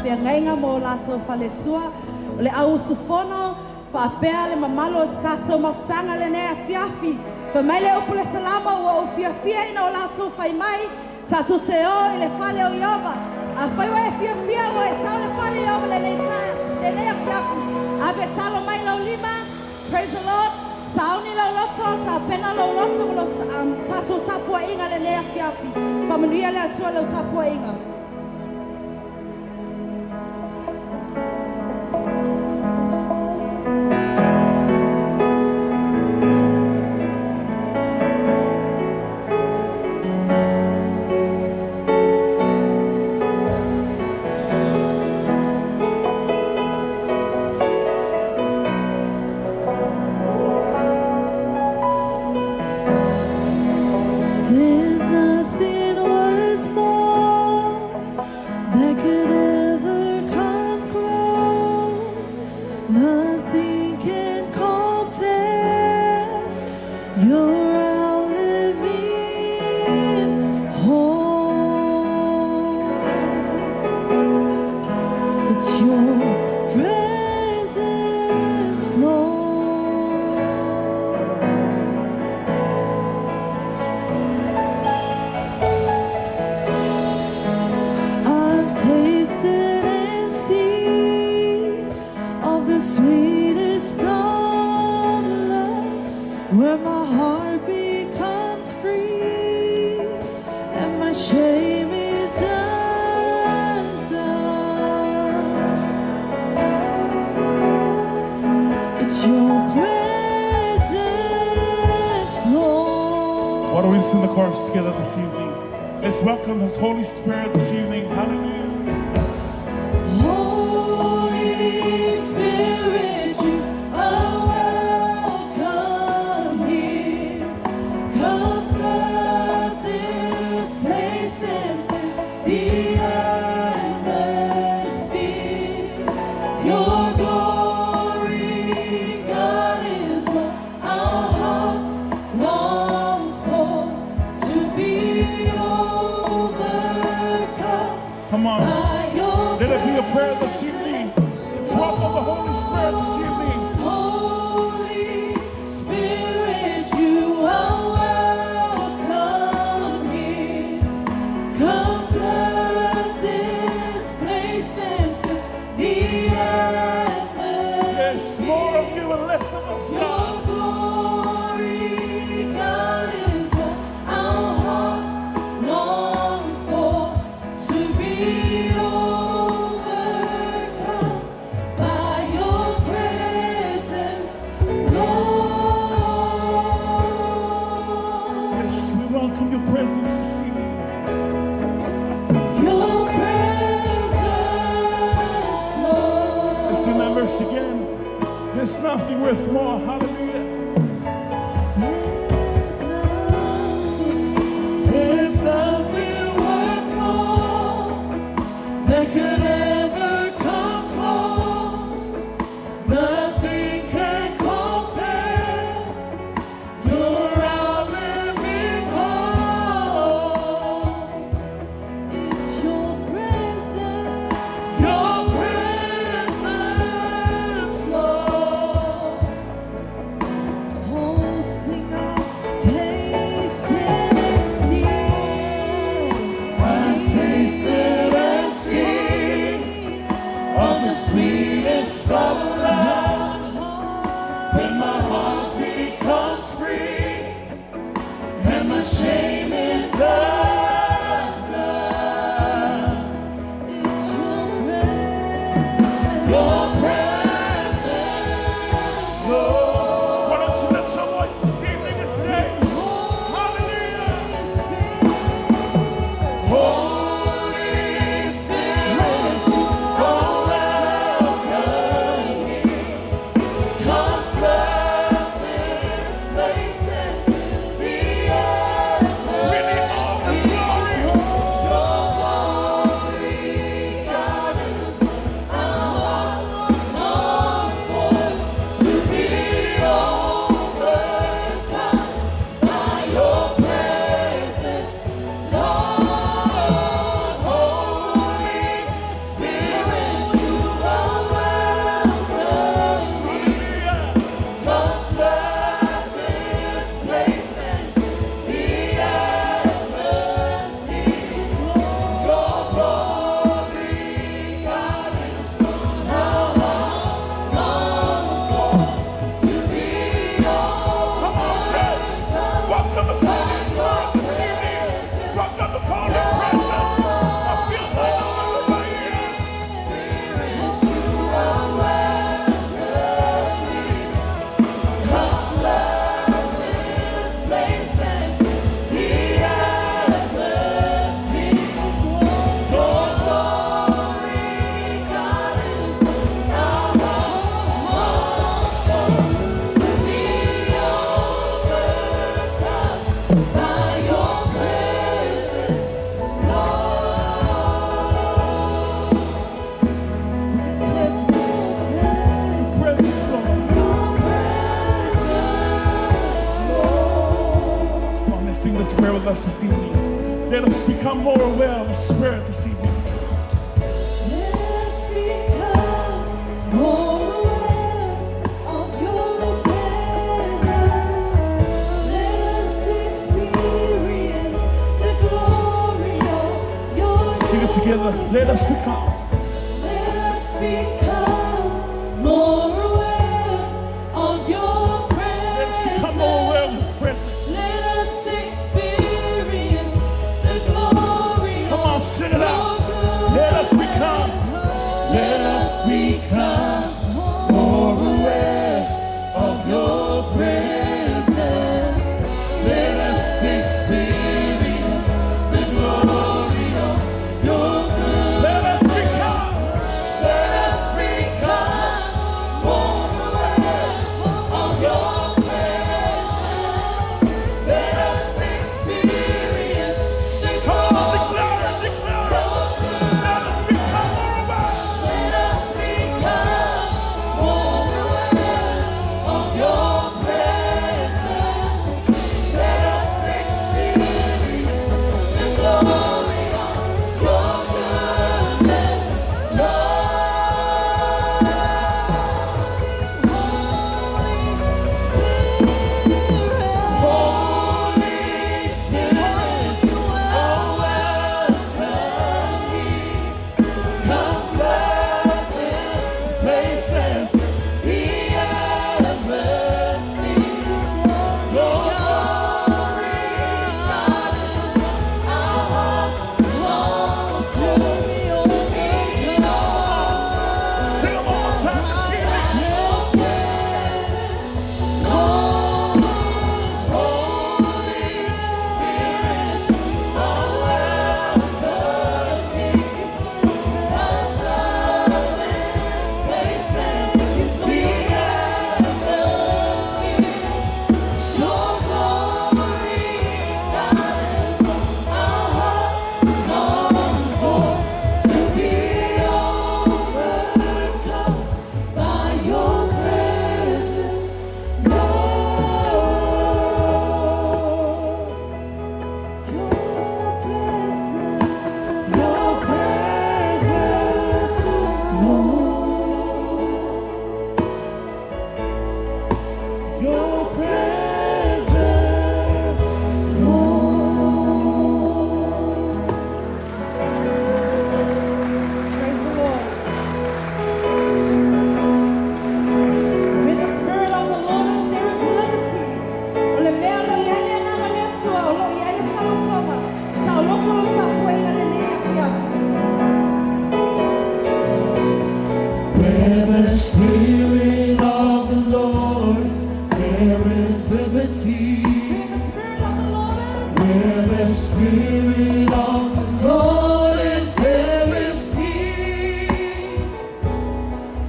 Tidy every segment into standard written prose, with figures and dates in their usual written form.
Faafeagaiga ma o latou faletua, o le au usufono, faapea le mamalu o le tatou mafutaga lenei afiafi. Fai mai le upu le Salamo ua ou fiafia ina o latou fai mai, tatou te o i le fale o Ieova. Afai ua e fiafia ua e sau i le fale o Ieova lenei lenei afiafi, ave talo mai lau lima. Praise the Lord. Sauni lau loto, tapena lou loto ma lou tatou tapuaiga lenei afiafi. Faamanuia le Atua i lau tapuaiga. There's nothing worth more that could ever come close. Nothing can compare. You're our living hope. It's your presence, Lord. I've tasted and seen of the sweetest of loves, where my heart becomes free and my shame is undone. It's your presence, Why don't we sing the Lord. chorus together this evening? Let's welcome His Holy Spirit this evening. Hallelujah. Holy Spirit, you are welcome here. Come flood this place and fill the atmosphere. Your glory, God, is what our hearts long for. To be overcome Come on. by your Let it be a prayer this presence, evening. Let's welcome the Holy Spirit this evening. Holy Spirit, you are welcome here. Come flood this place and fill the Yes, more of atmosphere. you and less of us, Your God. glory, God, is what our hearts long for. To be overcome by your presence, Lord. Yes, we welcome your presence this evening. Your presence, Let's sing that Lord. verse again. There's nothing worth more. Hallelujah. There's nothing. There's nothing worth more that could ever come close. Nothing can compare. You're our living hope. It's your presence, Your presence, Lord. Oh, sing out, taste and see. I've tasted and seen us this evening. Let us become more aware of His Spirit this evening. Let's become more aware of your presence. Let us experience the glory of your Sing it together. Let us become. Let us become more aware of your Let us become more aware of presence. His presence. Let us experience the glory Come on, sing it out. of your Let us become. Let us become more aware of your presence. Let us experience the glory of your goodness. Let us become. Let us become more aware of your presence. Let us experience the Come on, glory declare it, declare it. Let us become more aware. Let us become more aware of your presence. Let us experience the glory of your goodness, Lord. Holy Spirit, you are welcome here. Come flood this place and the atmosphere. Your glory guideth our hearts long to be overcome. Sing it one more time this evening. By your presence, Lord. Your presence, Your presence, Lord. Your presence, Lord. Praise the Lord. Where the Spirit of the Lord is, there is liberty. O le mea o lo i ai le agaga o le Atua, o lo i ai le saolotoga, saoloto lo tapuaiga lenei afiafi. Where the Spirit of the Lord, there is liberty. Where the Spirit of the Lord is, Where the Spirit of the Lord is, there is peace.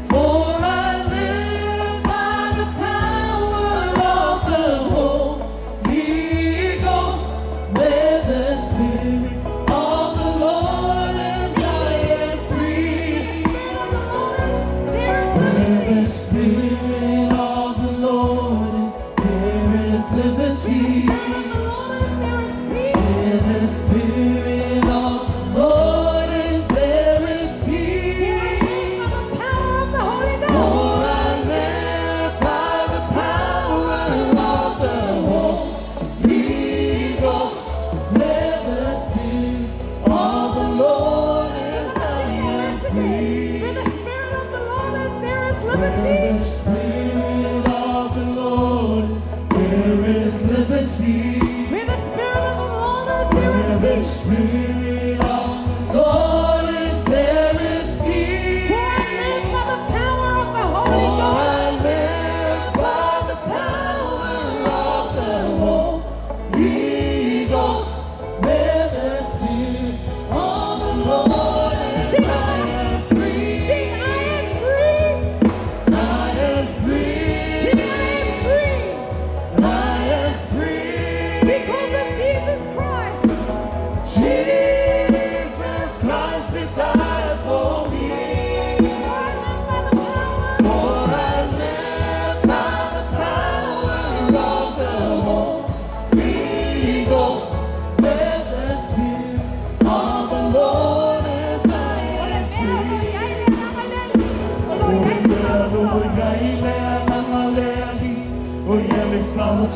For I live by the power of the Holy Ghost. Where the Spirit of the Lord is, I am free. Spirit of the Lord is, there is Where liberty. the Spirit of the Lord is, there is liberty. Spirit of the Lord is, there is peace. Where the Spirit of the Lord is, there is peace. By the power of the Holy Ghost. For I live by the power of the Holy Ghost. Where the Spirit of the Lord is, I am free. Where the Spirit of the Lord is, there is Where liberty. the Spirit of the Lord is, there is liberty. Where the Spirit of the Lord is, there Where is the peace. Spirit of the Lord is, there is peace. For I live by the power of the Holy For Ghost. I live by the power of the Holy Ghost. Where the Spirit of the Lord is, I am free. Sing, I am free. I am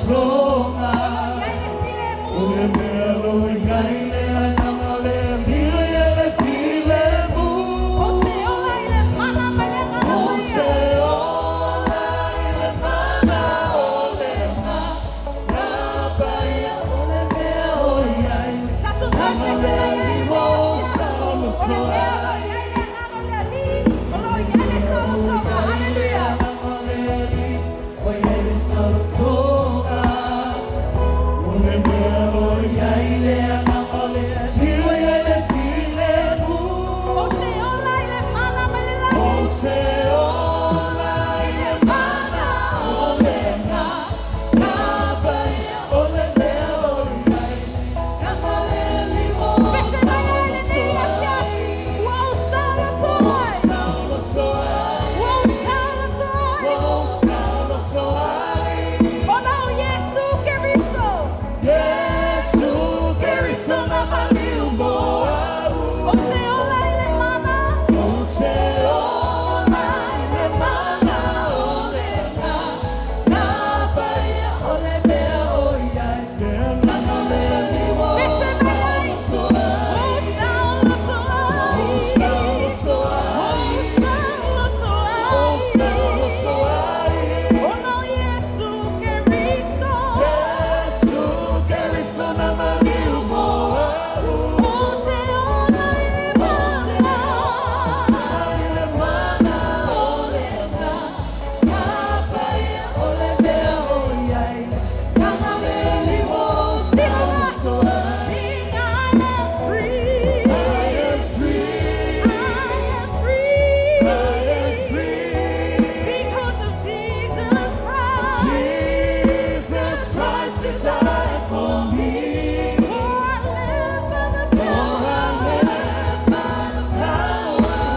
Saolotoga. O lo i ai le filemu. O le mea o lo o i ai le agaga o le Alii o i ai le filemu. Ou te ola i le mana mai le Agaga Ou Paia. te ola i le mana o le Agaga Paia. O le mea o i ai le Tatou toe agaga o pese le mai ai Alii i ua lenei ou afiafi. O le saoloto mea o lo o ai. i ai le Agaga o le Alii, o lo o i ai le saolotoga. Haleluia. Ou te ola i le mana mai le lagi. Pese mai ai i lenei afiafi. Ua ou saoloto ai. Ua ou saoloto ai. Ona o Iesu Keriso. Yesu Kristo na maliu mo au. Ou te ola i le mana. Ou te ola i le mana o le Agaga Paia, o le mea o i ai. Agaga o le Alii ua ou Pese mai ai. saoloto Ua ai. ou saoloto Ou ai. saoloto Ua ai. ou saoloto Ou ai. saoloto ai. Ona o Iesu Keriso. Yesu Kristo na maliu mo au. Ou te ola i le mana. Sing, I am free. I am free. Because of Jesus Christ. For I live by the power.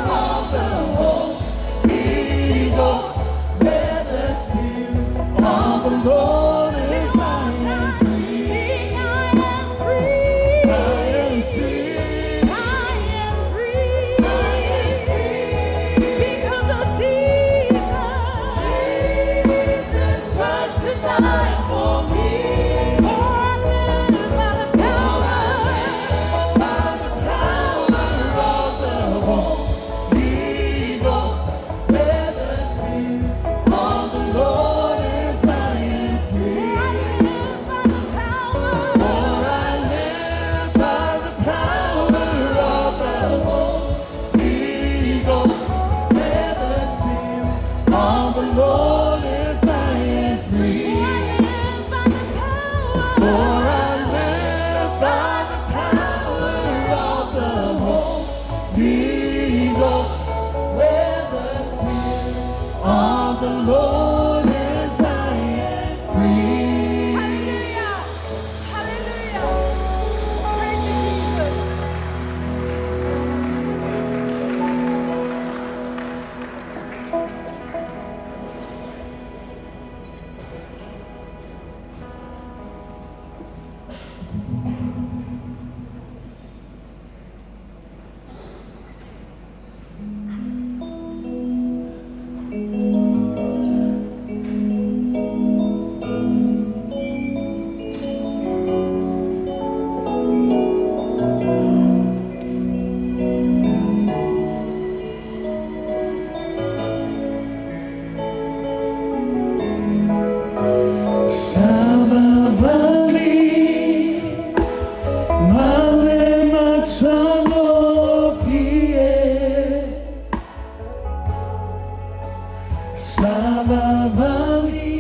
The Lord is I am free. Sing, I am free. I am free. I am free. Because of Jesus. Jesus Christ who died for me. For I live by the power. By the power of the Holy Ghost, where the Spirit of the Lord is, I am For free. I live by the power. For I live by the power of the Holy Ghost, where the Spirit of the Lord is, I am For free. I live by the power. For I live by the power of the Holy Ghost, where the Spirit of the Lord is, I am free. Hallelujah. Hallelujah. Praise you, Jesus. Savavali, male matagofie. Savavali,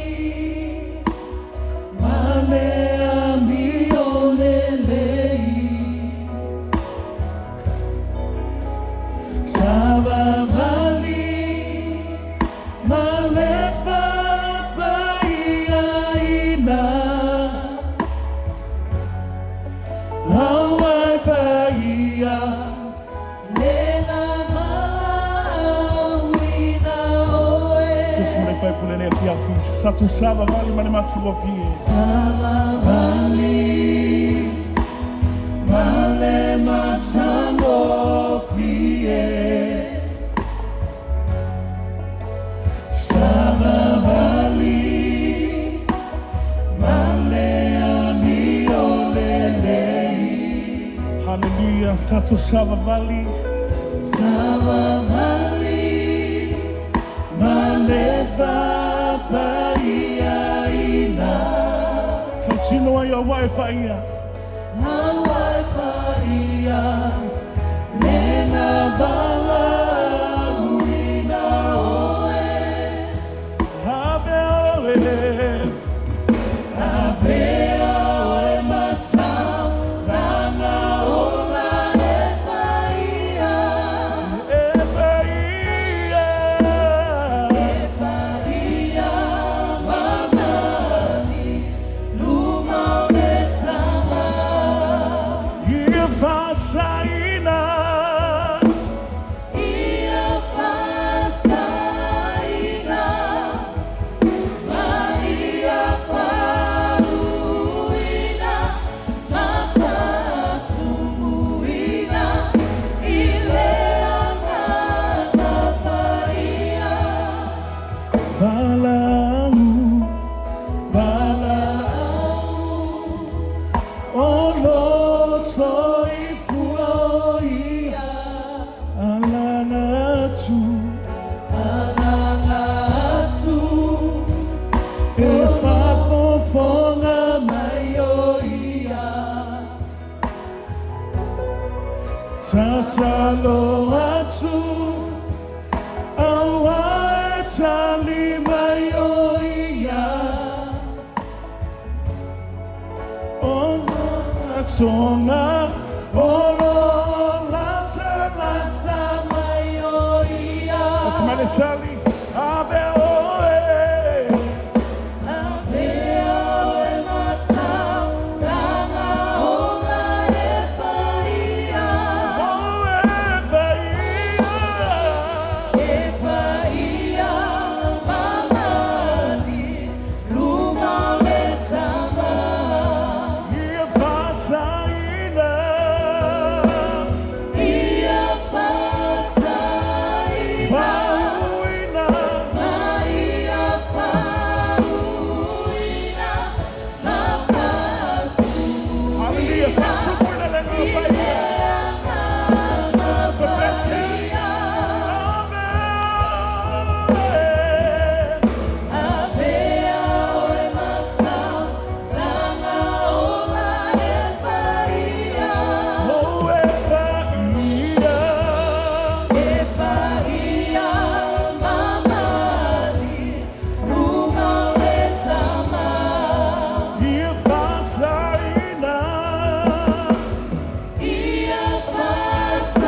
male amiolelei. Savavali, male fapaiaina. Auai paia, le na malauina oe. Tusi mo le faipule le afiafi. Sa tu sava vali ma le matagofie. Savavali, male matagofie. Savavali, Hallelujah. Tatou savavali. Savavali ma le fa'apaiaina. Tautino ai auā e paia. Auā e paia le na valaauina oe. Ave oe. Avea oe ma taulaga ola e paia. E paia. E paia ma nani luma o le tama. Ia faasaina. Ia faasaina ma ia faauuina ma faatumuina i le Agaga Paia. Valaau. Valaau o lo soifua o ia. Alaga atu. Alaga atu. E faafofoga. Mai o ia. Tatalo atu. Auā e tali mai o ia. O lafoga o lo latalata mai o ia. Asimale tali. Ave oe. Avea oe ma taulaga ola e paia. O e paia. E paia ma nani luma o le tama. Ia faasaina. Ia faasaina Faauuina. Ma ia faauuina ma Hallelujah. faatumuina Faatumuina le i Agaga le Paia. Agaga So bless him. Paia. Ave oe. Avea oe ma taulaga ola e paia. O e paia. E paia ma nani luma o le tama. Ia faasaina. Ia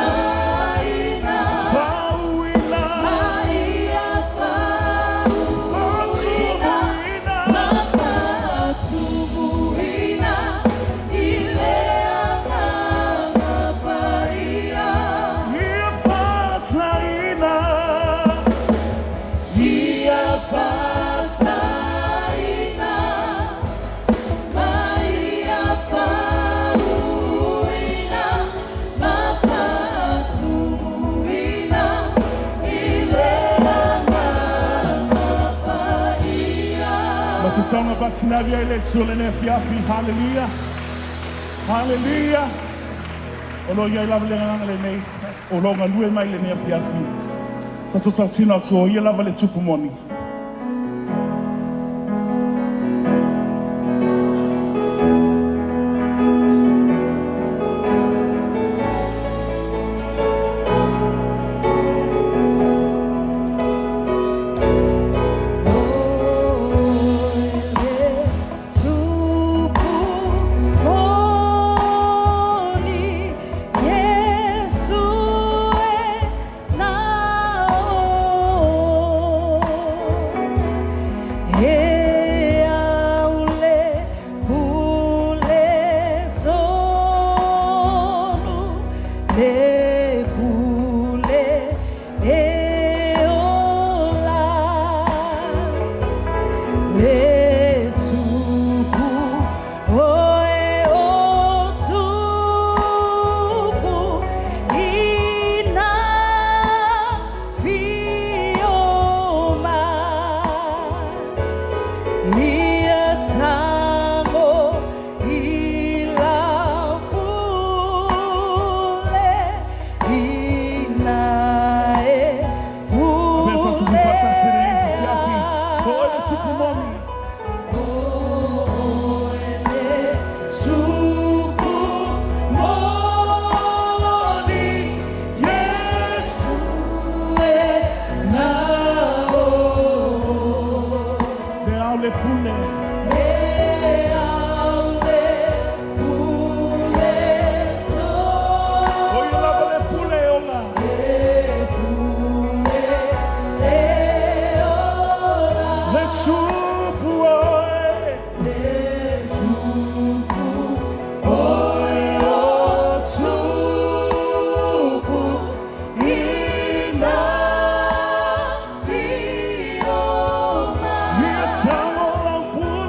faasaina Faauuina. Ma ia faauuina Faatumuina. ma faatumuina i le Agaga Paia. Ia faasaina. Ia faasaina ma ia faauuina ma faatumuina i le Agaga Paia. Matataga patinavi ai le Atua lenei afiafi. Hallelujah. Hallelujah. O lo iai lava le agaga lenei. O lo galue mai lenei afiafi. Tatou tautino atu o ia lava le Tupu moni. Oe le Tupu moni, Iesu e na o. pule. E au le pule O ia lava le pule e ola. Le pule e ola. Le tupu oe. Le tupu oe o tupu ina fio Ia mai. tago lau pule.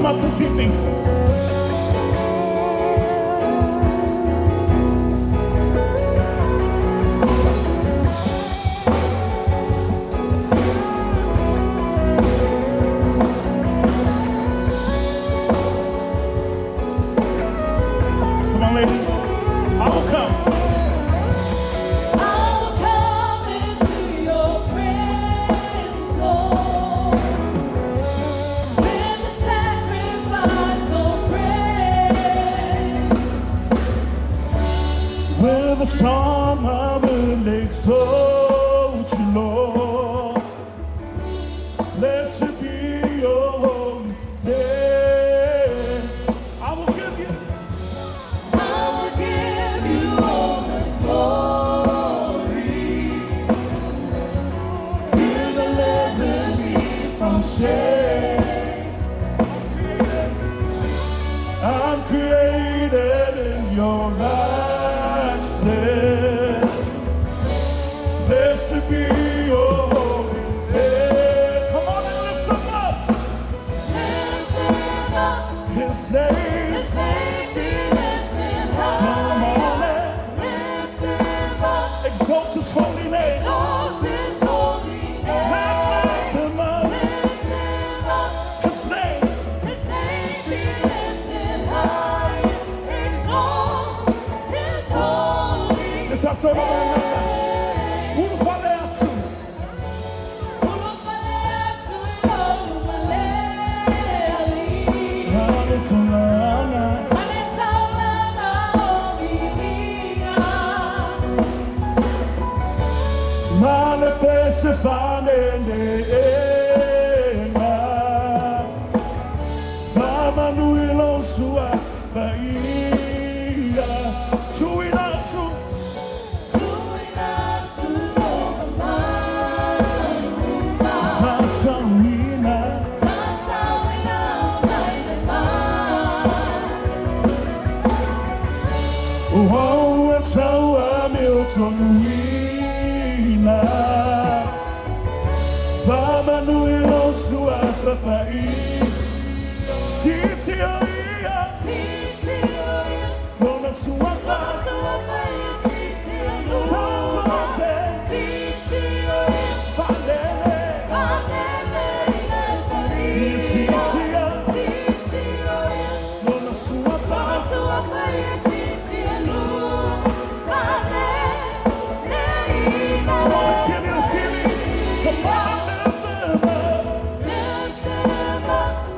Come up this evening. Come on, lady. I will come. I will come into your presence, Lord, with the sacrifice of praise. With a song I will exalt you, Lord. Blessed be your holy name. I will give you. I will give you all the glory. You delivered me from shame. I'm created in your righteousness. Blessed be your holy name. Come on and lift him up. Lift him up, His name. His name be lifted Come on higher. and Lift him up, exalt his holy name. exalt his holy Let's name. lift him up. Lift him up. His name. His name be lifted high, exalt His holy Let's name. Ulufale atu. Ulufale atu ulufale ali. Hallelujah. Aletaulana omilinga. Male pese fanene enga. Famanuilo sua paia. Tuina tu. Tuina tu maluka. Fasawina. Masawina mailema. Oh, etaua meutonuina. Famanuilo sua paia. Sitio ia. Sitio ia. Lona sua paz. Santo Falele. Lona sua paz. Come on, sing it, sing it. Come on, lift them up.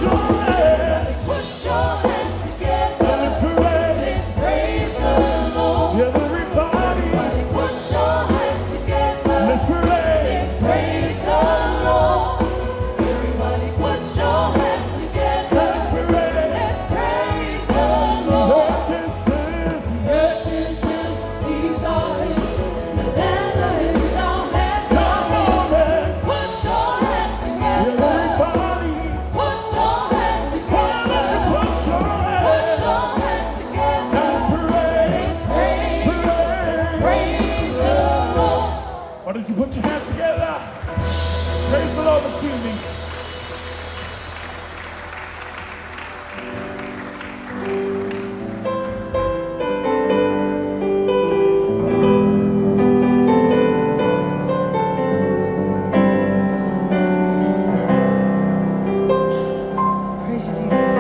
your hands. Put your hands together. Let's parade. Let's praise the Lord. Everybody, Put your hands together. let's parade. Let's praise the Lord. Everybody put your hands together. Let's parade. Let's praise the Lord. This is Earth is his, seas are his, the land are his, our hands are Come his. on and Put your hands together. everybody, Put your hands together. put your Put hands. your hands together. Let's parade. Let's praise, Parade. praise the Lord. Why don't you put your hands together? Praise the Lord this evening. Praise you, Jesus.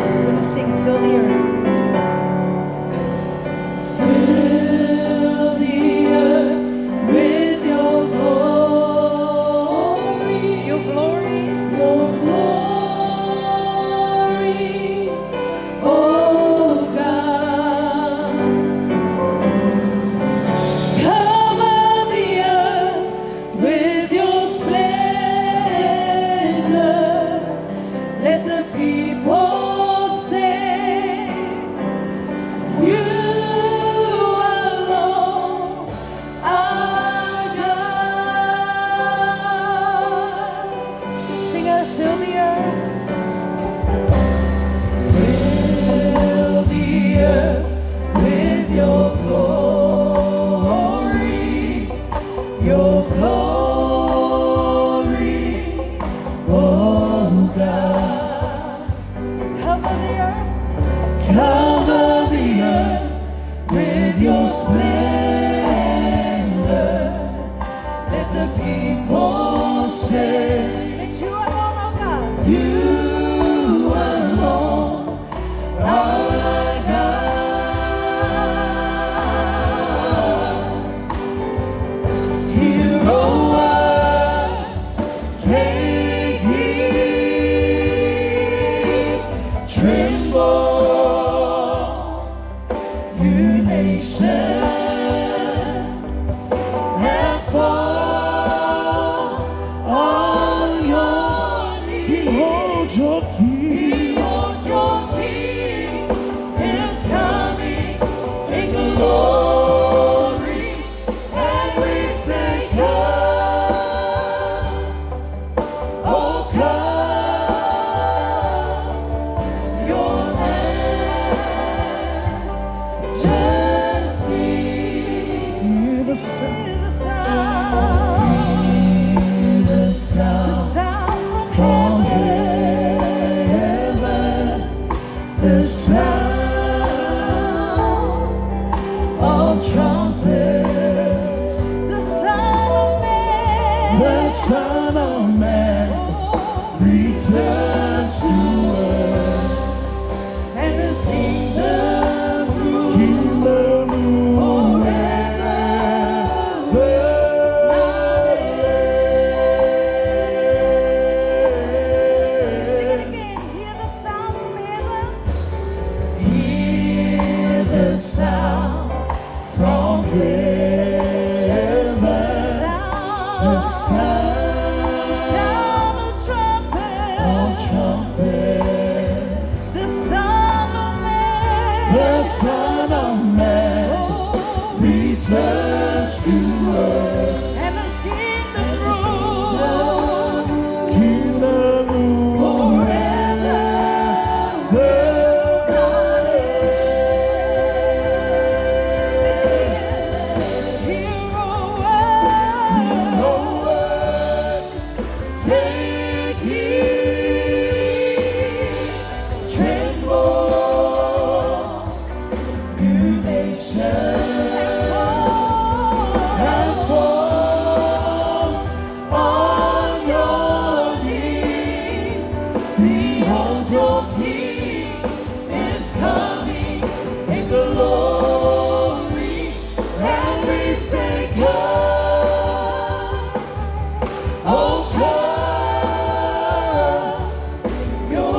We're going to sing Fill the Earth. Fill the earth with your glory. Your glory, Your glory, oh God. Cover the earth with your splendor. Let the people say, You alone are God. sing it, fill the earth. Fill the earth with your glory, your glory, oh God. Cover the earth. Cover the earth with your splendor. Let the people say, That you alone, oh God. You alone are God. Hear, O earth, take heed, tremble, you nations, and fall on your knees. Behold your King. Behold your King is coming in glory, and we say, Come, oh come, Your Majesty. Hear the sound. Hear the sound. Hear the The sound sound from from heaven. heaven, the sound of trumpets, The Son of Man. the Son of Man Oh, returns to earth, and His kingdom rule Kingdom rule. forever. Sing it again. Hear the sound from heaven. Hear the sound from heaven, the Sound. sound Sound of trumpet. of trumpets, The Son of Man. the Son of Man Oh, returns to earth. and His kingdom rule. Kingdom rule. Forever. Hear, O earth. Take heed, tremble, you nations, and fall on your knees. Behold, your King is coming in glory, and we say, Come. Oh, come, Your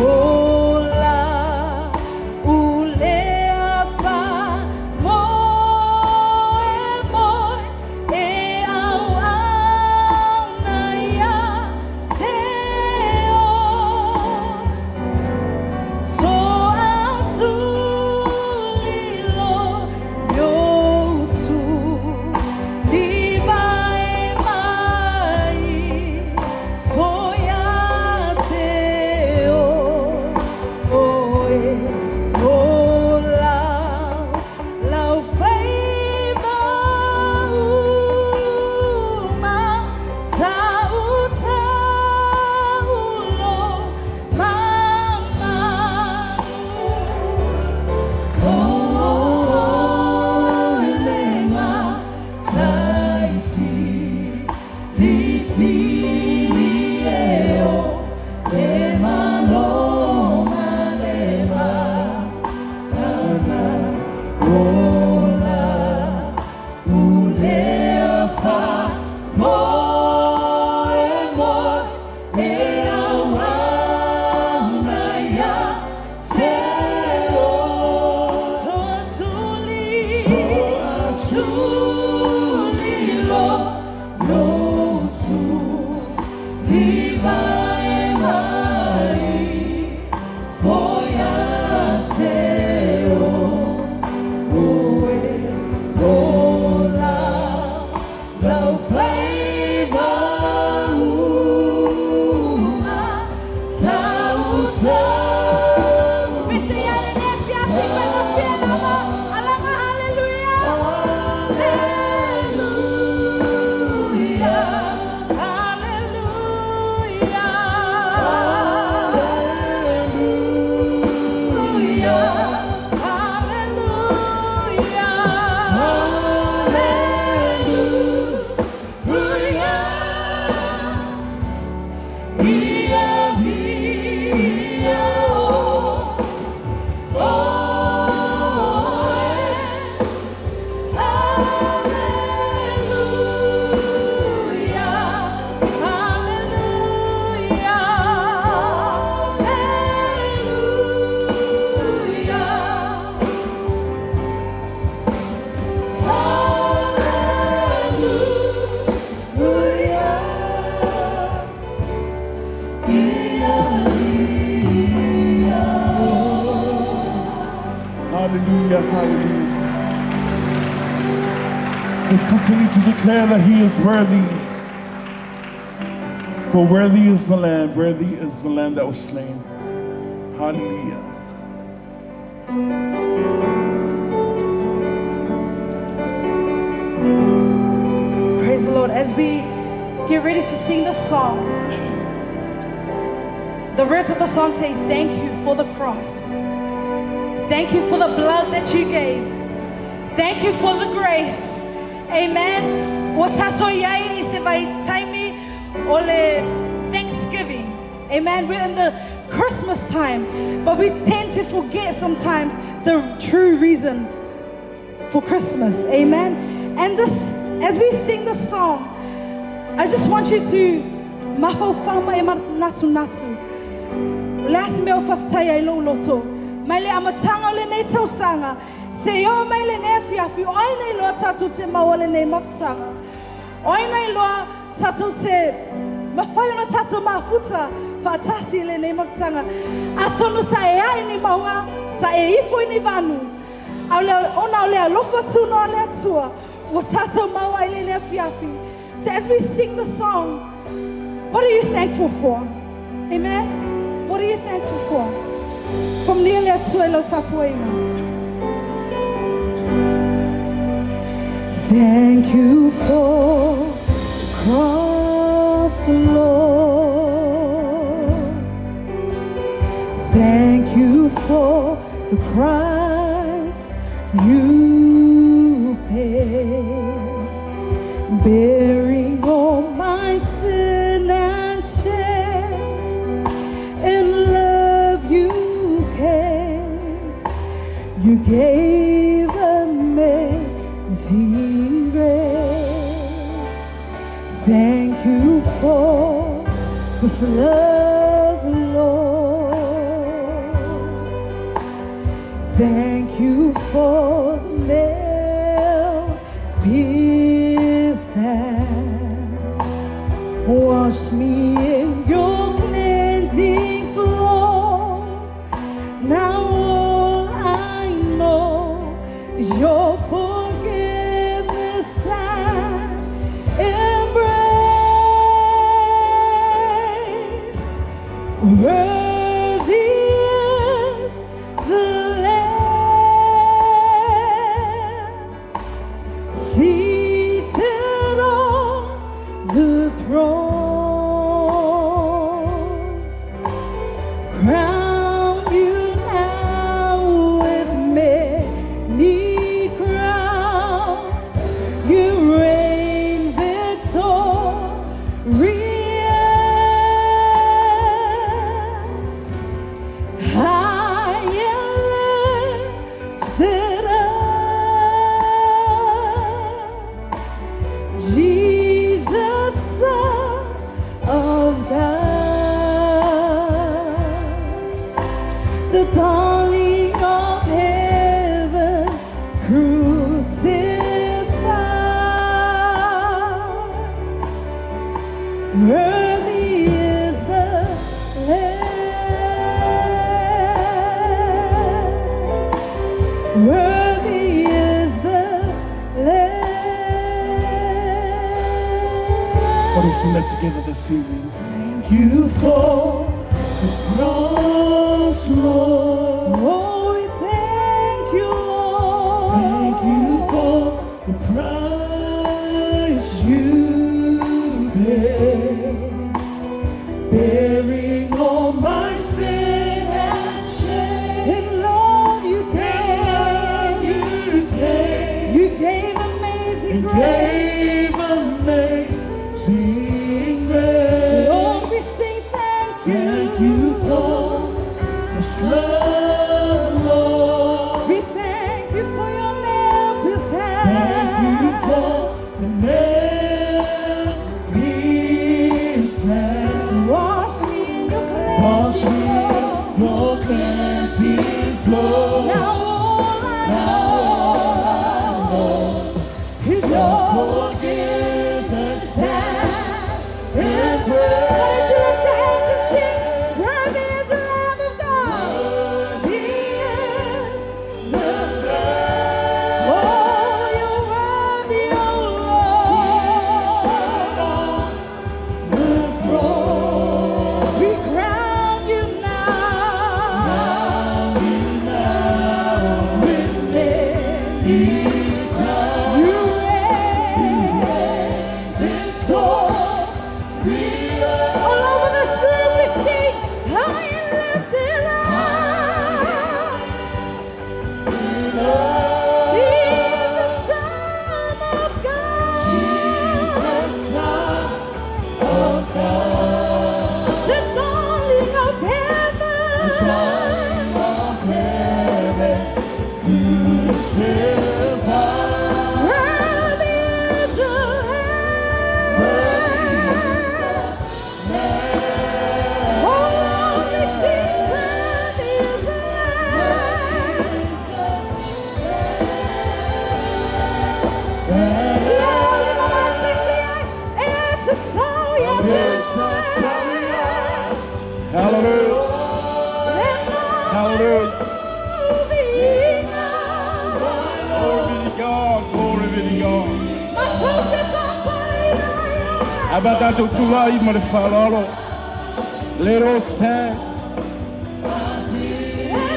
Hola, ule. E auauna ia te oe. Toatuli. Toatuli lo lotu liva e mai foia te oe ola lau faiva uma tautau. Pese ia lenei afiafi faigofie lava alaga haleluia. Hallelujah. Haleluia. Hallelujah. Haleluia. Hallelujah. Ia via o oe. Hallelujah. Haleluia. Hallelujah. Hallelujah. Hallelujah, hallelujah. Let's continue to declare that he is worthy. For worthy is the Lamb, worthy is the Lamb that was slain. Hallelujah. Praise the Lord. As we get ready to sing the song, the words of the song say, thank you for the cross. Thank you for the blood that you gave. Thank you for the grace. Amen. Ua tatou iai i se vaitaimi o le Thanksgiving. Amen. We're in the Christmas time, but we tend to forget sometimes the true reason for Christmas. Amen. And this, as we sing the song, I just want you to mafaufau ma e manatunatu. O le a se mea o faafetai ai lou loto. Mai le amataga o lenei tausaga. Seia oo mai lenei afiafi. O ai na iloa tatou te maua lenei mafutaga. O ai na iloa tatou te mafai ona tatou mafuta faatasi i lenei mafutaga. Atonu sa e ae ni mauga, sa e ifo i ni vanu. A o le, ona o le alofa tunoa o le Atua, ua tatou maua ai lenei afiafi. So as we sing the song, what are you thankful for? Amen? What are you thankful for? Faamanuia le Atua i lau tapuaiga. Thank you for the cross, Lord. Thank you for the price you paid, bearing all my sin and shame. In love you came, you gave amazing grace. Thank you for this love, Lord. Thank you for the nail pierced hand. Wash me in your cleansing flow. Now all I know is your forgiveness and embrace. Worthy is the Lamb seated on the throne. Crown you now with many crowns. You reign victorious. The darling of heaven crucified. Worthy is the Lamb. Worthy is the Why don't we Lamb. sing that together this evening? Thank you for the cross, Lord. Oh, we thank you, Lord. Thank you for the price you paid, bearing all my sin and shame. In love you In love gave. you came You gave amazing and grace. gave amazing grace. Lord, we sing thank you. Thank you for this love, Lord. We thank you for your nail-pierced Thank you hand. for the nail-pierced hand. Wash me in your Wash cleansing me in flow. your cleansing flow. Now all I Now all I know know is is your your forgiveness hand. and Why don't you lift your hands and sing? grace. Worthy is the Lamb of God. He is the Lamb. Oh, you're worthy, oh Lord. We crown you now. With many you reign victorious. All over this room we sing, high and lifted up. Jesus, Son of God, the darling of heaven. Worthy is the Lamb. Oh, we sing, worthy is the Lamb. Hallelujah. Hallelujah. Glory be to God. Glory be to God. Abatato tulai ma le whalalo. Let us stand.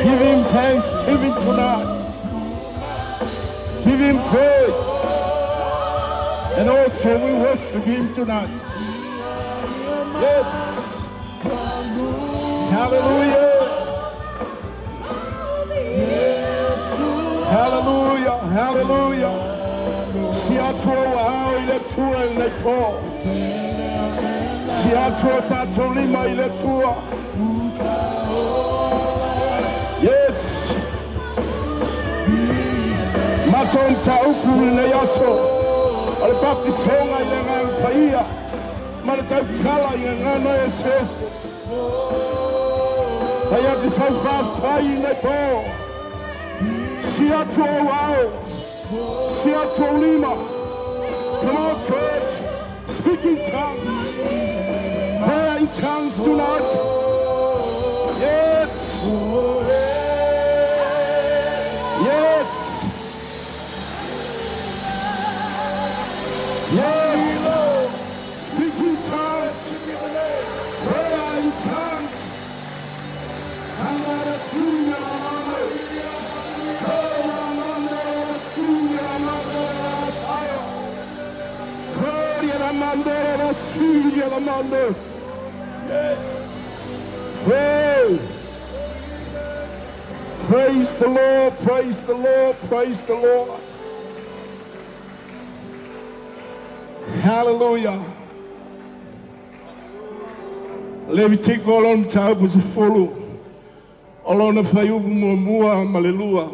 Give him thanksgiving tonight. Give him praise. And also we worship him tonight. Yes. Hallelujah. Hallelujah. Hallelujah. Si atua wa ao i le tua i le pō. Si atua tātou lima i le tua. Yes. Matou mataupu i lenei aso o le baptisoga i le Agaga Paia ma le tautala i gagana eseese. Fai atu sau faafetai i lenei po. Si atu ou ao, si atu ou lima. Come on, church. Speak in tongues. Pray in tongues tonight. Yes. Yes. Yes. Speak in tongues. Pray in tongues. Yes. Pray. Praise the Lord, praise the Lord, praise the Lord. Hallelujah. Levitiko lona mataupu 10 o lona fuaiupu 1 ma le 2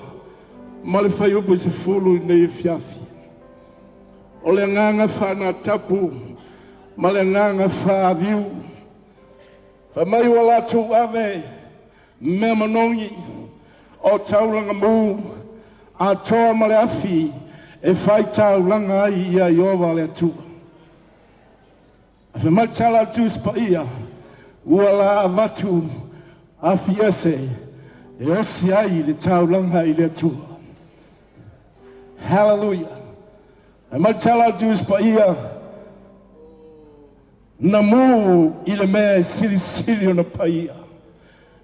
ma le fuaiupu 10 i lenei afiafi. O le agaga faanatapu ma le agaga faaaviu. Fai mai ua latou ave Mea manogi, o taulaga mū, atoa ma le afi e faitaulaga ai ia Ieova le Atua. Ae fai mai le tala a le Tusi Paia, ua la avatu afi ese e osi ai le taulaga i le Atua. Hallelujah. Fai mai le tala a le Tusi Paia, na mū i le mea e silisili ona paia.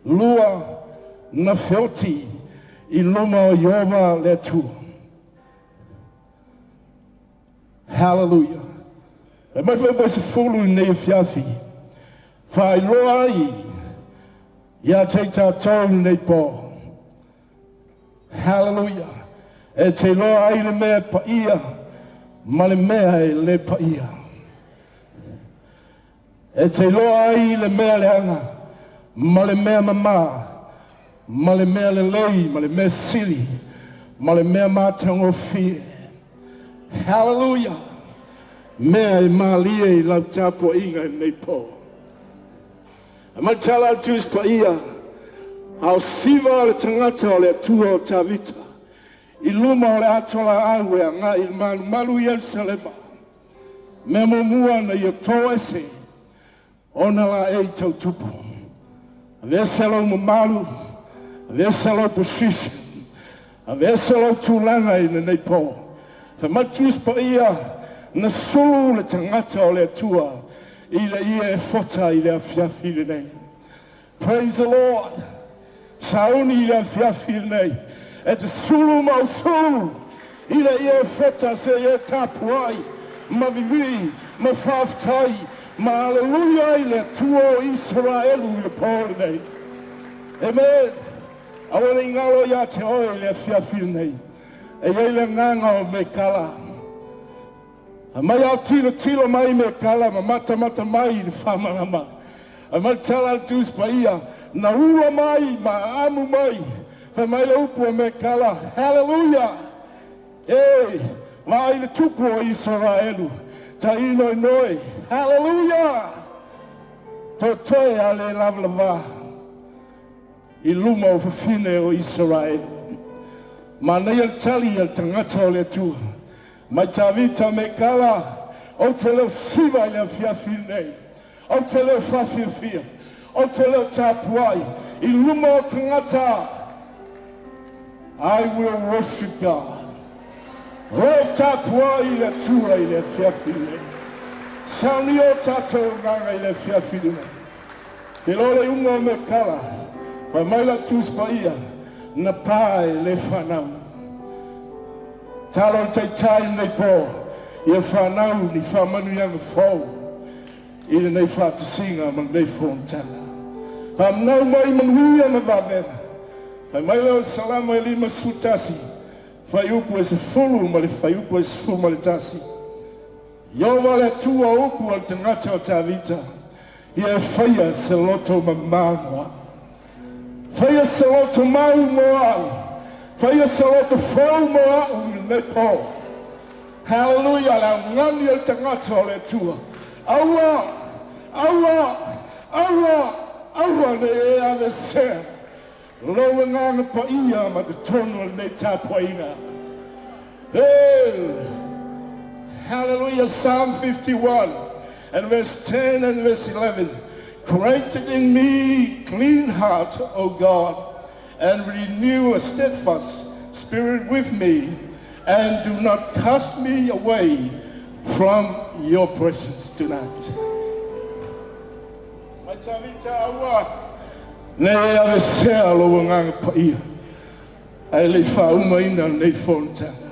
Lua, na feoti i luma o Ieova le Atua. Hallelujah. Fai mai fuaiupu e 10 i lenei afiafi, faailoa ai ia te i tatou i lenei po. Hallelujah. E te iloa ai le mea e paia ma le mea e le paia. E te iloa ai le mea leaga ma le mea mamā, ma le mea lelei ma le mea sili, ma le mea matagofie. Hallelujah! Mea e malie i lau tapuaiga i lenei po. E mai le tala a le Tusi Paia, a o siva le tagata o le Atua o Tavita i luma o le ato laau e agai i le malumalu i Ierusalema, mea muamua na ia to ese ona laei tautupu. Aveese lou mamalu, aveese lou position, aveese lou tulaga i lenei po. Fai mai le Tusi Paia, na sulu le tagata o le Atua i le ie efota i le afiafi lenei. Praise the Lord. Sauni i le afiafi lenei, e te sulu ma ou sulu i le ie efota se i e tapuai ma vivii ma faafetai ma aleluia ai le Atua o Isaraelu i le po lenei. Amen. Aua ne i galo ia te oe i le afiafi lenei, e i ai le agaga o Mekala. Aumai ao tilotilo mai Mekala ma matamata mai i le faamalama. Aumai le tala a le Tusi Paia, na ula mai ma amu mai, fai mai le upu a Mekala, Haleluia! E, vaai le Tupu o Isaraelu, tainoinoi, Haleluia! Toetoe a le lavalava i luma o fafine o Isaraelu. Manaia le tali a le tagata o le Atua. Mai Tavita Mekala, ou te leo siva i le afiafi lenei. Ou te leo faafiafia, ou te leo tapuai i luma o tagata. I will worship God. O tapuai i le Atua i le afiafi lenei. Saunia o tatou agaga i le afiafi lenei. Te loa le iuga o Mekala, fai mai la Tusi Paia, na pa e le fanau. Talo le taitai lenei po, ia fanau ni faamanuiaga fou i lenei faatasiga ma lenei fonotaga. Faamanau mai manuia ma vavega. Fai mai lea o le Salamo e 51, fuaiupu e 10 ma le fuaiupu e 11. Ieova le Atua o upu a le tagata o Tavita, ia e faia se loto mamā mo au. Faia se loto mau mo au. Faia se loto fou mo au i lenei po. Hallelujah, le augani o le tagata o le Atua. Aua, aua, aua, aua ne i e aveesea lou agaga paia ma totonu o lenei tapuaiga. Hey! Hallelujah. Psalm 51 and verse 10 and verse 11. Created in me clean heart, O God, and renew a steadfast spirit with me, and do not cast me away from your presence tonight. Mai Tavita aua ne e aveesea lou agaga paia, ae le i faaumaina lenei fonotaga.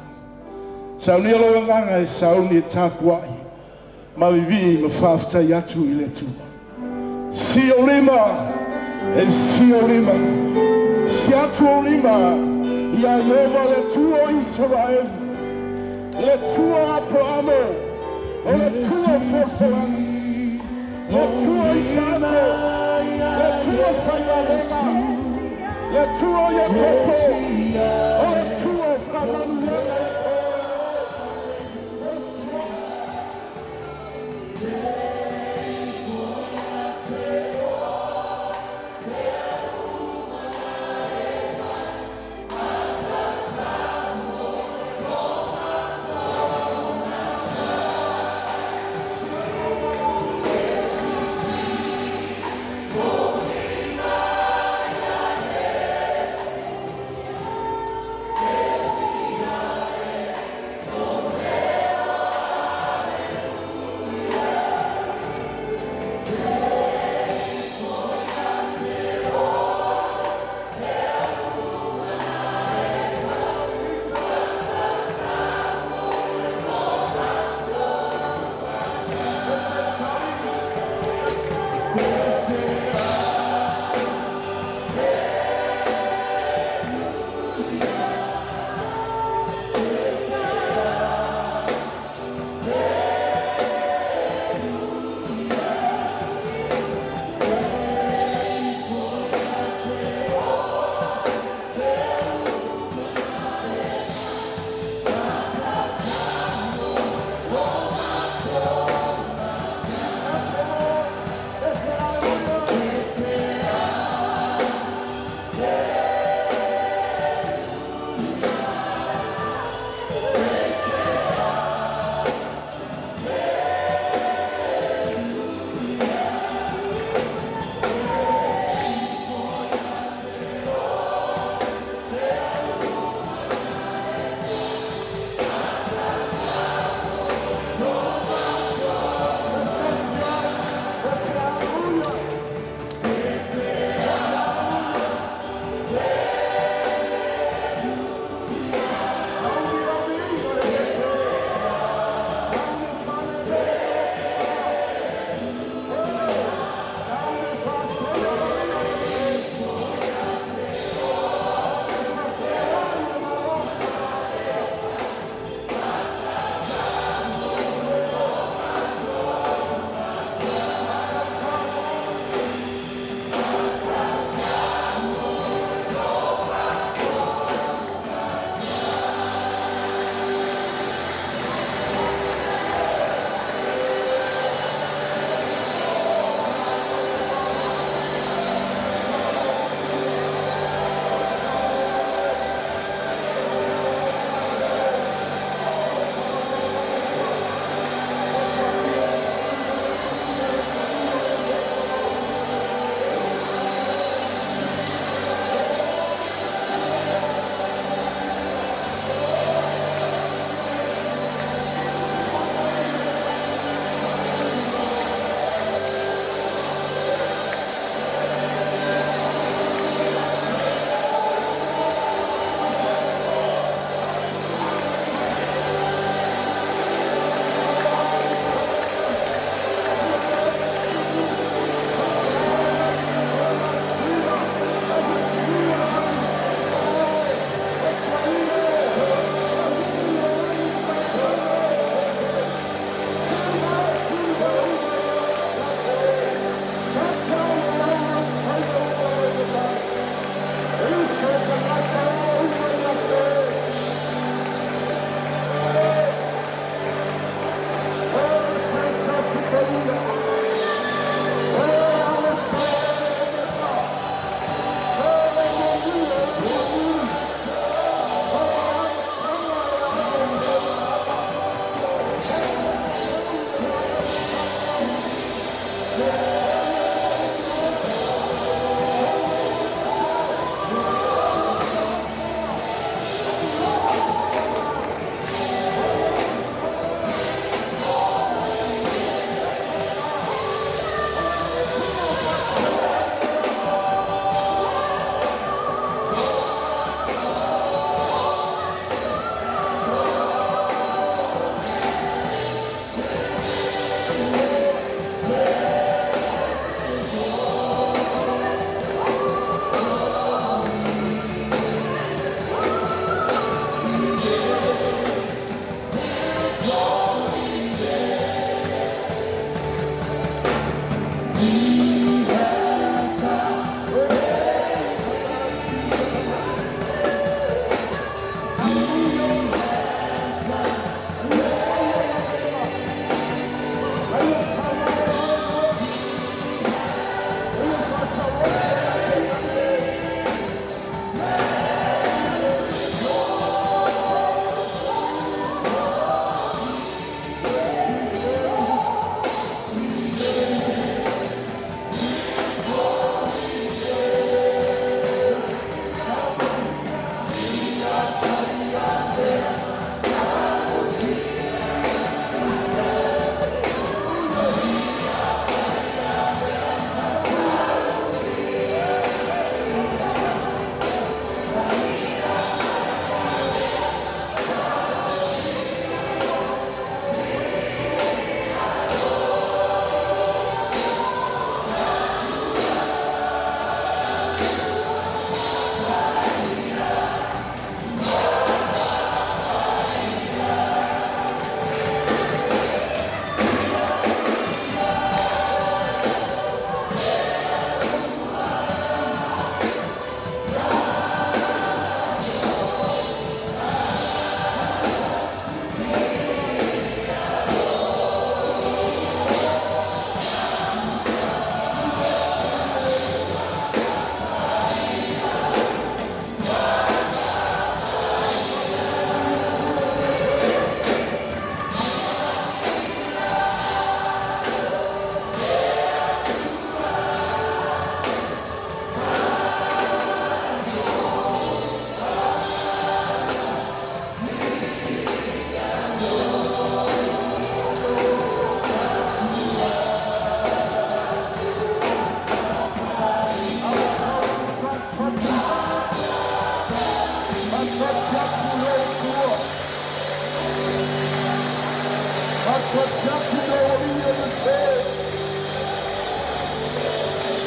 Saunia lou agaga e sauni e tapuai ma vivii ma faafetai atu i le Atua. Si o lima, e si o lima, si atu o lima ia Ieova le Atua o Isaraelu, le Atua o Aperamo, o le Atua o Fuafuaga, le Atua o Isaako, le Atua o Failalema, le Atua o Iakopo, o le Atua o Faamanuiaga i le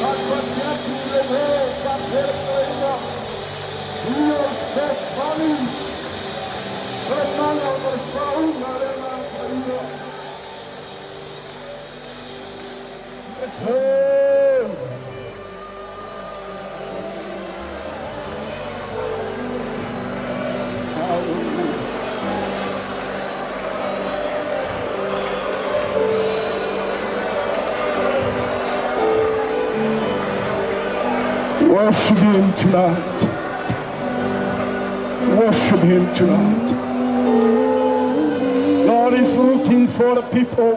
Faatuati atu le uē faapea le fetalaiga Io Sefani o le mana o le faauga le Agaga Paia. Hey! Hallelujah. Worship him tonight. Worship him tonight. God is looking for the people.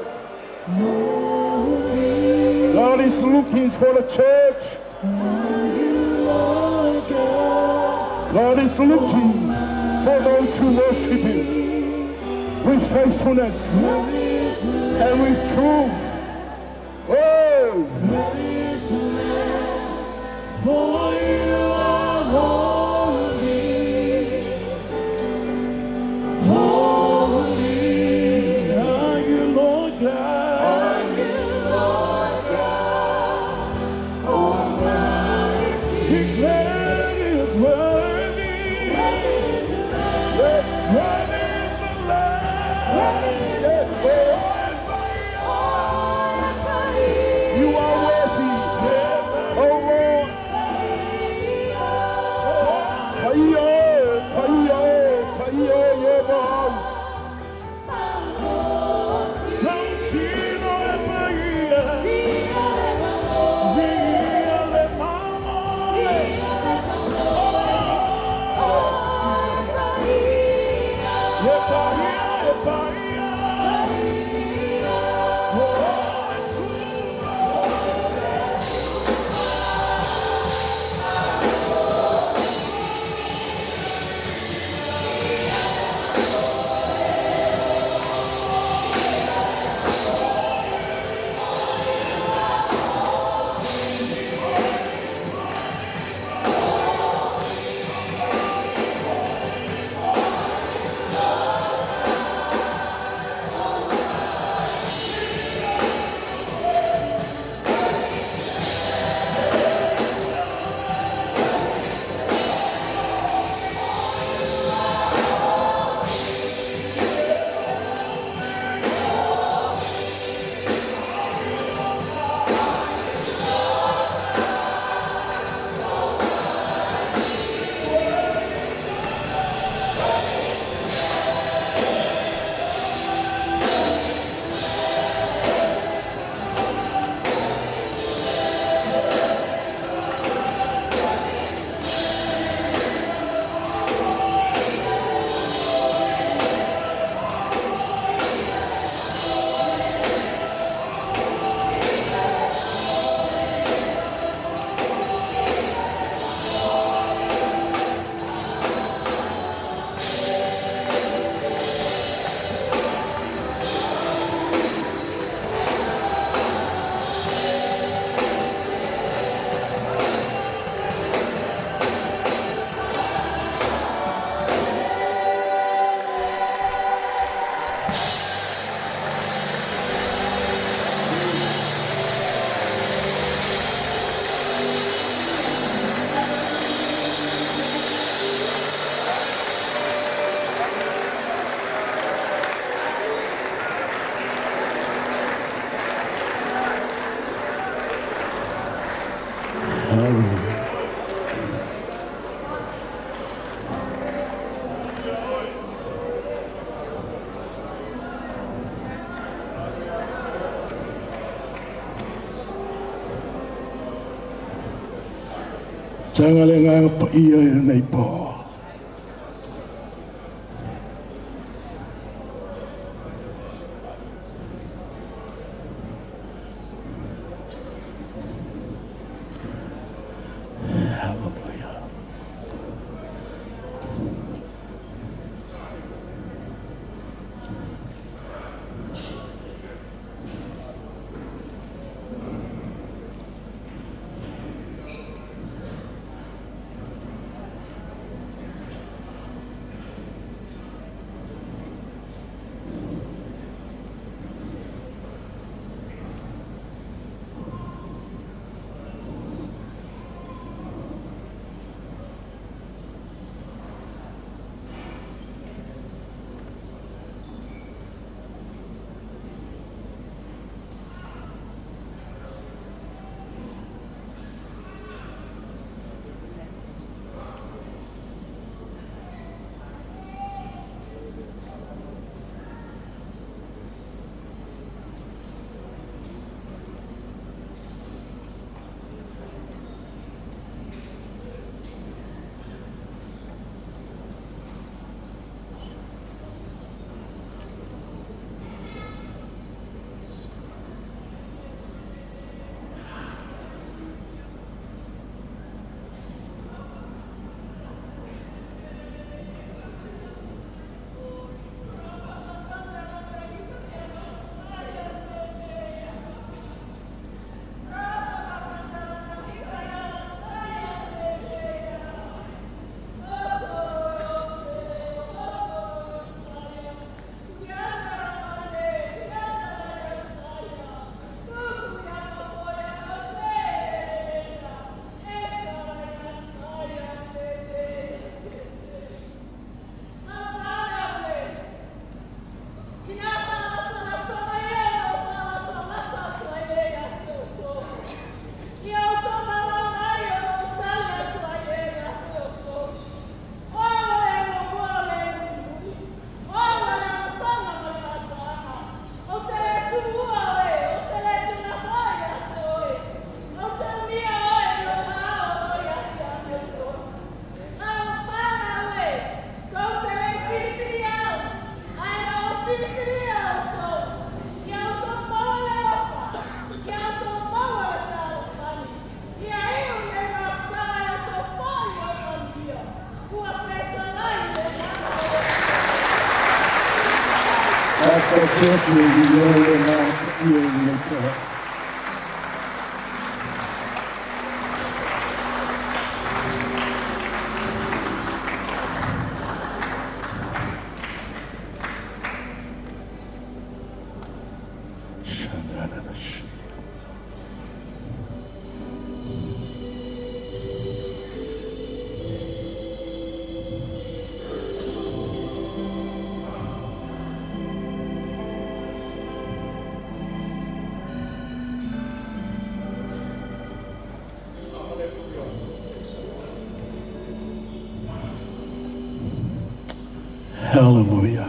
God is looking for the church. God is looking for those who worship him with faithfulness and with truth. Oh! For you are holy, holy. Are you Lord God? Are you Lord God Almighty? Declare is worthy. Yes, Worthy is the Lamb. yes, Lord. You are worthy. Oh Lord. Paia, paia, paia, yeba. Sauntino e paia. Via le mamole. E paia, e paia. Oh, e tua. Hallelujah. Tanga le ngā pa ia i nei pō. Hallelujah. Patipati atu e viia le agaga paia i lenei taeao. Hallelujah.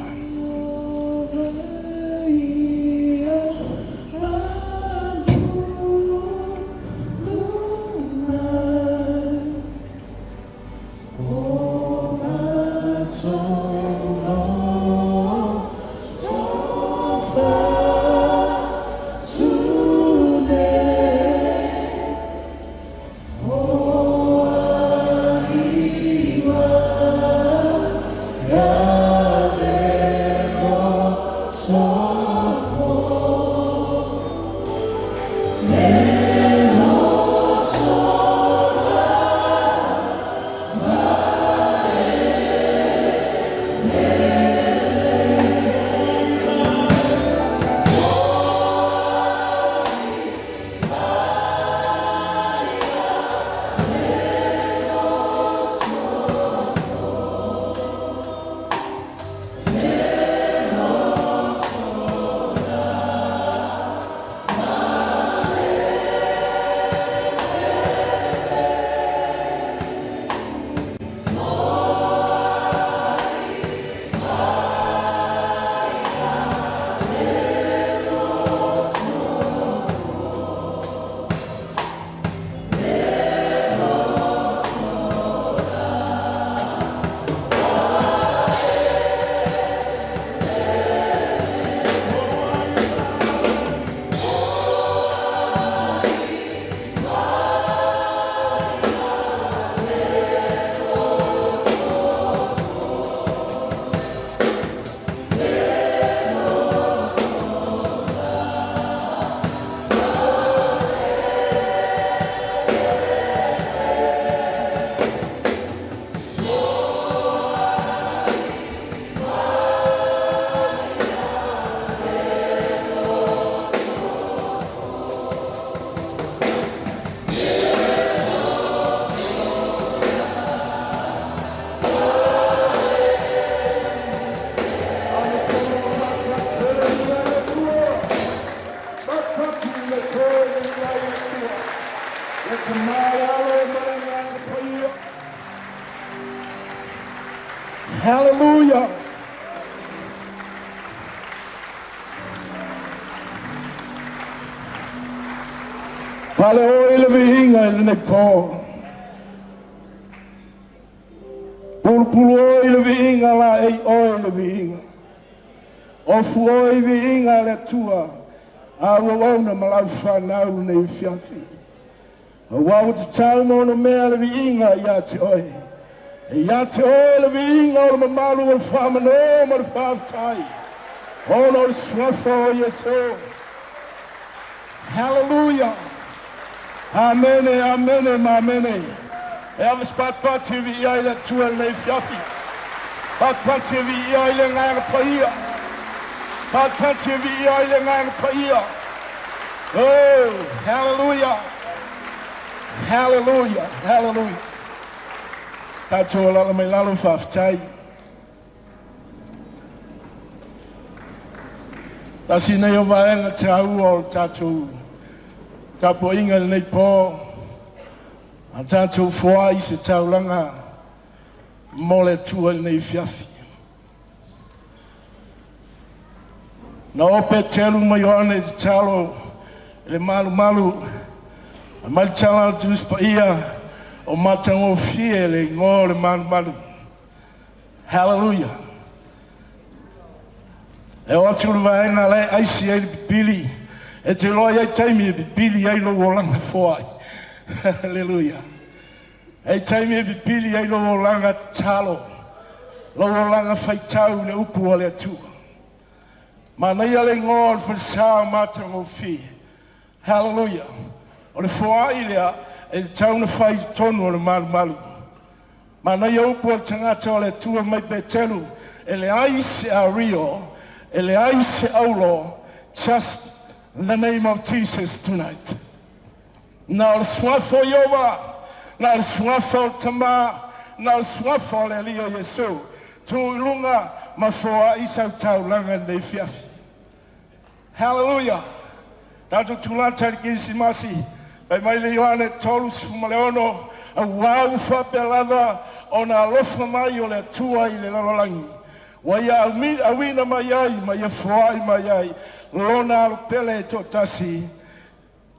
Hallelujah. Pale oe le viiga i lenei po. Pulupulu oe i le viiga laei oe le viiga. Ofu oe i viiga a le Atua, a ua auauna ma lau fanau lenei afiafi. Aua ua tatau ma onomea le viiga ia te oe. E ia te oe le viiga o le mamalu o le faamano ma le faafetai, ona o le suafa o Iesu. Hallelujah! Amene, amene ma amene. E ave se patipati e viia ai le Atua i lenei afiafi. Patipati e viia ai le Agaga Paia. Patipati e viia ai le Agaga Paia. Oh, hallelujah! Hallelujah! Hallelujah! Tatou alala mai lalo, faafetai. Tasi nei o vaega taua o le tatou tapuaiga i lenei po, a tatou foai i se taulaga mo le Atua i lenei afiafi. Na o Peteru ma Ioane i tatalo i le malumalu, aumai le tala a le Tusi Paia o matagofie le igoa o le malumalu. Hallelujah! E oo atu le vaega la e aisi ai le pipili, e te iloa i ai taimi e pipili ai lou olaga foai. Hallelujah! E i taimi e pipili ai lou olaga tatalo, lou olaga faitau i le upu a le Atua. Manaia le igoa o le falesa matagofie. Hallelujah. O le foai lea e tatau ona fai i totonu o le malumalu. Manaia upu o le tagata o le Atua mai Petelu, e leai se ario, e leai se aulo, just the name of Jesus tonight. Na o le suafa o Ieova, na o le suafa o le Tama, na o le suafa o le Alii o Iesu. Tuu i luga ma foai sau taulaga i lenei afiafi. Hallelujah! Tatou tulata i le Kerisimasi, fai mai le Ioane 36, auā ua faapea lava ona alofa mai o le Atua i le lalolagi, ua ia auina mai ai ma ia foai mai ai lona alo pele e toatasi,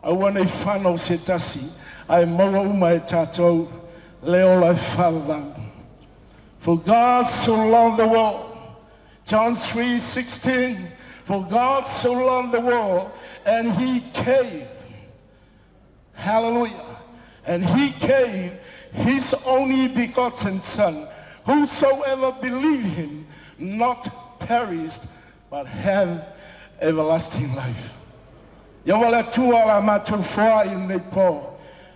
aua ne i fano se tasi, ae maua uma e tatou le ola e faavavau. For God so loved the world. John 3:16. For God so loved the world, and He gave. Hallelujah. And He gave His only begotten Son. Whosoever believe Him, not perished, but have everlasting life. Ieova le Atua la matou foai i lenei po.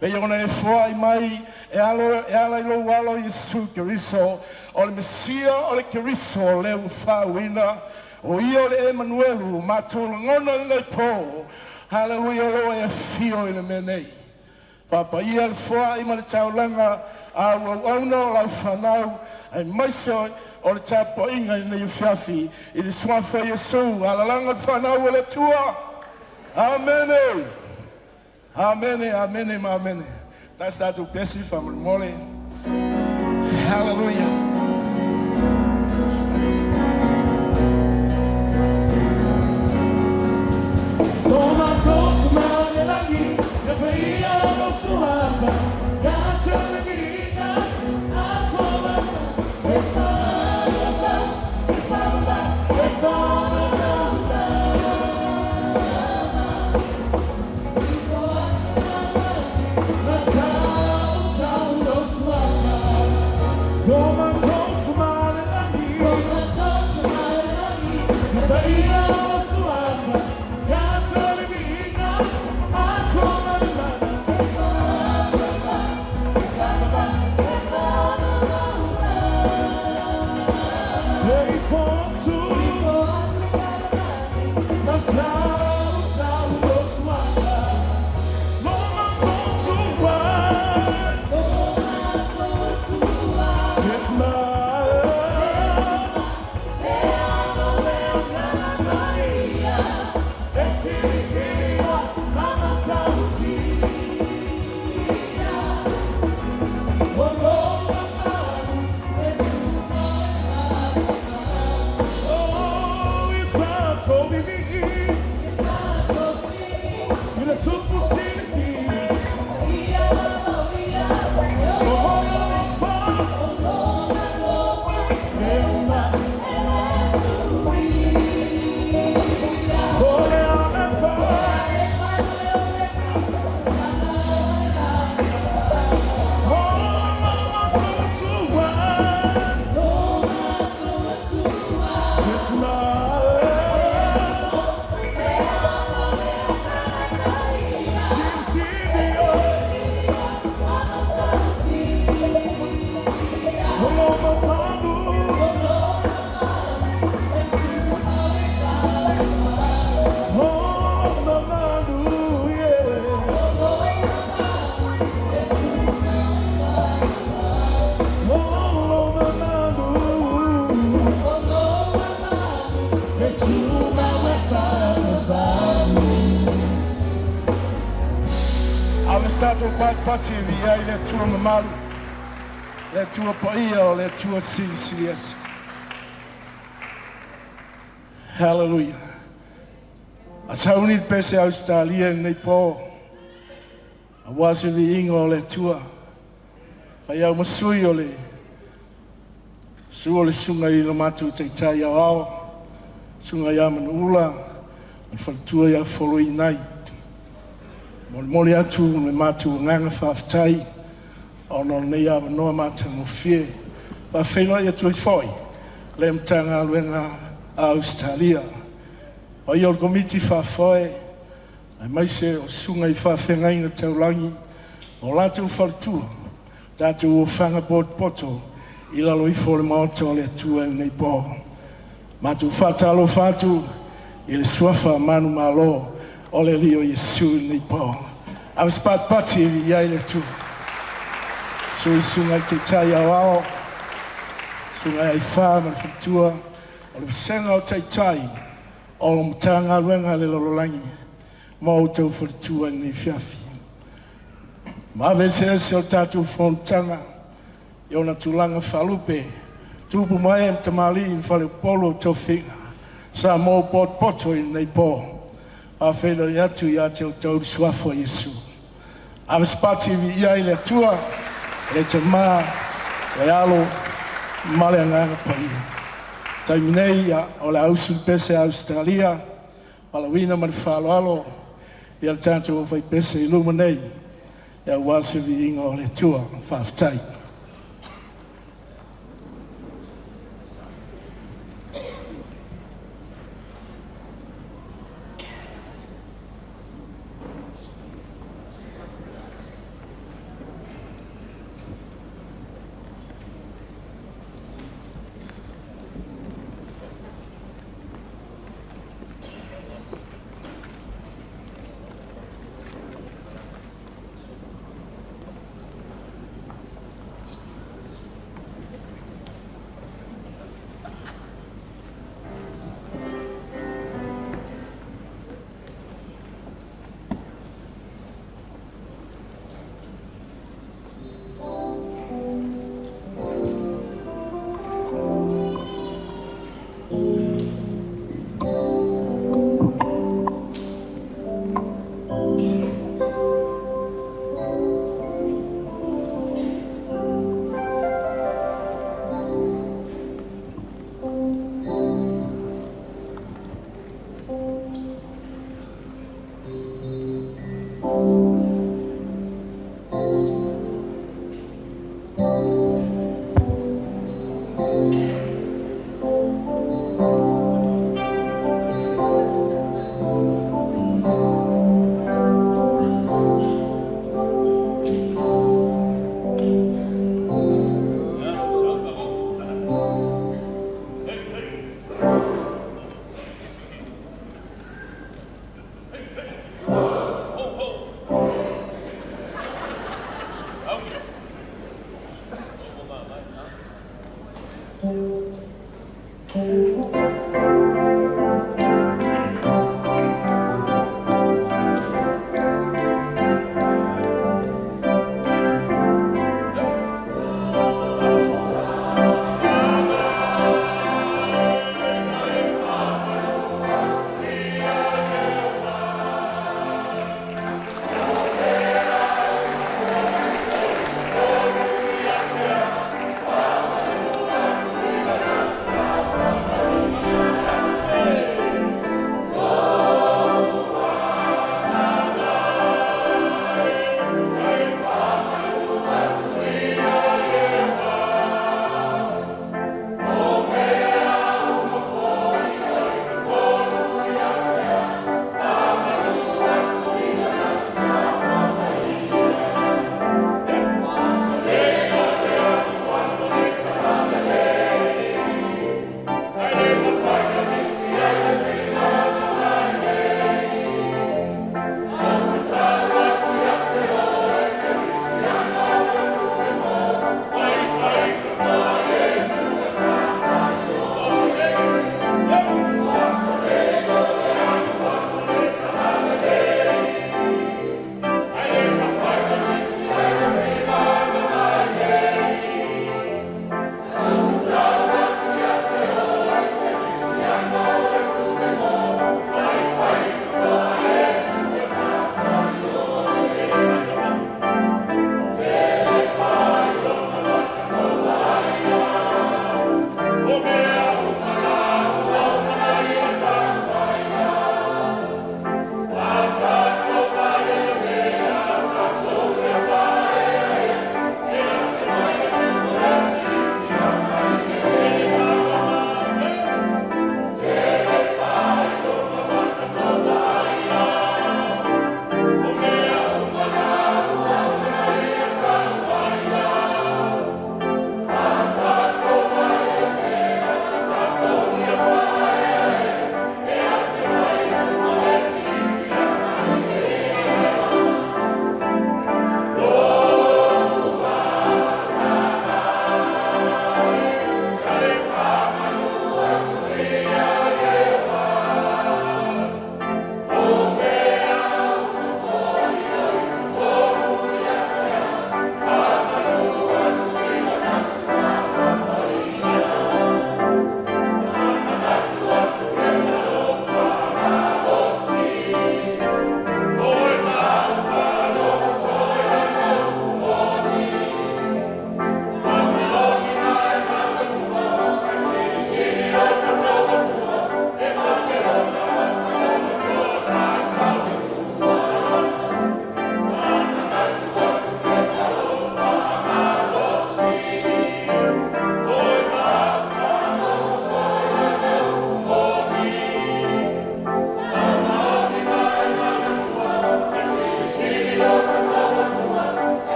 Pei ona e foai mai e alo e ala i lou alo Iesu Keriso, o le Mesia o le Keriso o le ua faauuina, o ia o le Emanuelu, matou lagona i lenei po. Haleluia, o lo o e afio i le mea nei. Faapaia le foai ma le taulaga a au auauna o lau fanau, aemaise o le tapuaiga i lenei afiafi, i le suafa o Iesu, alalaga le fanau o le Atua. Amene. Amene, amene ma amene. Tasi tatou pesi faamolemole. Hallelujah. Ave sa tatou patipati e viia ai le Atua mamalu, le Atua paia o le Atua Silisili Ese. Hallelujah. A sauni le pese Ausetalia i lenei po, aua se viiga o le Atua. Fai au ma sui o le susu o le susuga i lo matou Taitai Aoao, susuga ia Manuula, ma le faletua ia Foloinai. Molimoli atu le matou agaga faafetai ona o lenei avanoa matagofie. Faafeiloai atu ai foi le Matagaluega a Ausetalia. Paia o le Komiti Faafoe, aemaise o susuga i faafeagaiga taulagi ma o latou faletua, tatou ofaga potopoto i lalo ifo o le maota o le Atua i lenei po. Matou faatalofa atu i le suafa manumalo o le Alii o Iesu i lenei po. Ave se patipati e viia ai le Atua. Susu i le Susuga i le Taitai Aoao, Susuga ia Aifā ma le faletua, o le Vasega o Taitai o Matagaluega a le Lalolagi ma outou faletua i lenei afiafi. Maave eseese o le tatou fonotaga i ona tulaga faalupe, tupu ma ee ma tamalii ma faleupolu o tofiga, Samoa ua potopoto i lenei po. E faafeiloai atu ia te outou le suafa o Iesu. Ave se pati e viia ai le Atua, le Tama, le Alo ma le Agaga Paia. Taimi nei o le a usu le pese a Ausetalia, valaauina ma le faaaloalo ia le tatou aufaipese i luma nei aua se viiga o le Atua. Faafetai.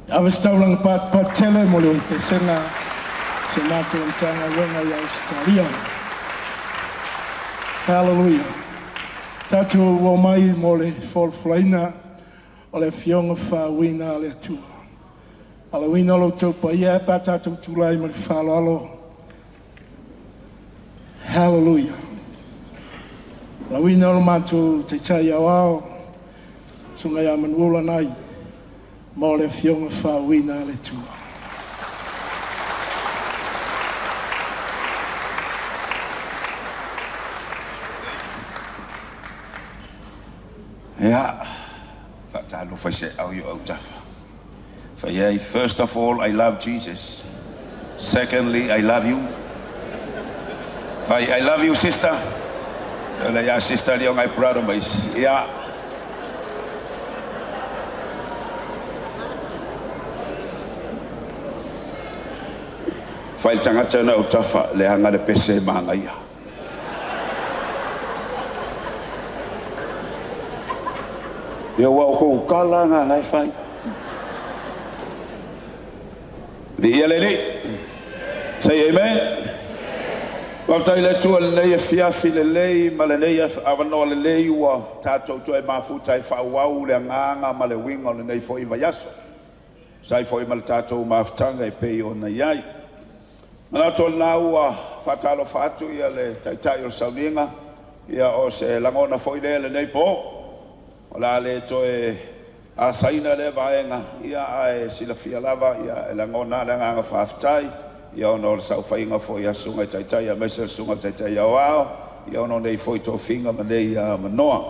Ave se taulaga patupatu tele mo le pesega se matou Matagaluega i Ausetalia. Hallelujah. Tatou ua mai mo le folafolaina o le afioga faauuina a le Atua. Alauina o lo outou paia e pe a tatou tulai ma le faaaloalo. Hallelujah. Alauina o lo matou Taitai Aoao, Susuga ia Manuola Nai, mo le afioga faauuina a le Atua. Ia, faatalofa i seau i o autafa. Fai ai, first of all, I love Jesus. Secondly, I love you. Fai, I love you, sister. O le ia sister li o ngai brother mais. Ia. Fai le tagata na autafa, leaga le pese manaia. Ia ua o kou kala ngā ngai fai. Viia le Alii. Say amen. Faafetai i le Atua i lenei afiafi lelei ma lenei avanoa lelei ua tatou toe mafuta ai faaauau le agaga ma le uiga o lenei foi vaiaso. Sa ai foi ma le tatou mafutaga e pei ona i ai. Manatu o lena ua faatalofa atu ia le Taitai o le Sauniga, ia o se lagona foi lea i lenei po. O le a le toe asaina lea vaega, ia ae silafia lava ia e lagona le agaga faafetai, ia ona o le saofaiga foi a Susuga i Taitai aemaise le Susuga i le Taitai Aoao, ia ona o nei foi tofiga ma nei avanoa.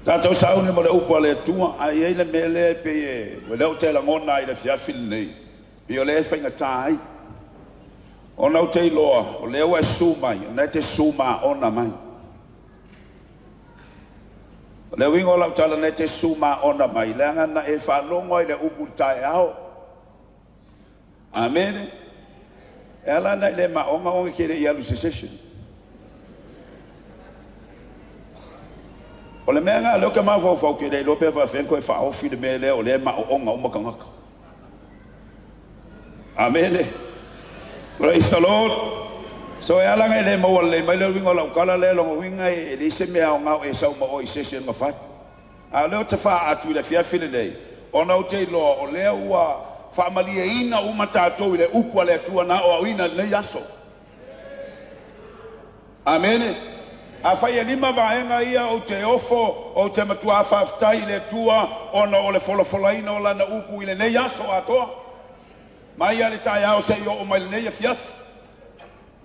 Tatou sauni mo le upu a le Atua, ae i ai le mea lea e pei e lea ou te lagona ai i le afiafi lenei, pei o lea e faigata ai. Ona ou te iloa, o lea ua e susu mai, o lena e te susu maona mai. O le uiga o lau tala na e te susu maona mai, leaga na e faalogo ai i le upu i le taeao. Amene. E ala ona e le maona ona e te le i alu i se session. O le mea lena o lea ou te mafaufau ou te le iloa pe faapefea ona toe faaofi le mea lea o lea e maoona uma tagata. Amene. Praise the Lord. So e ala ona e le maua lelei mai le uiga o lau tala lea, lona uiga e leai se mea aoga o e sau ma oe i session na fai. A o lea ou te faa atu i le afiafi lenei, ona ou te iloa o lea ua faamalieina uma tatou i le upu a le Atua na aoaoina i lenei aso. Amene. Afai e lima vaega ia ou te ofo, ou te matuā faafetai i le Atua ona o le folafolaina o Lana upu i lenei aso atoa. Mai lava le taeao seia oo mai lenei afiafi.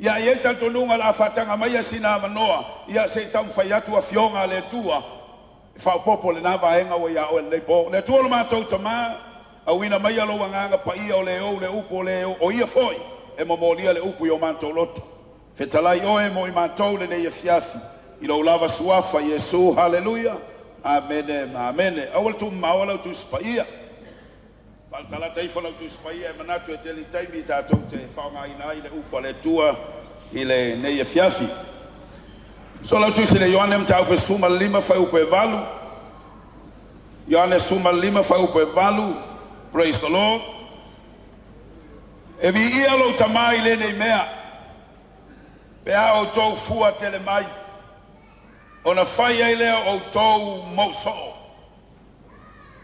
Ia, e i ai le talitonuga o le a faataga maia sina avanoa, ia se i taumafai atu Afioga a le Atua e faaopoopo lena vaega ua ia oe lenei po. Le Atua o lo matou Tama, auina maia lou Agaga Paia o le ou le upu o le o ia foi e momolia le upu i o matou loto. Fetalai oe mo i matou lenei afiafi i lou lava suafa Iesu. Haleluia. Amene ma amene. Aua le tuumamao lau Tusi Paia. Faalatalata ifo lau Tusi Paia e manatu e tele taimi tatou te faaaogaina ai le upu a le Atua i lenei afiafi. So lau Tusi le Ioane mataupu e 15 fuaiupu e 8. Ioane 15 fuaiupu e 8. Praise the Lord. E viia lou Tama i lenei mea, pe a outou fua tele mai, ona fai ai lea o outou mou soo.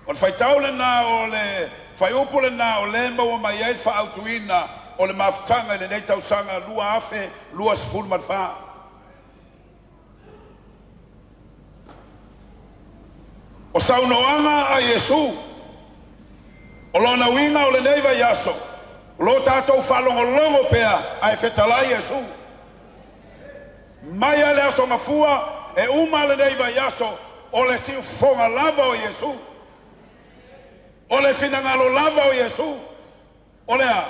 O le faitau lena o le fuaiupu lena o lea e maua mai ai le faaautuina o le mafutaga i lenei tausaga 2024. O saunoaga a Iesu, o lona uiga o lenei vaiaso, o lo tatou faalogologo pea ae fetalai Iesu. Mai lava le aso Gafua e uma lenei vaiaso, o le siufofoga lava o Iesu. O le finagalo lava o Iesu, o le a?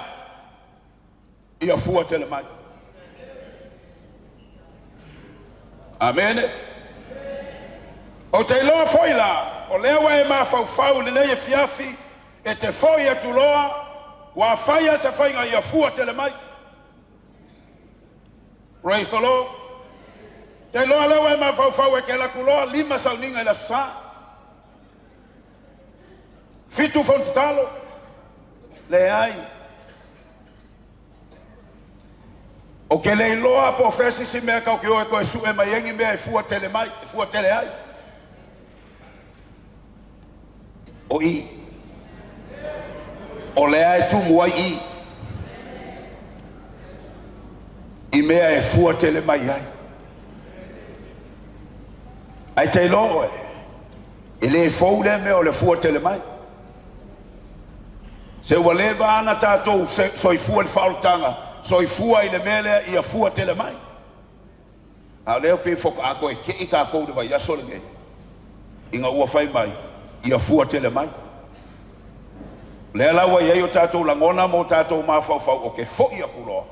Ia fua tele mai. Amene. Ou te iloa foi la, o lea ua e mafaufau i lenei afiafi e te foi atu loa, ua faia se faiga ia fua tele mai. Praise the Lord. Te iloa lea ua e mafaufau e te alu atu loa 5 sauniga i le aso Sa. 7 fono tatalo. Leai. Ou te le iloa po o fea se isi mea tatou te o e toe sue mai ai ni mea e fua tele mai, e fua tele ai. O i. O lea e tumu ai i. I mea e fua tele mai ai. Ae te iloa oe, e le fou lea mea o le fua tele mai. Se ua leva ana tatou soifua i le faaolataga, soifua i le mea lea ia fua tele mai. A o lea pei faatoa toe te i tatou i le vaiaso lenei, ina ua fai mai, ia fua tele mai. O lea la ua i ai o tatou lagona ma o tatou mafaufau ou te foi atu loa,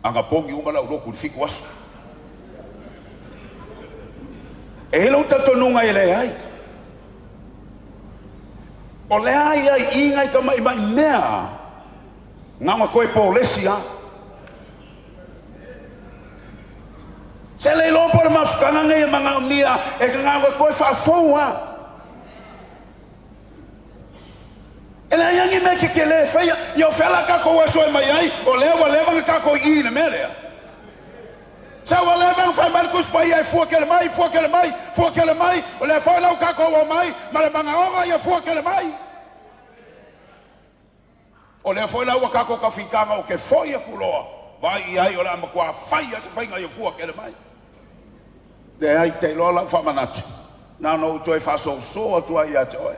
anapogi uma lau lotu i le 7 aso. E i ai lou talitonuga e leai. O lea i ai i nai tamaimai mea na ona toe polesi lava. Se le iloa po o le mafutaga nei e manaomia e na ona toe faafou lava. E leai lava ni mea tetele e faia. Ia o fea la tatou aso e mai ai, o lea ua leva ona tatou i i le mea lea. Se ua leva ona fai mai le Tusi Paia e fua tele mai, fua tele mai, fua tele mai, o lea foi la ua tatou omai ma le manaoga ia fua tele mai. O lea foi la ua tatou tafitaga ou te foi atu loa, vaai i ai o le a matua fai lava se faiga ia fua tele mai. Leai, te iloa lau faamanatu, na ona ou toe faasoso atu ai ia te oe.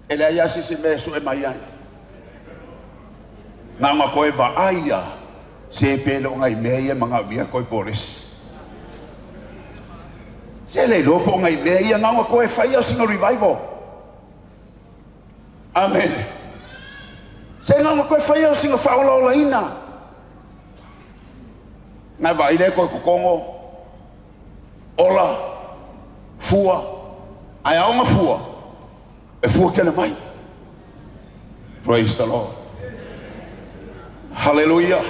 E leai lava se isi mea e sue mai ai. Na ona toe vaai lava, se pe le o nai mea ia e manaomia toe polesi. Se le iloa po o nai mea ia na ona toe fai lava o sina revival. Amene. Se na ona toe fai lava o sina faaolaolaina. Na vaai lea toe totogo, ola, fua, ae aoga fua, e fua tele mai. Praise the Lord. Hallelujah.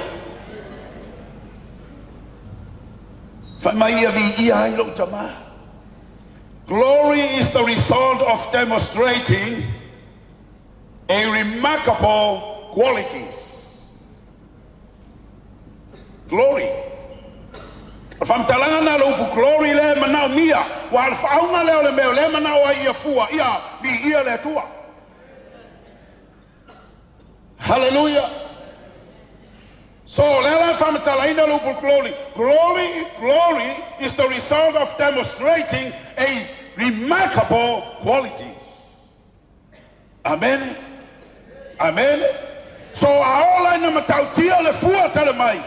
Fai mai ia viia ai lou Tama. Glory is the result of demonstrating a remarkable qualities. Glory. O le faamatalaga lena o le upu glory lea e manaomia, aua o le faauga lea o le mea o lea e manao ai ia fua, ia viia le Atua. Hallelujah. So, o lea la e faamatalaina le upu glory. Glory, glory is the result of demonstrating a remarkable qualities. Amene. Amene. So, a ola ina matautia le fua tele mai,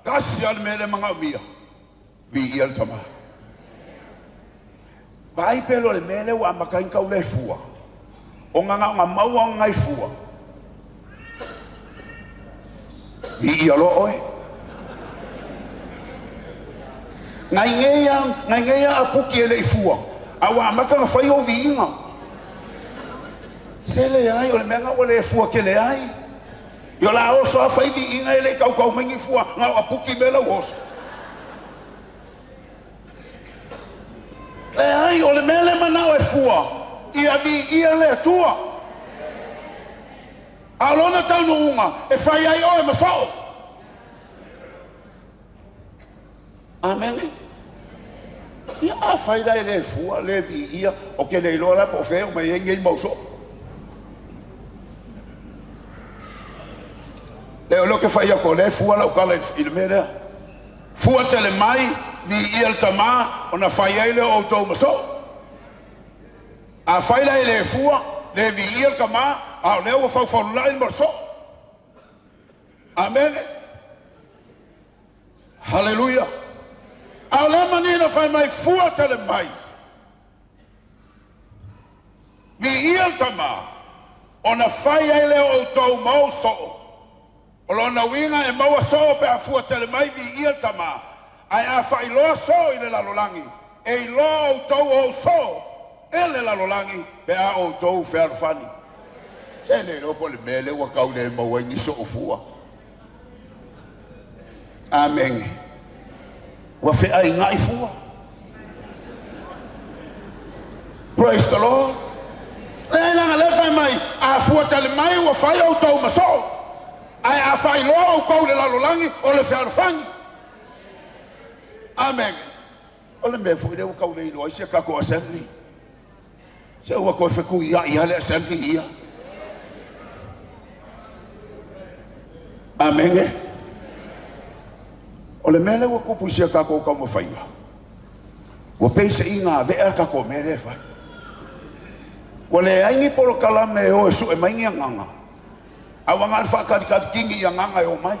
tasi lava le mea lea e manaomia, viia le Tama. Vaai pea loa le mea lea ua amata ai ona tau le fua, ona na ona maua ona nai fua, viia loa oe. Nai nei a, nai nei a apuki e le i fua, a ua amata ona fai ou viiga. Se leai, o le mea lena ua le fua tele ai. Ia o le a oso lava fai viiga e le i tautau mai ni fua, na o apuki mea la ua oso. Leai, o le mea lea e manao e fua, ia viia le Atua. A o lona taunuuga, e fai ai oe ma soo. Amene. Ia, afai la e le fua, le viia, ou te le iloa la po o fea e oo mai ai nei mau soo. Lea o lea ou te fai atu o lea e fua lau tala i le mea lea. Fua tele mai, viia le Tama, ona fai ai lea o outou ma soo. Afai la e le fua, le viia le Tama, a o lea ua faufalulai le soo. Amene. Haleluia. A o lea manino fai mai, fua tele mai, viia le Tama, ona fai ai lea o outou ma ou soo. O lona uiga e maua soo pe a fua tele mai, viia le Tama, ae a faailoa soo i le lalolagi, e iloa outou o ou soo e le lalolagi pe a outou fealofani. Se le iloa po o le mea lea ua tau le maua ai ni soo fua. Amene. Ua feainai fua. Praise the Lord. Leai leaga lea fai mai. mai, A fua tele mai ua fai outou ma soo, ae a faailoa outou i le lalolagi, o le fealofani. Amene. O le mea foi lea ua tau le iloa ai si a tatou Assembly. Se ua toe fetuiai lava le Assembly ia. Amene. O le mea lea ua tupu i si a tatou taumafaiga, ua pei se iga avea le tatou mea lea e fai. Ua leai ni polokalame e o e sue mai ni agaga, a ua na o le faatalitali i agaga e omai.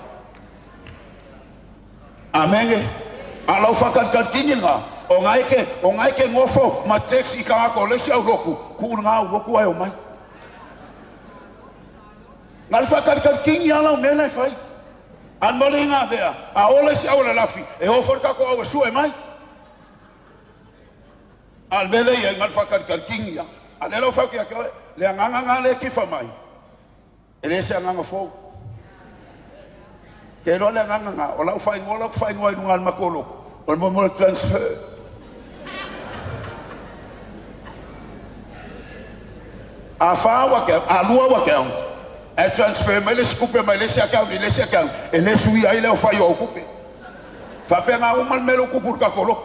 Amene. A o lau faatalitali lena, o na e te, o na e te nofo ma text i tagata o le isi aulotu, tuu lena aulotu ae omai. Na o le faatalitali lava lau mea la e fai. A mo le iga avea, a o le isi au alalafi, e o foi le tatou au e sue mai. A o le mea lea e i ai, na o le faatalitali lava. A o lea la ua fai atu ia te oe, le agaga lena lea e tifa mai, e le se agaga fou. Te iloa le agaga lena, o lau faaigoa la ou te faaigoa ai i luga o le matou lotu, o le mea o le transfer. A fa au account, a lua au account, ae transfer mai le isi tupe mai le isi account i le isi account, e le suia ai le aofai o au tupe. Faapena uma le mea lea ua tupu i le tatou lotu.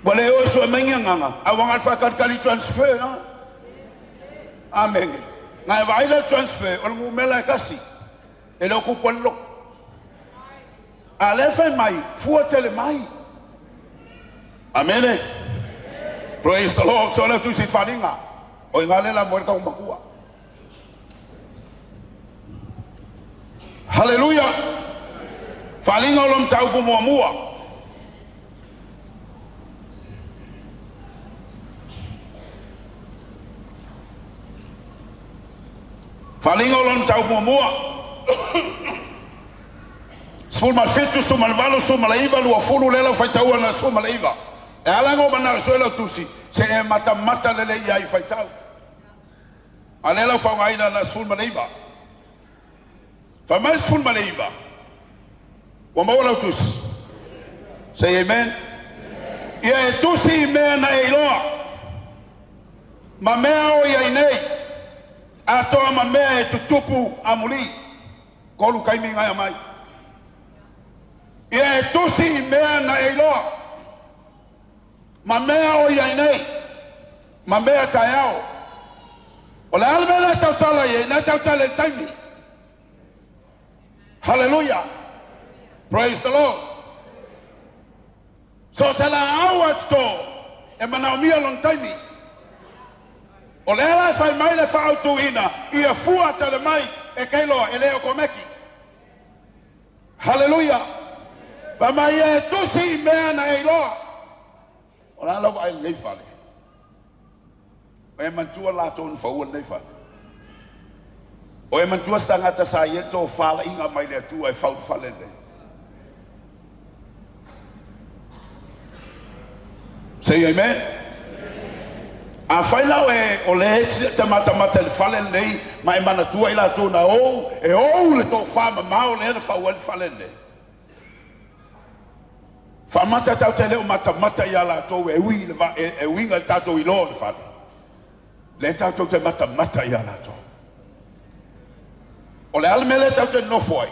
Ua le o e sue mai ni agaga, ae ua na o le faatalitali transfer lava. Amene. Na e vaai la i le transfer, o le numera e tasi, e le o tupu ai le lotu. A o lea e fai mai, fua tele mai. Amene. Praise the Lord. So lea tusi faliga. O i ina lea la moe le taumatua. Haleluia. Faliga o lo mataupu muamua. Faliga o lo mataupu muamua. 17, 18, 19, 20 lea lau faitau ana 19. E ala ona ou manao e sue lau tusi, se e matamata lelei i ai i faitau. A lea lau faaaogaina ana 19. Fai mai le 19, ua maua lau tusi. Say amen. Ia e tusi i mea na e iloa, ma mea o i ai nei, atoa ma mea e tutupu amuli. Tolu taimi na e aumai. Ia e tusi i mea na e iloa, ma mea o i ai nei, ma mea taeao. O le a le mea na e tautala i ai? Na e tautala i le taimi. Haleluia! Praise the Lord! So o se laau a toto e manaomia lona taimi. O lea la e fai mai le faaautuina ia fua tele mai e keiloa e le o komeki. Haleluia! Fai mai ia e tusi i mea na e iloa. O le a lau vaai i lenei fale? O e manatua latou na faua lenei fale? O e manatua se tagata sa i ai le tofalaiga mai le Atua e fau le fale lenei? Say amen. Afai la oe o lea e te matamata i le fale lenei ma e manatua i latou na ou, e ou le tofa mamao lea na fau ai le fale lenei. Faamata tatou te le o matamata ia latou e ui i le va, e, e uiga i le tatou iloa o le fale. Lea tatou te matamata ia latou. O le a le mea lea tatou te nonofo ai?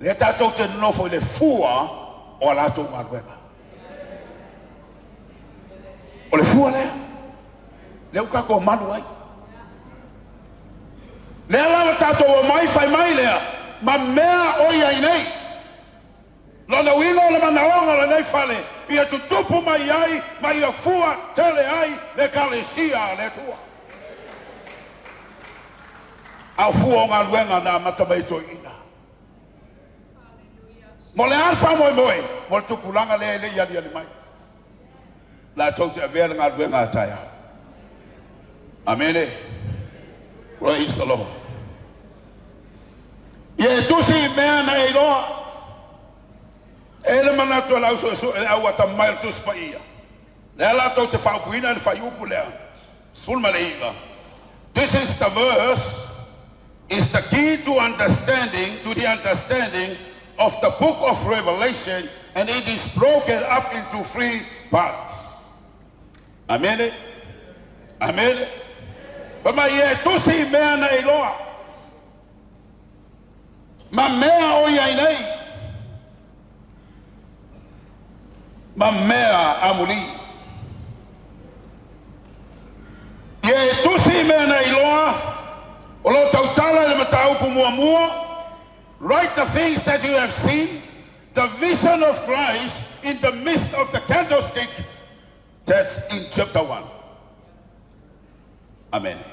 Lea tatou te nonofo i le fua o a latou galuega. O le fua lea, lea ua tatou malu ai. Lea la ua tatou omai fai mai lea, ma mea o i ai nei. Lona uiga o le manaoga o lenei fale, ia tutupu mai ai ma ia fua tele ai le Ekalesia a le Atua. A o fua o galuega na amata mai e toeaiina. Mo le a le faamoemoe? Mo le tupulaga lea e le i aliali mai. Latou te avea le galuega a taeao. Amene. Praise the Lord. Ia e tusi i mea na e iloa. E le manatu e le au suesue, le au atamamai o le Tusi Paia. Lea latou te faaupuina i le fuaiupu lea, 19. This is the verse is the key to understanding to the understanding of the book of Revelation and it is broken up into three parts. Amene. Amene. Fai mai ia e tusi i mea na e iloa, ma mea o i ai nei, ma mea amulī. Ia e tusi i mea na e iloa, o lo o tautala i le mataupu muamua, Write the things that you have seen, the vision of Christ in the midst of the candlestick, that's in chapter 1. Amene.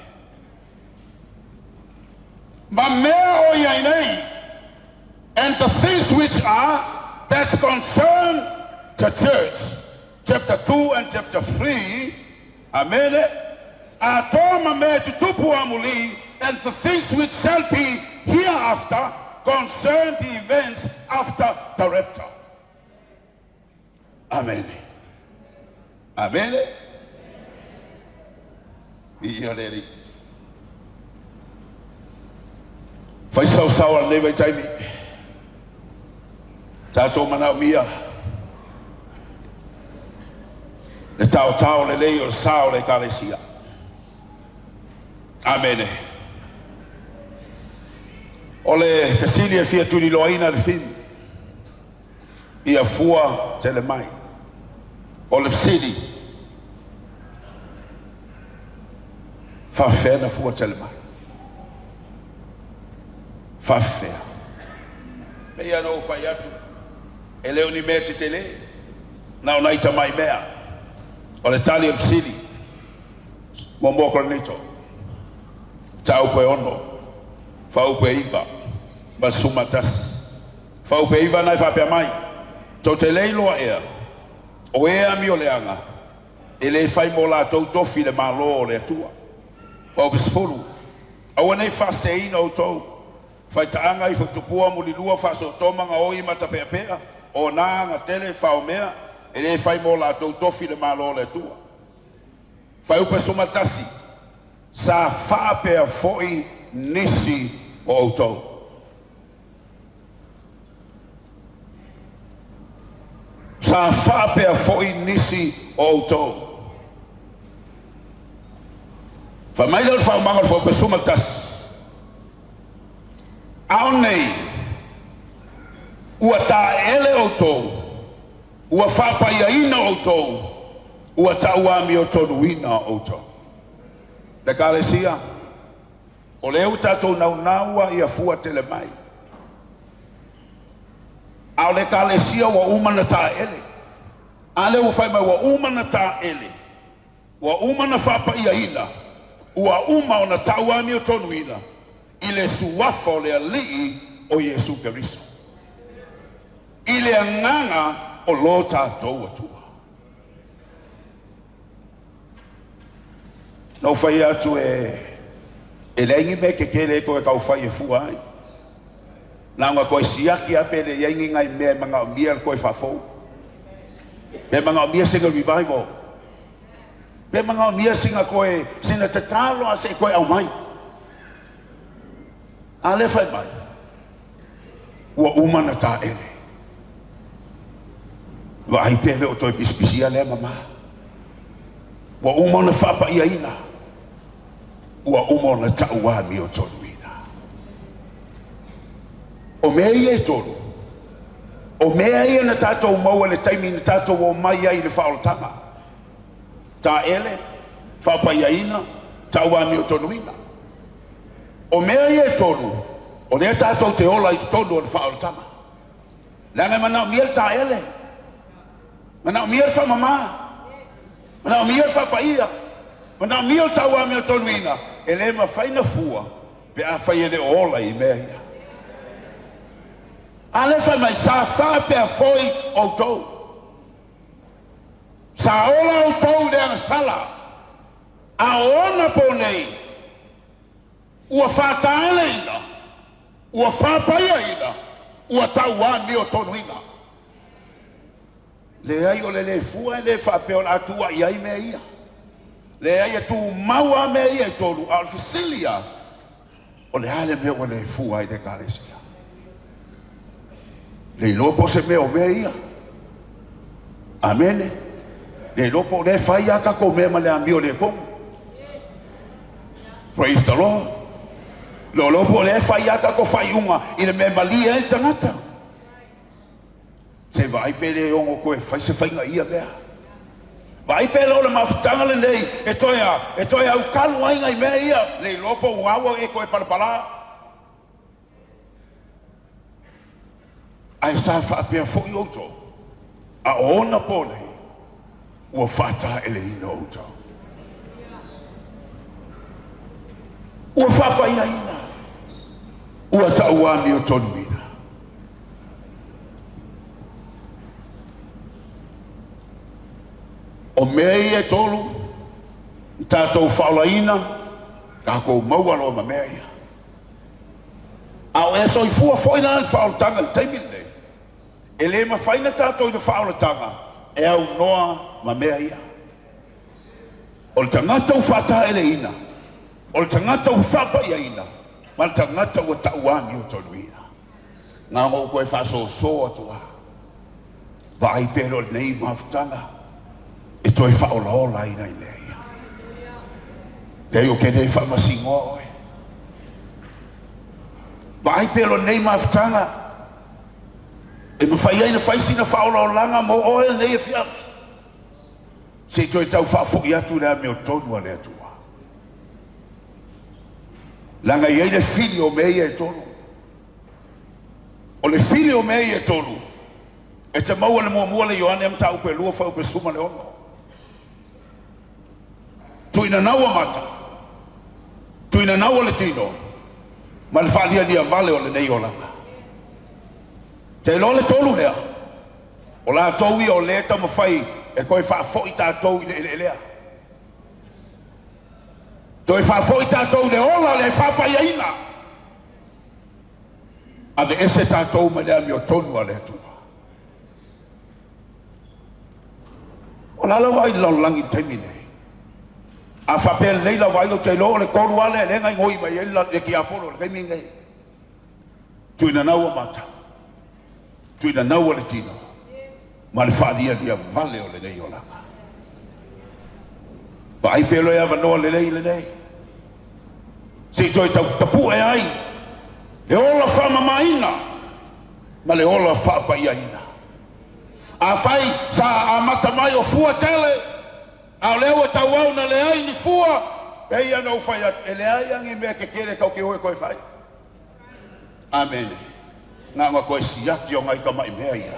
Ma mea o i ai nei, and the things which are, that's concern the church, chapter 2 and chapter 3, Amene, atoa ma mea e tutupu amulī, and the things which shall be hereafter concern the events after the rapture. Amene. Amene. Viia le Alii. Fai saosao a lenei vaitaimi. Tatou manaomia le taotao lelei o le sa o le Ekalesia. Amene. O le fesili e fia tuliloaina le theme, ia fua tele mai. O le fesili, faafefea na fua tele mai? Faafefea? Pei lava ona ou fai atu, e le o ni mea tetele, na o nai tamai mea. O le tali o le fesili, muamua Korinito, mataupu e 6, faaupu e 9 ma le 11. Faaupu e 9 na e faapea mai, Tou te le iloa ea, o e amioleaga, e le fai mo latou tofi le Malo o le Atua. Faaupu e 10, Aua nei faaseseina outou, faitaaga ifo tupua mulilua faasootoma gaoi matapeapea, o na aga tele faomea, e le fai mo latou tofi le Malo o le Atua. Fuaiupu e 11, Sa faapea foi nisi o outou. Sa faapea foi nisi o outou. Fai mai lea o le faaumaga o le fuaiupu e 11, A o nei, ua taeele outou, ua faapaiaina outou, ua tauamiotonuina outou. Le Ekalesia, o lea ua tatou naunau ia fua tele mai. A o le Ekalesia ua uma na taeele. A lea ua fai mai ua uma na taeele, ua uma na faapaiaina, ua uma ona tauamiotonuina i le suafa o le Alii o Iesu Keriso, i le agaga o lo tatou Atua. Na ou fai atu e e leai ni mea tetele e toe tau fai e fua ai. Na ona toe siaki lava pe le i ai ni nai mea e manaomia le toe faafou. Pe manaomia sina revival. Pe manaomia sina toe, sina tatalo lava se i toe aumai. A lea fai mai, ua uma na taele. Vaai pe le o toe pisipisia lea mama. Ua uma ona faapaiaina. Ua uma ona tau amiotonuina. O mea ia e tolu, o mea ia na tatou maua i le taimi na tatou omai ai i le faaolataga. Taele, faapaiaina, tau amiotonuina. O mea ia e tolu, o lea tatou te ola i totonu o le faaolataga. Leaga e manaomia le taele, manaomia le faamama, manaomia le faapaia, manaomia le tauamiotonuina. E le mafai na fua pe afai e le o ola i mea ia. A lea fai mai, sa faapea foi outou. Sa ola outou i le agasala, a o ona po nei, ua faataeleina, ua faapaiaina, ua tauamiotonuina. Leai, o le le fua e le faapea o le a tuuai ai mea ia. Leai, e tumau lava mea ia e tolu, a o le fesili lava, o le a le mea ua le fua ai le Ekalesia? Le iloa po o se mea o mea ia. Amene. Le iloa po o lea e fai lava tatou mea ma le amio le tonu. Praise the Lord. Loa po o lea e fai lava tatou faaiuga i le mea e malie ai le tagata. Se vaai pe le ono toe fai se faiga i ia mea. Vaai pe le o le mafutaga lenei e toe a, e toe aukalu ai nai mea ia, le iloa po ua ua e toe palapala. Ae sa faapea foi outou, a o ona po nei, ua faataeleina outou. Ua faapaiaina, ua tauamiotonuina. O mea ia e tolu, tatou faaolaina, tatou maua loa ma mea ia. A o ea soifua foi la le faaolataga i le taimi lenei, e le mafai na tatou i le faaolataga e aunoa ma mea ia. O le tagata ua faataeleina, o le tagata ua faapaiaina, ma le tagata ua tauamiotonuina. Na ona ou toe faasoso atu lava, vaai pea loa lenei mafutaga e toe faaolaola ai nai mea ia. Leai ou te le faamasinoa oe. Vaai pea loa lenei mafutaga e mafai ai ona fai sina faaolaolaga mo oe lenei afiafi, se i toe tau faafoi atu le amiotonu a le Atua. Leaga e i ai le fili o mea ia e tolu. O le fili o mea ia e tolu, e te maua i le muamua le Ioane mataupu e 2 fuaiupu e 16. Tuuinanaua mata, tuuinanaua le tino, ma le faalialia vale o lenei olaga. Te iloa le tolu lea, o latou ia o lea e taumafai e toe faafoi tatou i le eleelea. Toe faafoi tatou i le ola le faapaiaina. Aveese tatou mai le amiotonu a le Atua. O le a lau vaai i le lalolagi i le taimi lenei? A faapea lelei lau vaai, ou te iloa o le tolu lava lea lea e gaigoi mai ai le tiapolo i le taimi lenei. Tuuinanaua mata, tuuinanaua le tino, ma le faalialia vale o lenei olaga. Vaai pea loa e avanoa lelei lenei, se i toe tapue ai le ola faamamaina ma le ola faapaiaina. Afai sa amata mai o fua tele, a o lea ua tauau na leai ni fua, pei ona ou fai atu, e leai lava ni mea tetele tatou te o e toe fai. Amene. Na ona toe siaki o nai tamai mea ia,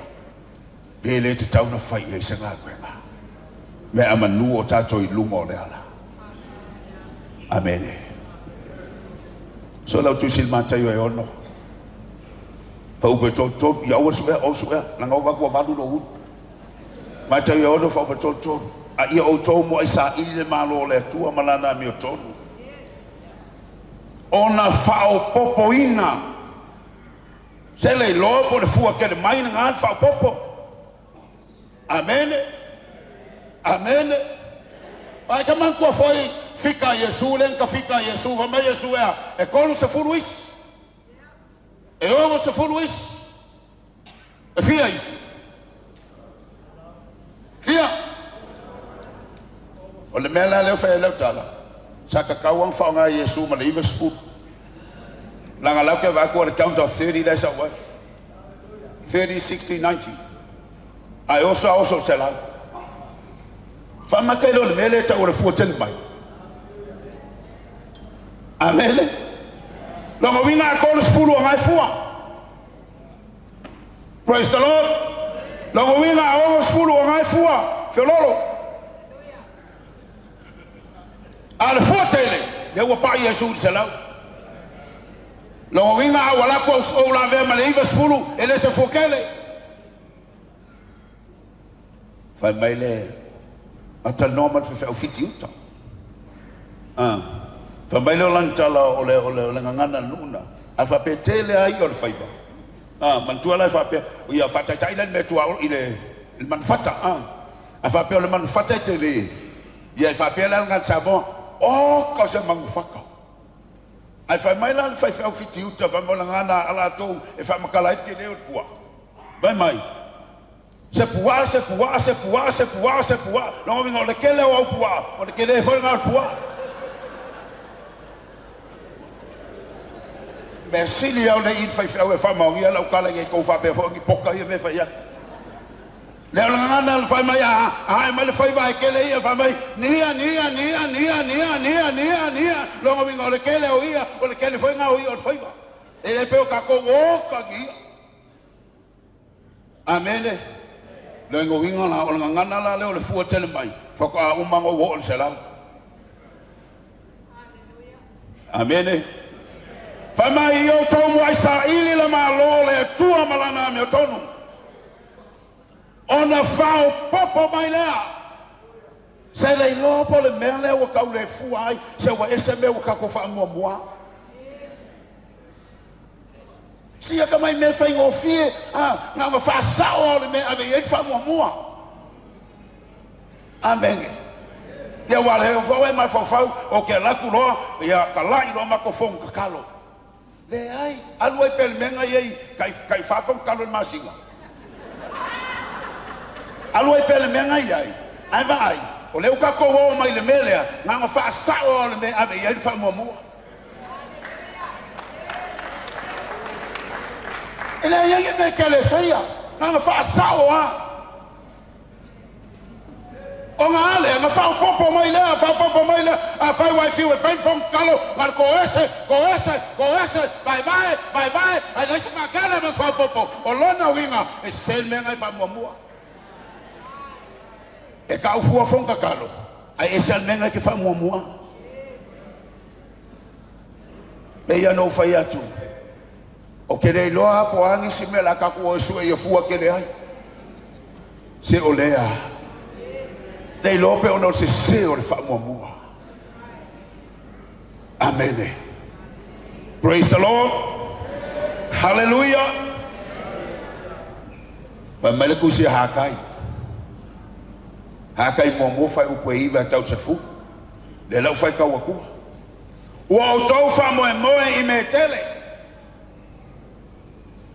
pe le tatau ona fai i ai se galuega. Mea manu o tatou i luga o le ala. Amene. So lau tusi i le Mataio e 6. Fuaiupu e 33, ia aua le suea, o suea, leaga ua avatu ua valu lou ulu. Mataio e 6 fuaiupu e 33. A ia outou muai saili le Malo o le Atua ma lana amiotonu, ona faaopoopoina. Se le iloa po o le fua tele mai lena le faaopoopo. Amene. Amene. Ae ka manatua foi fika a Iesu lea na tafita a Iesu, fai mai Iesu e a? E 30 isi. E 60 isi. E fia isi? Fia? O le mea la lea ua fai ai lau tala, sa tatau lava ona faaaoga e Iesu ma le 90. Leaga la ou te vaai atu o le count of 30 la e sau ai. 30, 60, 90. Ae oso a oso i le 100. Faamata ai lea o le mea lea e tau o le fua tele mai. Amene. Lona uiga a 30 o na e fua. Praise the Lord. Lona uiga a 60 o na e fua feololo. A o le fua tele, lea ua pai Iesu i le 100. Lona uiga a ua alu atu ou lavea ma le 90, e le se fua tele. Fai mai le a talanoa ma le faifeau Fiti uta. Ah. Fai mai le o lana tala o le, o le, o le gagana le nu'u na. Ae faapea tele lava i'a o le faiva. Ah, manatua la e faapea, ia faataitai la i le mea tuaoi i le, i le manufata. Ah. Ae faapea o le manufata e tele, ia e faapea la le gagana Samoa, oka se manufata. Ae fai mai la le faifeau Fiti uta, fai mai o le gagana a latou e faamatala ai le tele o le puaa. Fai mai, Se puaa, se puaa, se puaa, se puaa, se puaa. Lona uiga o le tele o au puaa, o le tele foi lena o le puaa. Mea sili lava ona i i le faifeau e faamaonia lau tala i tou faapea foi o ni poka ia mea e fai atu. Lea o le gagana fai mai a ae mai le faiva e tele ia fai mai nia nia nia nia nia nia nia nia lona uiga o le tele o ia o le tele foi na o ia o le faiva. E le pei o tatou oka ni ia. Amene. Lona uiga la o le gagana la lea o le fua tele mai faatoa uma ona ou oo i le 100. Amene. Fai mai i outou muai saili le Malo o le Atua ma Lana amiotonu, ona faaopoopo mai lea. Se le iloa po o le mea lea ua tau le fua ai, se ua ese mea ua tatou faamuamua. Sia ka mai mea faigofie, a, na ona faasao lava o le mea e ave i ai le faamuamua. Amene. Ia aua le foi e mafaufau, ou te alu atu loa, ia talai loa matou fono tatalo. Leai, alu ai pea i le mea na i ai tai, tai fa fono tatalo i le masina. Alu ai pea i le mea na i ai, ae vaai, o lea ua tatou oo mai i le mea lea, na ona faasao lava o le mea e ave i ai le faamuamua. E leai ai ni mea tele e faia, na ona faasao lava. Ona a lea, na faaopoopo mai lea, faaopoopo mai lea, afai ua e fiu e fai le fono tatalo, na o le toese, toese, toese, vaevae, vaevae, ae leai se faatele ma se faaopoopo. O lona uiga, e sese le mea na e faamuamua. E tau fua fono tatalo, ae ese lava le mea na e te faamuamua. Pei lava ona ou fai atu, ou te le iloa lava po o a nisi mea o le a tatou o e sue ia fua tele ai. Se o lea, le iloa pe ona o le sese o le faamuamua. Amene. Praise the Lord. Hallelujah. Fai mai le tusi a Hakai. Hakai muamua faaiupu e 9 e tau 10. Lea la ua faitau atua. Ua outou faamoemoe i mea tele.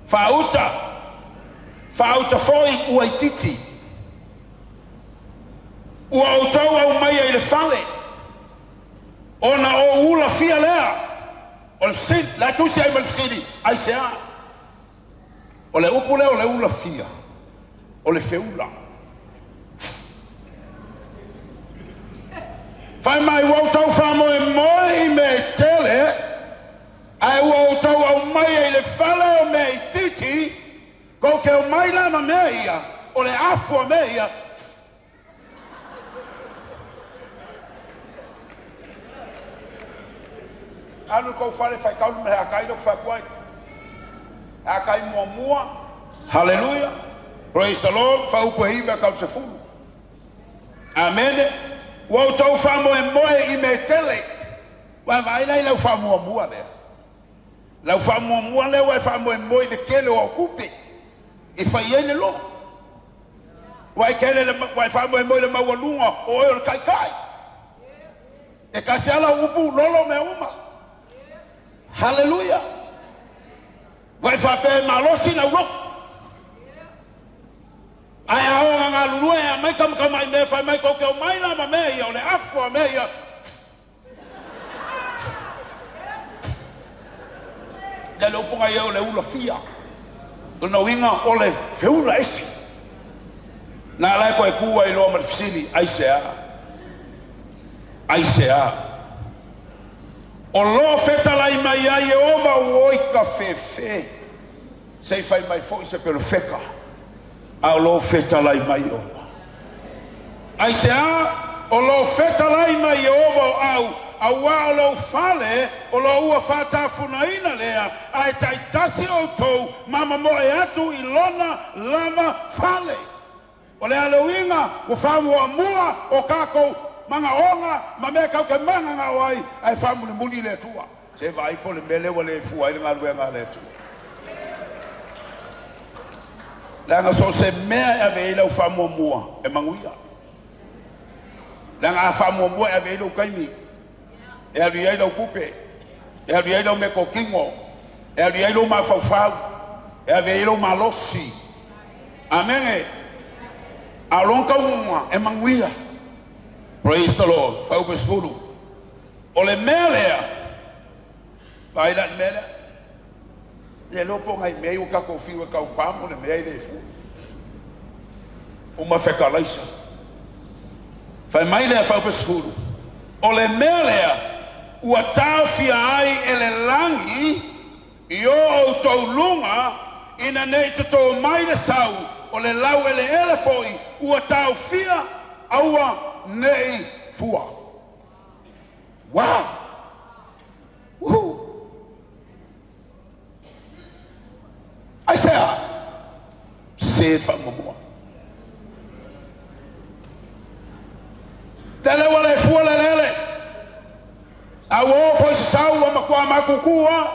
Faauta, faauta foi ua itiiti. Ua outou aumaia i le fale, ona ou ula fia lea. O le fesili, la e tusi ai ma le fesili, aisea? O le upu lea o le ula fia, o le feula. Fai mai ua outou faamoemoe i mea e tele, ae ua outou aumaia i le fale o mea itiiti, kou te omai la ma mea ia, o le afu a mea ia. Alu i kou fale faitau le mea akai lea ou te fai atu ai. Akai muamua, haleluia, praise the Lord, faaupu e 9 tau 10. Amene. Ua outou faamoemoe i mea tele. Vaavaai la i lau faamuamua lea. Lau faamuamua lea ua e faamoemoe i le tele o au tupe e fai ai le logo. Ua e tele le, ua e faamoemoe i le maualuga o oe o le taitai. E tasi lava lau upu, lolo mea uma. Haleluia! Ua e faapea e malosi lau logo. Ae a oo ina galulue e aumai tamatamai mea fai mai tou te omai la ma mea ia o le afu a mea ia. Lea le upu na i ai o le ulafia. O lona uiga o le feula ese. Na ala e toe tu ai loa ma le fesili, aisea? Aisea? O lo fetalai mai ai Ieova ua oi ka fefe, se i fai mai foi se pelofeka, a o lo fetalai mai Ieova. Aisea? O lo fetalai mai Ieova o au, auā o lou fale o lo ua faatafunaina lea, a e taitasi outou ma mamoe atu i lona lava fale. O le a le uiga ua faamuamua o tatou manaoga ma mea tatou te mananao ai, ae faamulimuli le Atua. Se vaai po o le mea lea ua le fua ai le galuega a le Atua. Leaga so o se mea e ave i ai lau faamuamua, e manuia. Leaga a faamuamua e ave i ai lou taimi, e alu i ai lau tupe, e alu i ai lau meatotino, e alu i ai lou mafaufau, e ave i ai lou malosi. Amene. A o lona taunuuga, e manuia. Praise the Lord. Fuaiupu e 10. O le mea lea, vaai la i le mea lea. Le iloa po o nai mea ia ua tatou fiu e taupa mo le mea e le fua. Uma fetalaisa. Fai mai le fuaiupu 10, O le mea lea ua taofia ai e le lagi i o outou luga ina ne i totō mai le sau o le laueleele foi ua taofia aua ne i fua. Wow! Woohoo! Aisea? Se faamuamua. Lele ua le fua le eleele. A ua oo foi se sau ua matua matutu lava.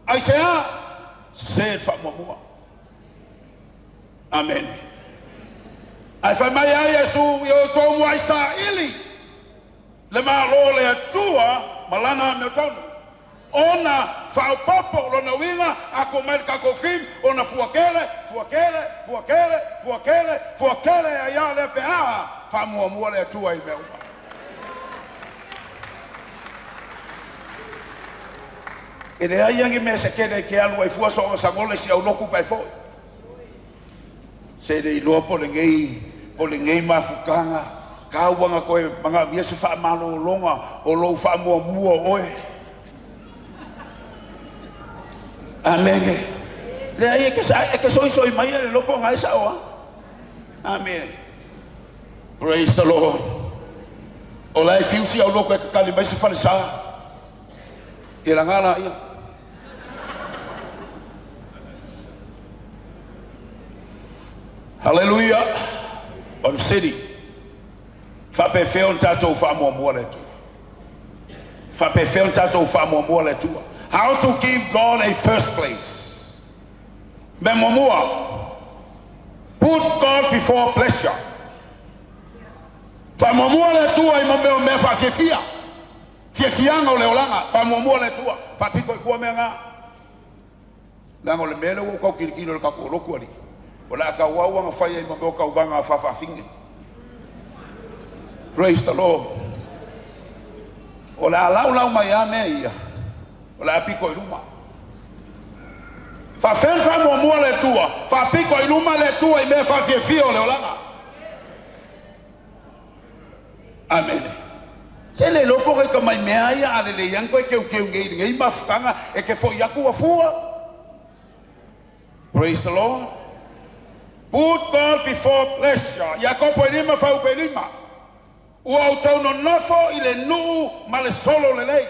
Aisea? Se faamuamua. Amene. Ae fai mai ai Iesu i outou muai saili le Malo o le Atua ma Lana amiotonu. Ona faaopoopo lona uiga a tuu mai le tatou film ona fua tele, fua tele, fua tele, fua tele, fua tele ai a lea pe a faamuamua le Atua i mea uma. E leai a ni mea se tele e te alu ai fua soona sagole si au lotu pae foi. Se le iloa po o lenei, po o lenei mafutaga, tau ana toe manaomia se faamalologa o lou faamuamua o oe. Amene. Leai, e te, e te soisoi mai le lopo na e sao a. Amene. Praise the Lord. O la e fiu si au loko e tatali mai se falesa. Te laga la ia. Haleluia! O le fesili, faapefea ona tatou faamuamua le Atua? Faapefea ona tatou faamuamua le Atua? How to give God a first place? Mea muamua, put God before pleasure. Faamuamua le Atua i mo mea o mea faafiafia. Fiafiaga o le olaga, faamuamua le Atua, faapito i tua mea na. Leaga o le mea lea ua ou tau tilotilo i le tatou lotu alii, o le a tauau ana fai ai ma mea o tauvaga a faafaafine. Praise the Lord. O le a laulau mai lava mea ia, o le a pito i luma. Faafea le faamuamua le Atua, faapito i luma le Atua i mea faafiafia o le olaga. Amene. Se le iloa po o ka mai mea ia a lelei lava ona toe teuteu nei i lenei mafutaga e te foi atu ua fua. Praise the Lord. Put God before pleasure. Iakopo e lima fuaiupu e lima. Ua outou nonofo i le nuu ma le solo lelei.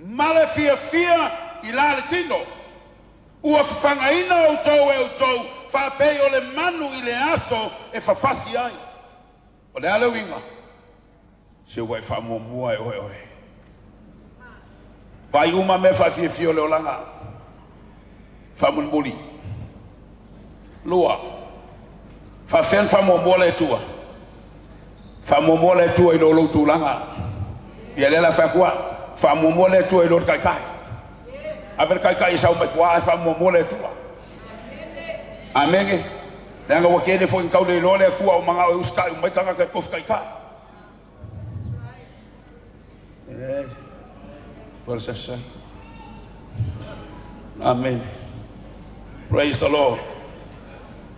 Ma le fiafia i la le tino. Ua fafagaina outou e outou faapei o le manu i le aso e fafasi ai. O le a le uiga? Se ua e faamuamua e oe oe. Vaai uma mea faafiafia o le olaga. Faamulimuli. Lua. Faafefea ona faamuamua le Atua? Faamuamua le Atua i lo lou tulaga. Ia lea la fai atu au, faamuamua le Atua i lo le taitai. Ave le taitai e sau mai tua ae faamuamua le Atua. Amene. Leaga ua tele foi ina tau le iloa le Atua o manao e usitai uma mai tagata e tofi taitai. Eh, Amen. Praise the Lord.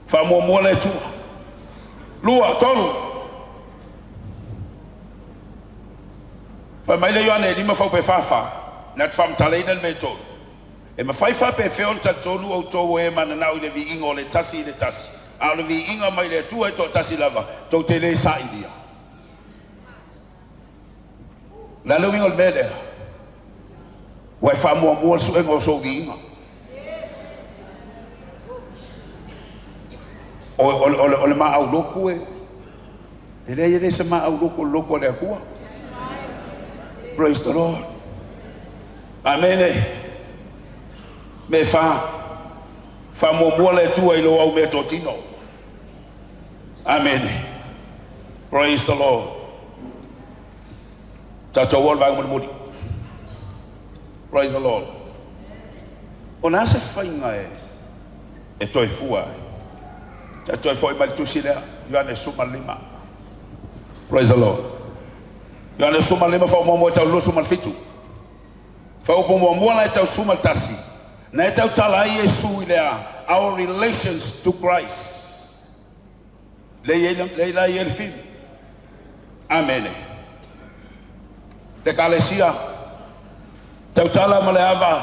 Faamuamua le Atua. Lua, tolu. Fai mai le Ioane e lima fuaiupu e fa fa, na te faamatalaina le mea e tolu. E mafai faapefea ona talitonu outou o e mananao i le viiga o le tasi i le tasi, a o le viiga mai le Atua e toatasi lava, tou te le sailia. O le a le uiga o le mea lea? Ua e faamuamua le suega o sou viiga. O, o, o, o le maau lotu e, e leai e le se maau lotu o le lotu a le Atua. Praise the Lord. Amene. Me fa, faamuamua le Atua i lou au mea totino. Amene. Praise the Lord. Tatou oo i le vaega mulimuli. Praise the Lord. O le a se faiga e, e toe fua ai? Ta toe foi mai le tusi lea, Ioane 15. Praise the Lord. Ioane 15 fuaiupu muamua e tau 27. Fuaiupu muamua la e tau 11. Na e tautala ai Iesu i le a? Our relations to Christ. Lea i ai, lea la i ai le fili. Amene. Le Ekalesia, tautala ma le ava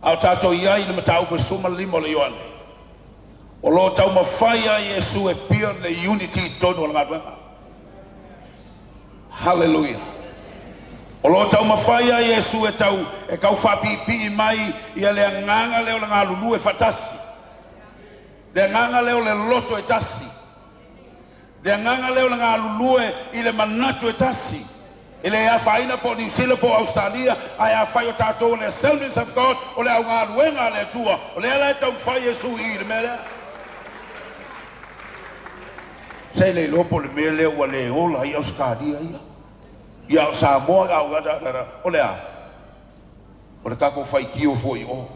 a o tatou i ai i le mataupu e 15 o le Ioane. O lo o taumafai lava Iesu e build le unity i totonu o le galuega. Hallelujah. O lo o taumafai lava Iesu e tau e tau faapiipii mai ia le agaga lea o le galulue faatasi. Le agaga lea o le loto e tasi. Le agaga lea o le galulue i le manatu e tasi. E le afaina po o Niu Sila po o Ausetalia, ae afai o tatou o le Assemblies of God, o le augaluega a le Atua, o lea la e taumafai Iesu i i le mea lea. Se le iloa po o le mea lea ua le ola ai Ausetalia ia. Ia o Samoa, a o, o le a? O le tatou faitio fua i o.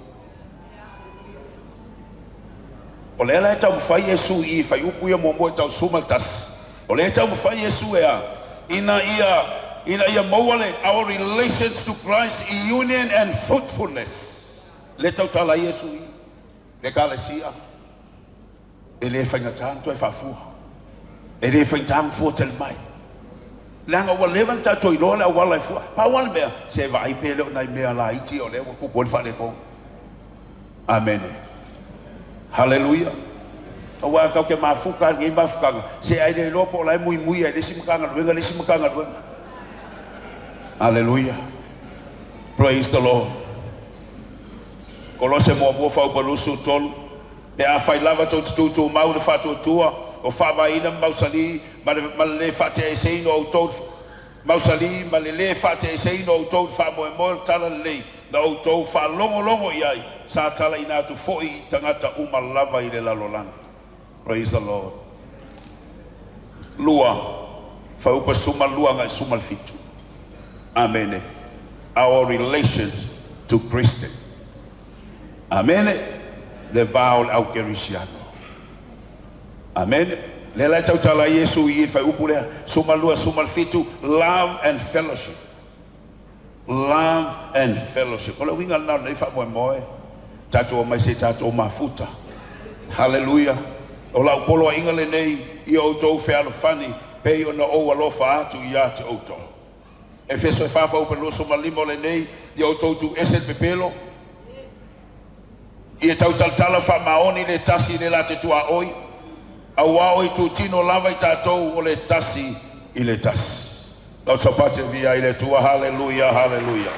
O lea la e taumafai Iesu i i fuaiupu ia muamua e tau 11. O lea e taumafai Iesu e a? Ina ia, ina ia maua le our relations to Christ in union and fruitfulness. Lea e tautala ai Iesu i i. Le Ekalesia. E le faigata ona toe faafua. E le faigata ona fua tele mai. Leaga ua leva ona tatou iloa le auala e fua. Pau lava le mea, se vaai pe le o nai mea laiti o lea ua tupu ai le faaletonu. Amene. Haleluia. Aua tatou te mafuta lava i lenei mafutaga, se ai le iloa po o la e muimui ai le isi Matagaluega le isi Matagaluega. Haleluia. Praise the Lord. Kolose muamua fuaiupu 23. Pe afai lava tou te tutumau i le faatuatua, o faavaeina ma mausali, ma le, ma le lē faateaeseina o outou, mausali, ma le lē faateaeseina o outou i le faamoemoe o le Tala Lelei na outou faalogologo i ai, sa talaina atu foi i tagata uma lava i le lalolagi. Praise the Lord. Lua, fuaiupu 12 agai 17. Amene. Our relations to Christian. Amene. Le va o le au kerisiano. Amene. Lea la e tautala ai Iesu i i le fuaiupu lea, 12, 17, love and fellowship. Love and fellowship. O le uiga lena o lenei faamoemoe, tatou omai se i tatou mafuta. Haleluia. O lau poloaiga lenei i outou fealofani, pei ona ou alofa atu ia te outou. Efeso e 4 fuaiupu 25 o lenei, ia outou tuuese le pepelo, ia tautalatala faamaoni le tasi i le la te tuaoi, auā o itutino lava i tatou o le tasi i le tasi. Lau saupati e viia ai le Atua, haleluia, haleluia.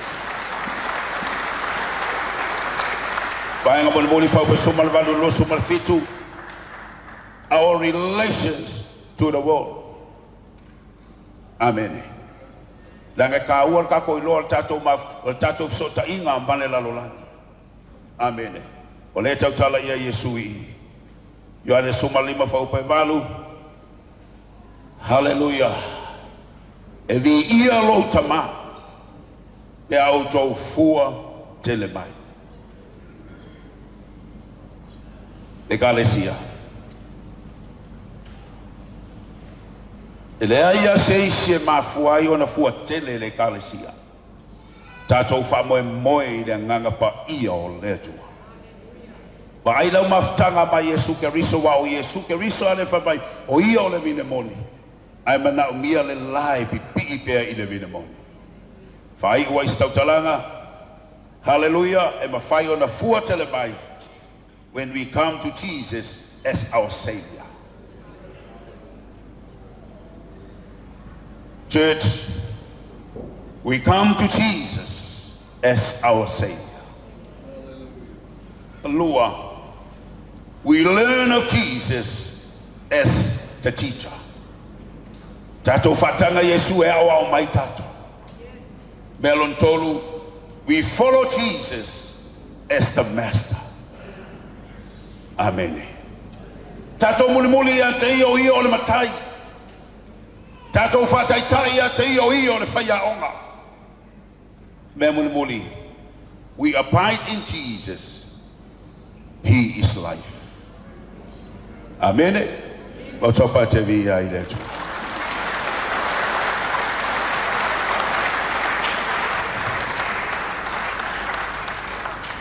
Vaega mulimuli fuaiupu 18 27, our relations to the world. Amene. Leaga e taua le tatou iloa o le tatou maf, o le tatou fesootaiga ma le lalolagi. Amene. O lea e tautala i ai Iesu i i. Ioane 15 fuaiupu e 8. Haleluia. E viia lou Tama pe a outou fua tele mai. Ekalesia. E leai lava se isi e mafua ai ona fua tele le Ekalesia. Tatou faamoemoe i le Agaga Paia o le Atua. Vaai lau mafutaga ma Iesu Keriso, aua o Iesu Keriso a lea fai mai, o Ia o le vine moni, ae manaomia le la e pipii pea i le vine moni. Faaiu ai se tautalaga, Haleluia, e mafai ona fua tele mai when we come to Jesus as our Saviour. Church, we come to Jesus as our Saviour. Lua, we learn of Jesus as the teacher. Tatou faataga Iesu e aoao mai tatou. Mea lona tolu, we follow Jesus as the master. Amene. Tatou mulimuli ia te ia o ia o le matai. Tatou faataitai ia te ia o ia o le faiaoga. Mea mulimuli, we abide in Jesus, He is life. Amene. Lau taupa te viia i le Atua.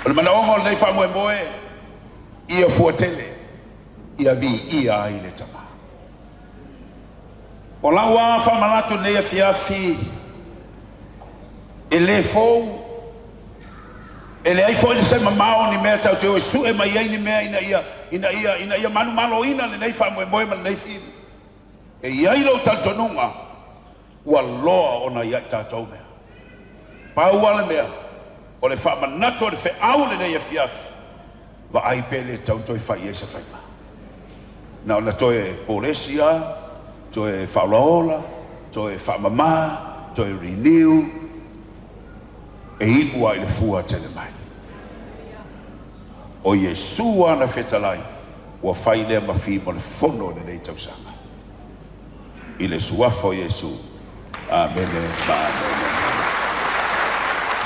O le manaoga o lenei faamoemoe, ia fuatele, ia viia ai le Tama. O lau lava faamanatu i lenei afiafi, e le fou, e leai foi se mamao o ni mea tatou te o e sue mai ai ni mea ina ia, ina ia, ina ia manumaloina lenei faamoemoe ma lenei fili. E i ai lou talitonuga, ua loa ona ia i tatou mea. Pau lava le mea, o le faamanatu o le feau i lenei afiafi, vaai pe le tatau ona toe fai i ai se faiga. Na ona toe polesi lava, toe faaolaola, toe faamama, toe renew, e iu lava i le fua tele mai. O Iesu lava na fetalai, ua fai lea ma fi mo le fono i lenei tausaga. I le Suafa o Iesu. Amene ma amene.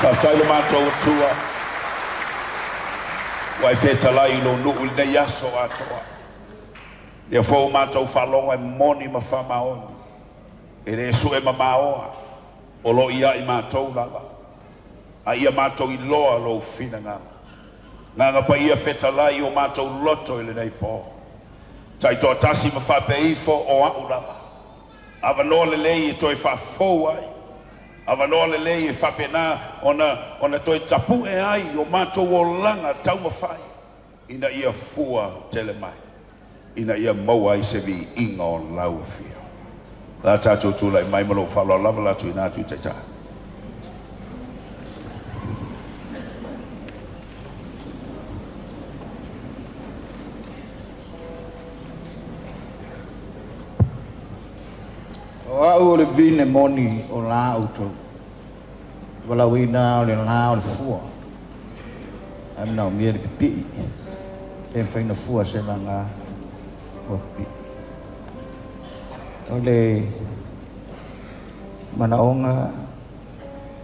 Faafetai lo matou Atua, ua e fetalai i lou nuu i lenei aso atoa. Lea foi ua matou faalogo e moni ma faamaoni, e le sue mamaoa, o lo o ia i matou lava, a ia matou iloa lou finagalo. Agaga Paia fetalai i o matou loto i lenei po. Taitoatasi ma faapea ifo o a'u lava. Avanoa lelei e toe faafou ai. Avanoa lelei e faapena ona ona toe tapu'e ai o matou olaga taumafai ina ia fua tele mai, ina ia maua ai se viiga o lau Afio. O le a tatou tulai mai ma lou faaaloalo lava o le a tuuina atu i Taitai. O au o le vine moni o la outou. Valaauina o le la o le fua. Ae manaomia le pipii. Le mafai ona fua se laga ua pipii. O le manaoga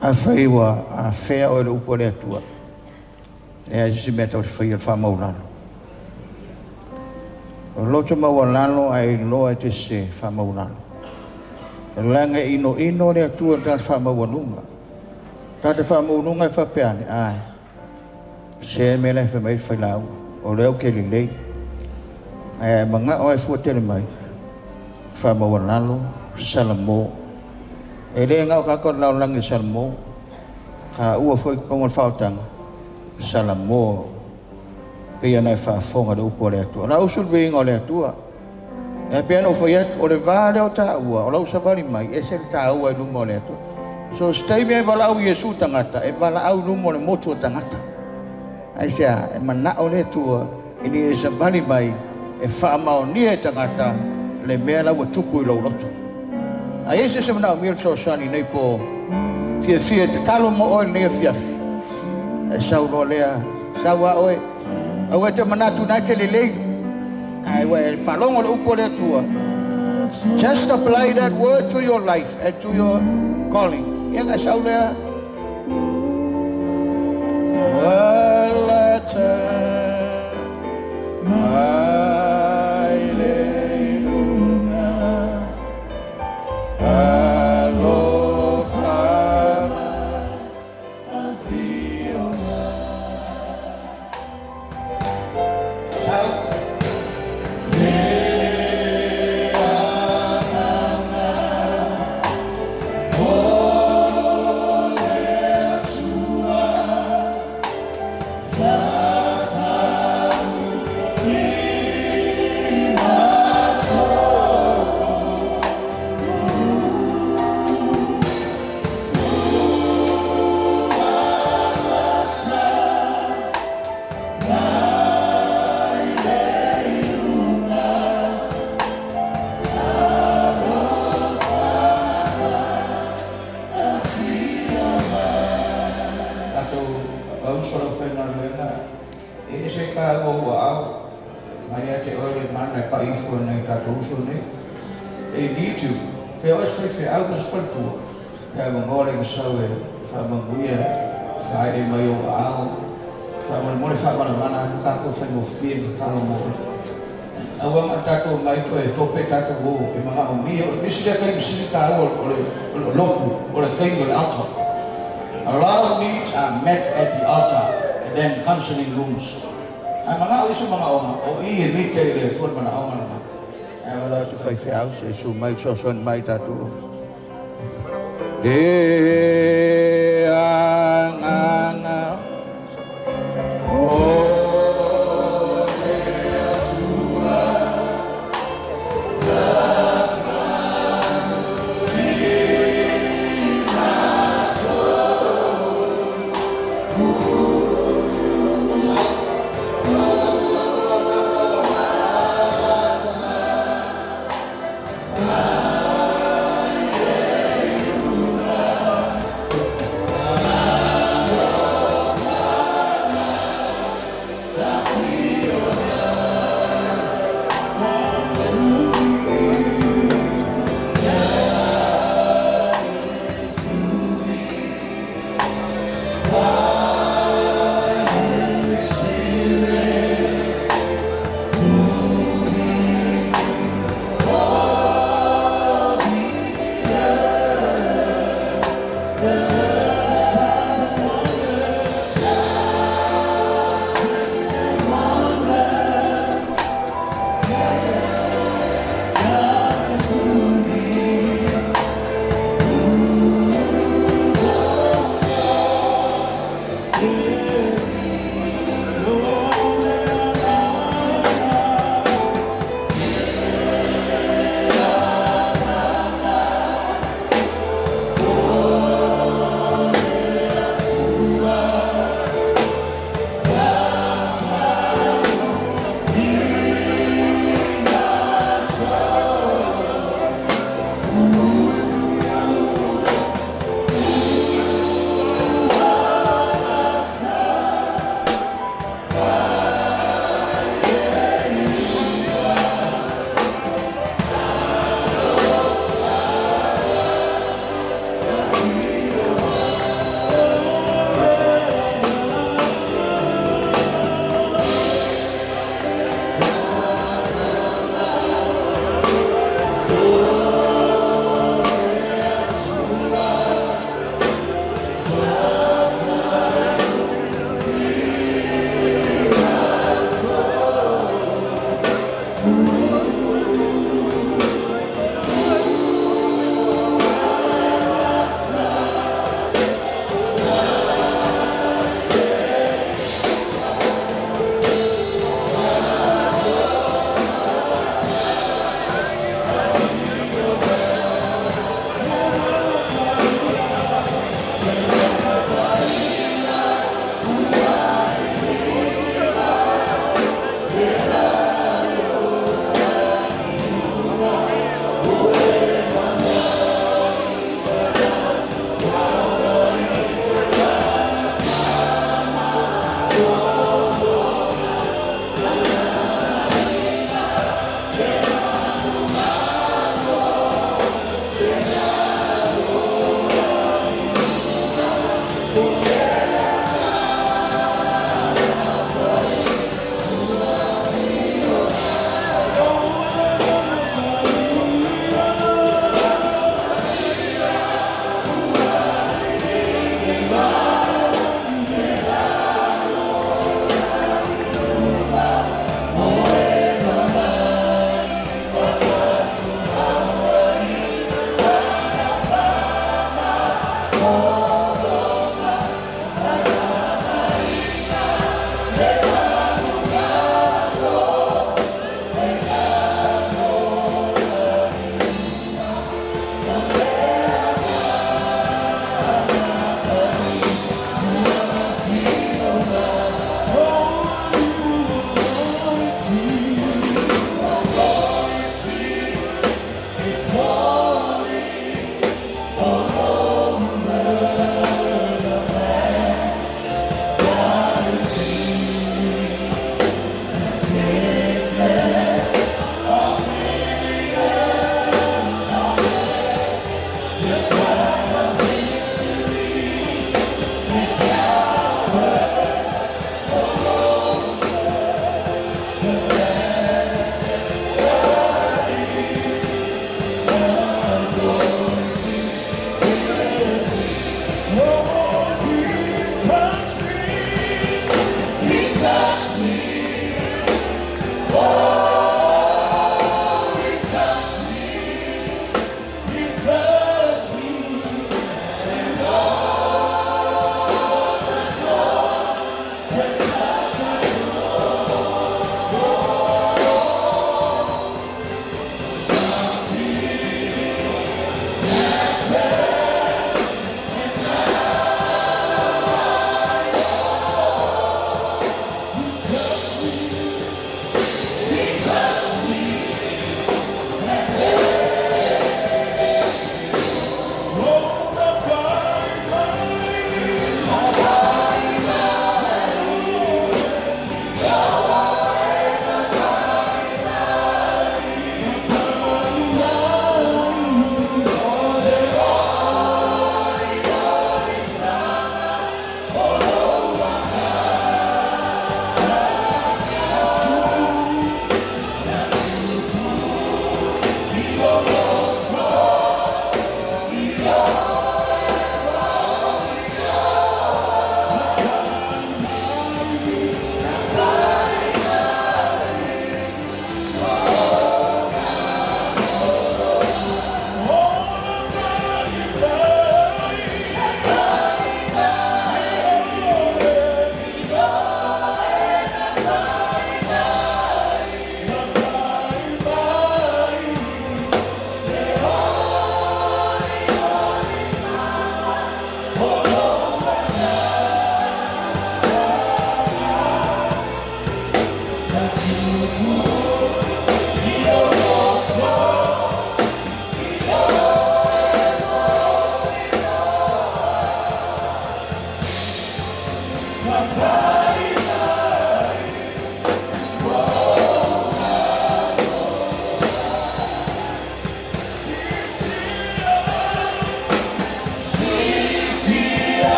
afai ua afea oe le upu a le Atua, leai se isi mea tatou te faia le faamaualalo. O le loto maualalo ae iloa e te se faamaualalo. Leaga e inoino le Atua i le tagata faamaualuga. Tagata faamaualuga e faapea ane, ae, se mea la e fai mai le failauga, o lea ou te lelei. Ae a e manao lava e fua tele mai, faamaualalo, Salamo. E le na o tagata o le lalolagi e Salamo. Taua foi i totonu o le faaolataga, Salamo. Pei ona e faafofoga i le upu a le Atua. O le a usu le viiga o le Atua. Ae pei ona ou fai atu, o le va lea o taua, o lau savali mai, e ese le taua i luma o le Atua. So se taimi e valaau Iesu tagata, e valaau i luma o le motu o tagata. Aisea? E manao le Atua ina ia e savali mai e faamaonia e tagata le mea la ua tupu i lou loto. A i ai se isi e manaomia le fesoasoani nei po fiafia e tatalo mo oe i lenei afiafi, e sau loa lea, sau a oe. Aua e te manatu na e te lelei, ae ua e faalogo le upu a le Atua. Just apply that word to your life and to your calling. Ia na sau lea. Tatou auso le aufaigaluega, e ese taua ua ao mai ia te oe le mana e pai ifo e nai tatou uso nei. They need you. Fea oe se faifeau ma se faletua, e avanoa le sau e faamanuia, faaee mai ou aao, faamolemole faamalamala atu tatou faigofie ma tatalo mo oe. Aua na tatou omai toe tope tatou o e manaomia. O le nisi lea taimi sili taua o le lotu, o le taimi o le altar. A lot of needs are met at the altar. than counseling rooms. Ae manao isi manaoga, o i e mita i le Atua le manaoga lena. Ae ala atu faifeau se i susu mai fesoasoani mai i tatou. Le agaga o le Atua.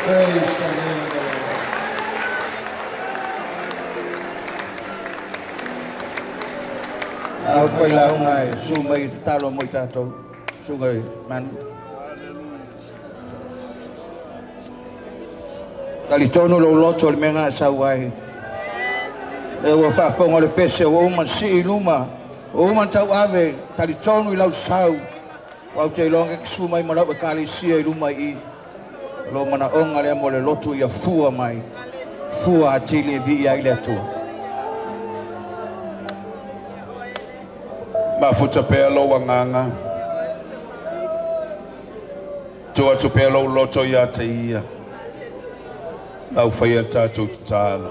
Praise the name of the Lord. A foi lauga e susu mai e tatalo mo i tatou, Susuga i Manu. Talitonu lou loto i le mea na e sau ai. E ua faafofoga le pese ua uma ona sii i luma, ua uma ona tauave, talitonu i lau sau. Aua ou te iloa e te susu mai ma lau Ekalesia i luma i i. O lou manaoga lea mo le lotu ia fua mai, fua atili e viia ai le Atua. Mafuta pea lou agaga. Tuu atu pea lou loto ia te Ia. Lau faia tatou tatalo.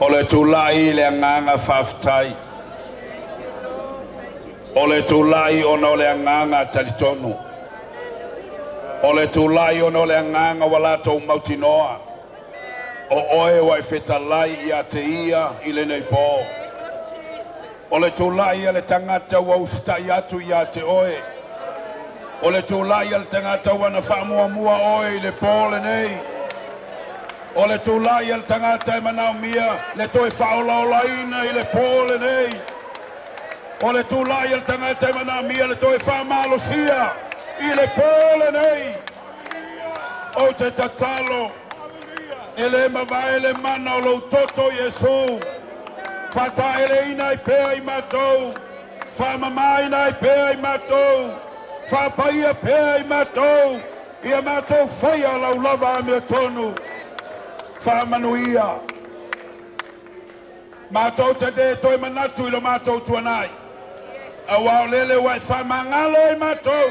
O le tulai i le agaga faafetai. O le tulai ona o le agaga talitonu. O le tulai ona o le agaga ua latou mautinoa. O oe ua e fetalai ia te Ia i lenei po. O le tulai a le tagata ua usitai atu ia te oe. O le tulai a le tagata ua na faamuamua oe i le po lenei. O le tulai a le tagata e manaomia le toe faaolaolaina i le po lenei. O le tulai a le tagata e manaomia le toe faamalosia i le po lenei. Ou te tatalo, e le mavae le mana o lou toto Iesu. Faataeleina ai pea i matou, faamamaina ai pea i matou, faapaia pea i matou, ia matou faia lau lava amiotonu. Faamanuia. Matou te le toe manatu i lo matou tuanai, aua o lele ua e faamagalo i matou,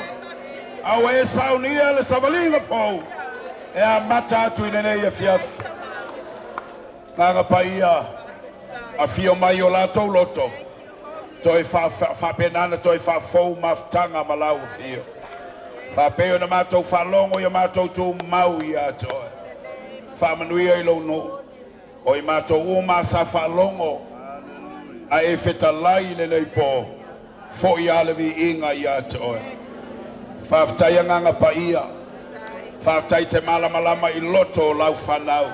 a ua e saunia le savaliga fou e amata atu i lenei afiafi. Agaga Paia, afio mai i o latou loto, toe faapena ona toe faafou mafutaga ma lau afio. Faapei ona matou faalogo i a matou tumau ia te oe. Faamanuia i lou nuu. O i matou uma sa faalogo a e fetalai i lenei po, foi lava le viiga ia te oe. Faafetai Agaga Paia, faafetai te malamalama i loto o lau fanau.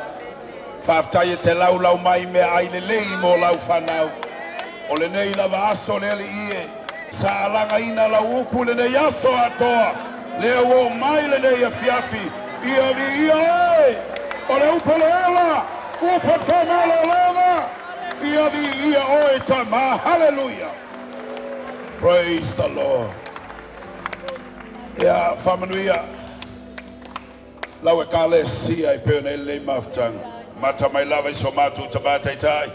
Faafetai e te laulau mai meaai lelei mo lau fanau. O lenei lava aso le Alii e. Sa alagaina lau upu i lenei aso atoa, lea ua oo mai lenei afiafi, ia viia oe, o le upu o le ola, upu o le faamalologa, ia viia oe Tama, haleluia. Praise the Lord. Ia faamanuia lau Ekalesia e pei ona i ai lenei mafutaga. Amata mai lava i so matou tama taitai,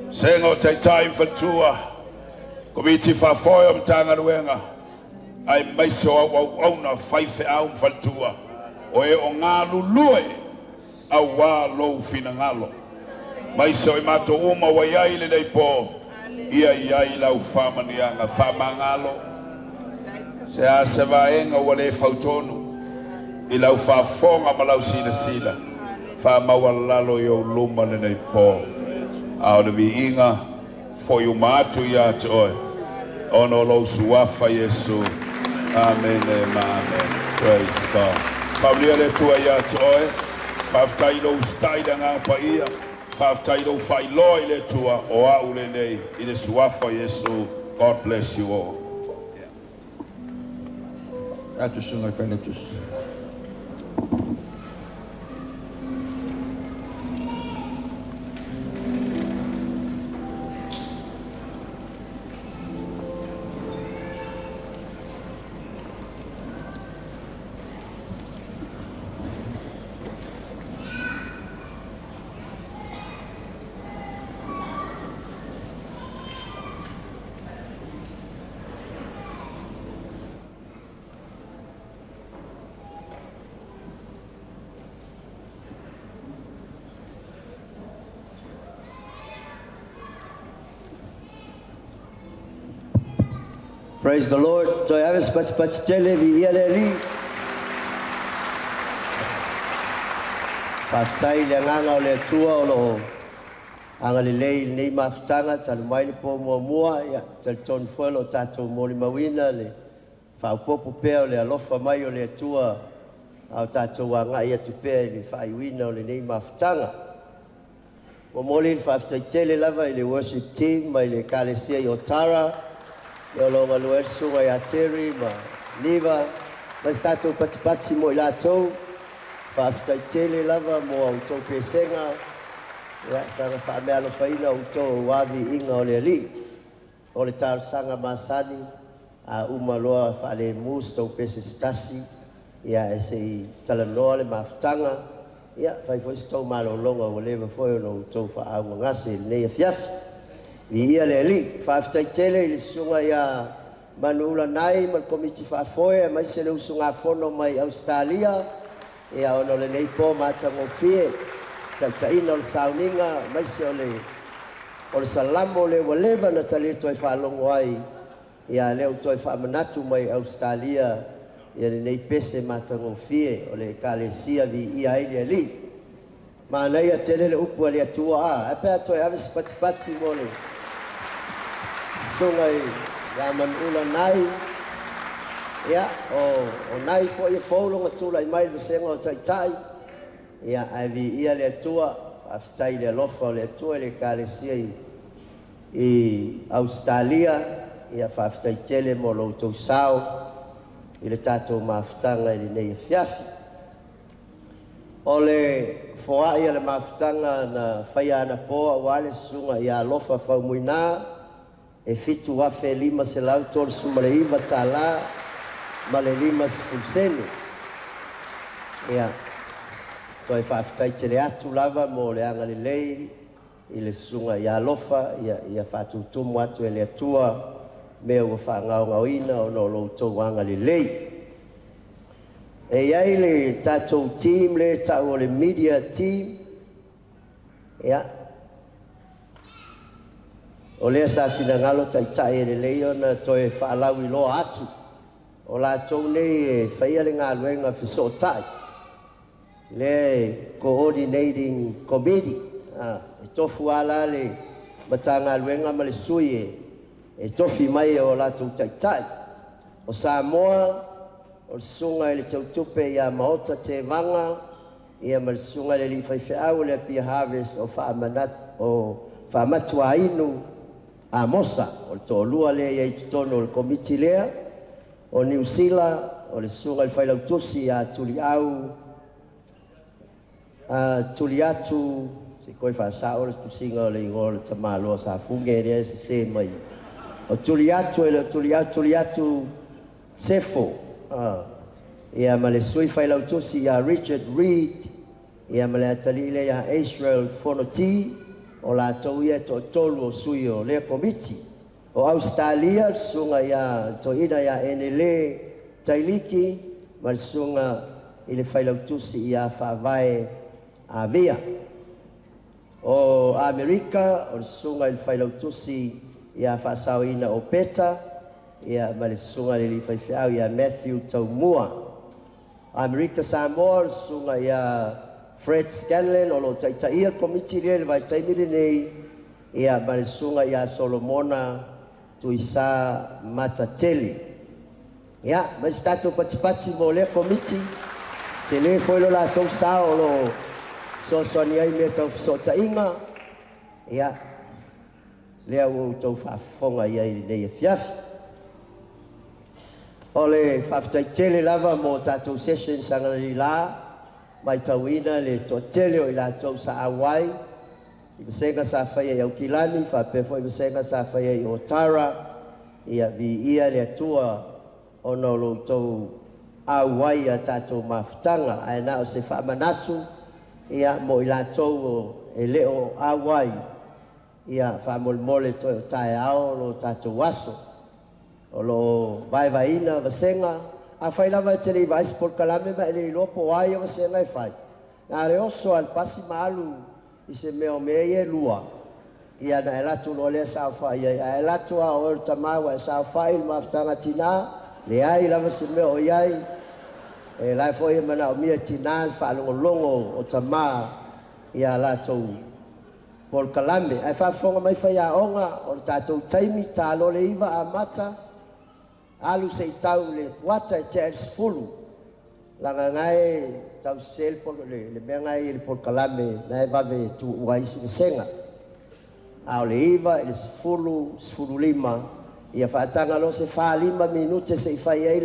Sega o Taitai ma Faletua, Komiti Faafoe o Matagaluega, aemaise o au auauna faifeau ma faletua, o e o galulue auā lou finagalo. Aemaise o i matou uma ua i ai i lenei pō, ia i ai lau faamanuiaga faamagalo. Se a se vaega ua le fautonu i lau faafofoga ma lau silasila, faamaualalo i ou luma lenei pō, a o le viiga foi uma atu ia te oe, ona o lou suafa Iesu. Amene ma amene. Praise God. Faamanuia le Atua ia te oe. Faafetai i lou usitai i le Agaga Paia. Faafetai i lou faailoa i le Atua, o au lenei i le suafa o Iesu. God bless you all. Yeah. Atu susuga i le Failautusi. Praise the Lord. Toe ave se patipati tele, viia le Alii. Faafetai i le agaga o le Atua o lo o agalelei i lenei mafutaga talu mai le po muamua, ia, talitonu foi o lo o tatou molimauina le faaopoopo pea o le alofa mai o le Atua a o tatou agai atu pea i le faaiuina o lenei mafutaga. Momoli le faafetai tele lava i le worship team mai le Ekalesia i Otara, ia o lo o galue ai le susuga ia Terry ma Niva, mai se tatou patipati mo i latou. Faafetai tele lava mo a outou pesega, ia saga faameaalofaina outou aua viiga o le Alii. O le talosaga masani, a uma loa faalemu se tou pese se tasi, ia ae se i talanoa le mafutaga, ia fai foi se tou malologa ua leva foi ona outou faaaaogagase i lenei afiafi. Viia le Alii. Faafetai tele i le susuga ia Manuulanai ma le Komiti Faafoe aemaise le usugafono mai Ausetalia, ia ona o lenei po matagofie, taitaiina o le sauniga aemaise o le O le salamo lea ua leva na ta le toe faalogo ai, ia lea ua toe faamanatu mai Ausetalia ia lenei pese matagofie o le Ekalesia viia ai le Alii. Manaia tele le upu a le Atua a, ae pe a toe ave se patipati mo le susuga ia Manuula Nai, ia o Nai foi e fou lona tulai mai i le vasega o Taitai, Ia, ae viia le Atua, faafetai i le alofa o le Atua i le Ekalesia i, i Ausetalia, ia faafetai tele mo lo outou sao i le tatou mafutaga i lenei afiafi. O le foai a le mafutaga na faia anapo aua le susuga ia Alofa Faumuina, e $7,539 tala ma le 50 sene. Ia, toe faafetai tele atu lava mo le agalelei i le Susuga ia Alofa, ia, ia faatutumu atu e le Atua mea ua faagaogaoina ona o lo outou agalelei. E i ai le tatou team lea e tau o le media team, ia, O lea sa finagalo Taitai e lelei ona toe faalauiloa atu, o latou nei e faia le galuega fesootai, lea e Coordinating Committee, e tofu lava la le Matagaluega ma le sui e tofi mai e o latou Taitai. O Samoa, o le Susuga i le Teutupe ia Maota Tevaga, Ia ma le susuga i le alii faifeau o le Apia Harvest o Faamatuainu Amosa. O le toalua lea e i ai i totonu o le Komiti lea. O Niu Sila, o le Susuga i le Failautusi ia Tuliau Tuliatu, se i toe faasao le tusiga o le igoa o le tamaloa Safuge lea e sese mai. O Tuliatu e le o Tuliau, Tuliatu Sefo. Ia ma le Sui Failautusi ia Richard Reid, ia ma le atalii lea ia Israel Fonoti, o latou ia e toatolu o sui o lea Komiti. O Ausetalia, le Susuga ia Toeaina ia Enele Tailiki ma le Susuga i le Failautusi ia Faavae Avia. O Amerika, o le Susuga i le Failautusi ia Faasaoina Opeta, ia ma le Susuga i le Alii Faifeau ia Matthew Taumua. Amerika Samoa, o le Susuga ia Fred Scanlon o lo o taitaia le Komiti lea i le vaitaimi lenei, ia ma le Susuga ia Solomona Tuisa Matatele. Ia, mai se tatou patipati mo lea Komiti, tele foi lo latou sao o lo o fesoasoani ai i mea tau fesootaiga, ia, lea ua outou faafofoga i ai i lenei afiafi. O le faafetai tele lava mo tatou sessions analeila, matauina le toatele o i latou sa auai i vasega sa faia i Aukilani, faapea foi vasega sa faia i Otara. Ia viia le Atua ona o lo outou auai i a tatou mafutaga. Ae na o se faamanatu, ia, mo i latou e le o auai, ia faamolemole toe o taeao lo tatou aso. O lo o vaevaeina vasega. Afai lava e te le i vaai i se polokalame ma e le iloa po o a ia vasega e fai, na o le oso lava i le pasi ma alu i se mea o mea ia e lua, ia ona e alu atu loa lea saofai ai. A e alu atu lava o oe o le tama ua e saofai i le mafutaga a tina, leai lava se mea o i ai. E la foi e manaomia e tina le faalogologo o tama i a latou polokalame. Ae faafofoga mai faiaoga, o le tatou taimi, ta loa le 9 amata, alu se i tau i le kuata e tea i le 10. Leaga na e tau sese le mea na e i le polokalame, na e vave tuua ai isi vasega. A o le 9 i le 10, 15, ia faataga loa se 45 minute se i fai ai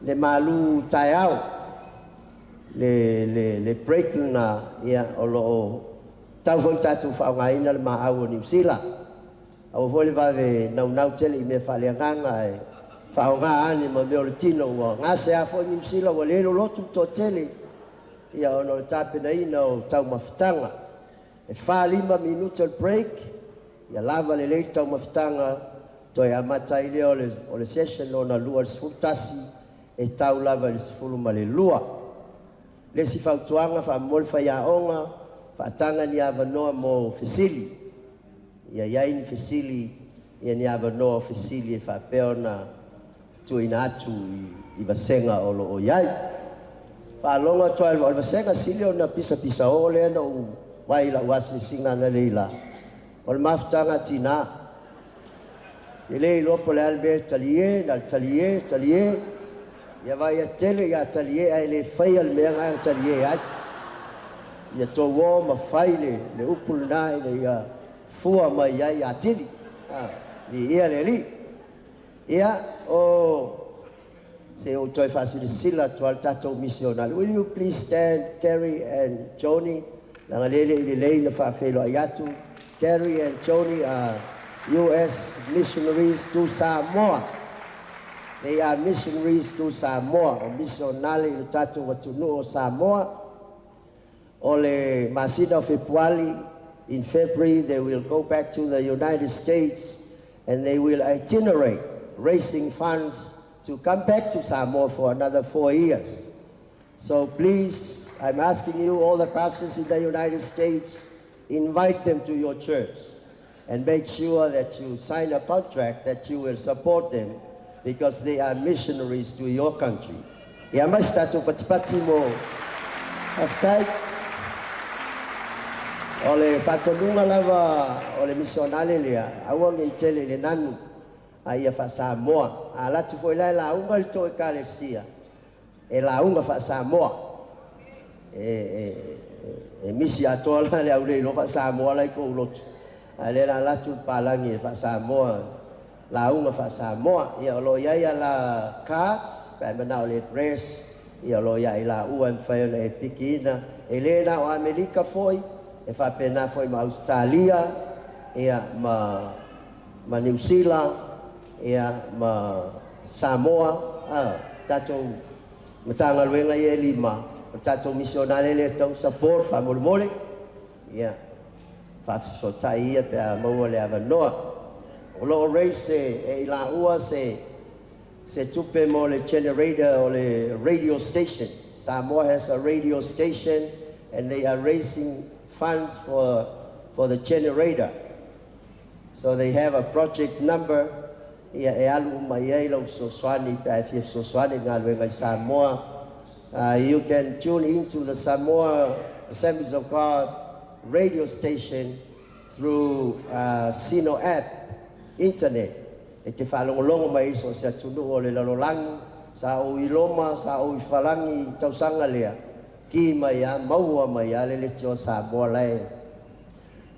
le malu taeao, le break lena, ia, o lo o tau foi tatou faaaogaina le maau o Niu Sila. Aua foi le vave naunau tele i mea faaleagaga e faaaoga ane ma mea o le tino ua gasea foi Niu Sila ua le lolotu le toatele, ia, ona o le tapenaina o taumafataga. E 45 minute o le break, ia lava lelei le taumafataga, toe amata ai lea o le session lona lua i le 11 e tau lava i le 12. Le isi fautuaga faamolemole faiaoga, faataga ni avanoa mo fesili. Ia i ai ni fesili, ia ni avanoa o fesili e faapea ona tuuina atu i vasega o lo o i ai. Faalogo atu ai o le vasega sili ona pisapisa o lea na ou vaai i lau asiasiga analeila, o le mafutaga a tina. Te le iloa po o le a le mea e talie, na o le talie, talie. Ia vaai atu tele ia talie ae le faia le mea na talie ai. Ia tou o ma fai le upu lena ina ia fua mai ai atili. Viia le Alii. Ia, o se ou toe faasilasila atu le tatou misionari. Will you please stand, Kerry and Joni? Leaga lele i lelei na faafeiloai atu. Kerry and Joni are U.S. missionaries to Samoa. They are missionaries to Samoa. O misionari i le tatou atunuu o Samoa. O le masina o Fepuali, in February, they will go back to the United States and they will itinerate, raising funds to come back to Samoa for another 4 years. So please, I'm asking you, all the pastors in the United States, invite them to your church and make sure that you sign a contract that you will support them because they are missionaries to your country. Ia mai se tatou patipati mo faafetai. O le faatonuga lava o le misionale lea, aua nei tele i le nanu, a ia faa-Samoa. A alu atu foi la e lauga i le tou ekalesia, e lauga faa-Samoa. E misi atoa la le au le iloa faa-Samoa la i kou lotu. A o lea o le a alu atu le palagi e faa-Samoa, lauga faa-Samoa. Ia, o lo o i ai ala cards pe a e manao i le address, ia o lo o ia i laua e mafai ona e pikiina. E le na o Amerika foi, e faapena foi ma Ausetalia, ia, ma ma Niu Sila, ia, ma Samoa, a, tatou Matagaluega ia e lima, o le tatou misionale lea e tatau ona support faamolemole, ia, faafesootai ia pe a maua le avanoa. O lo o raise e i laua se se tupe mo le generator o le radio station. Samoa has a radio station and they are raising funds for the generator. So they have a project number, ia, e alu uma i ai lau fesoasoani pe a e fia fesoasoani i le galuega i Samoa. You can tune into the Samoa Assemblies of God radio station through Sino app, internet. E te faalogologo mai ai so o se atunuu o le lalolagi. Sa ou i Roma, sa ou i Faragi i tausaga lea, ki mai a, maua mai a le leitioa Samoa la e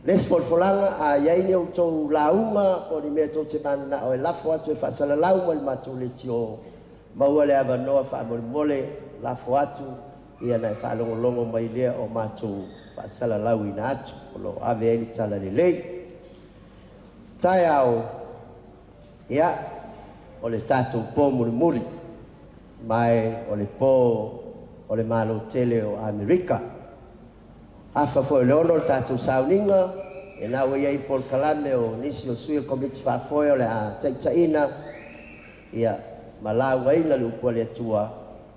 Le isi folafolaga, a i ai ni outou lauga po o ni mea tou te mananao e lafo atu e faasalalau mai i le matou leitio, maua le avanoa faamolemole, lafo atu, ia ona e faalogologo mai lea o matou faasalalauina atu, o lo o ave ai le talalelei. Taeao, ia, o le tatou po mulimuli, ma o le po o le Malo tele o Amerika. Afa foi o le ono le tatou sauniga, lena ua i ai polokalame o nisi o sui o le Komiti Faafoe o le a taitaiina, ia, ma laugaina le upu a le Atua,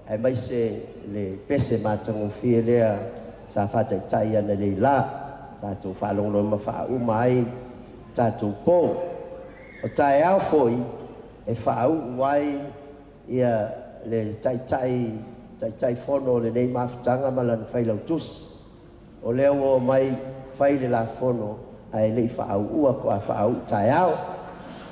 aemaise le pese matagofie lea sa faataitai analeila, tatou faalogologo ma faauma ai tatou po. O taeao foi e faauu ai ia le Taitai Taitaifono o lenei mafutaga ma lana Failautusi. O lea ua omai fai le lafono ae le i faauua toa faauu taeao.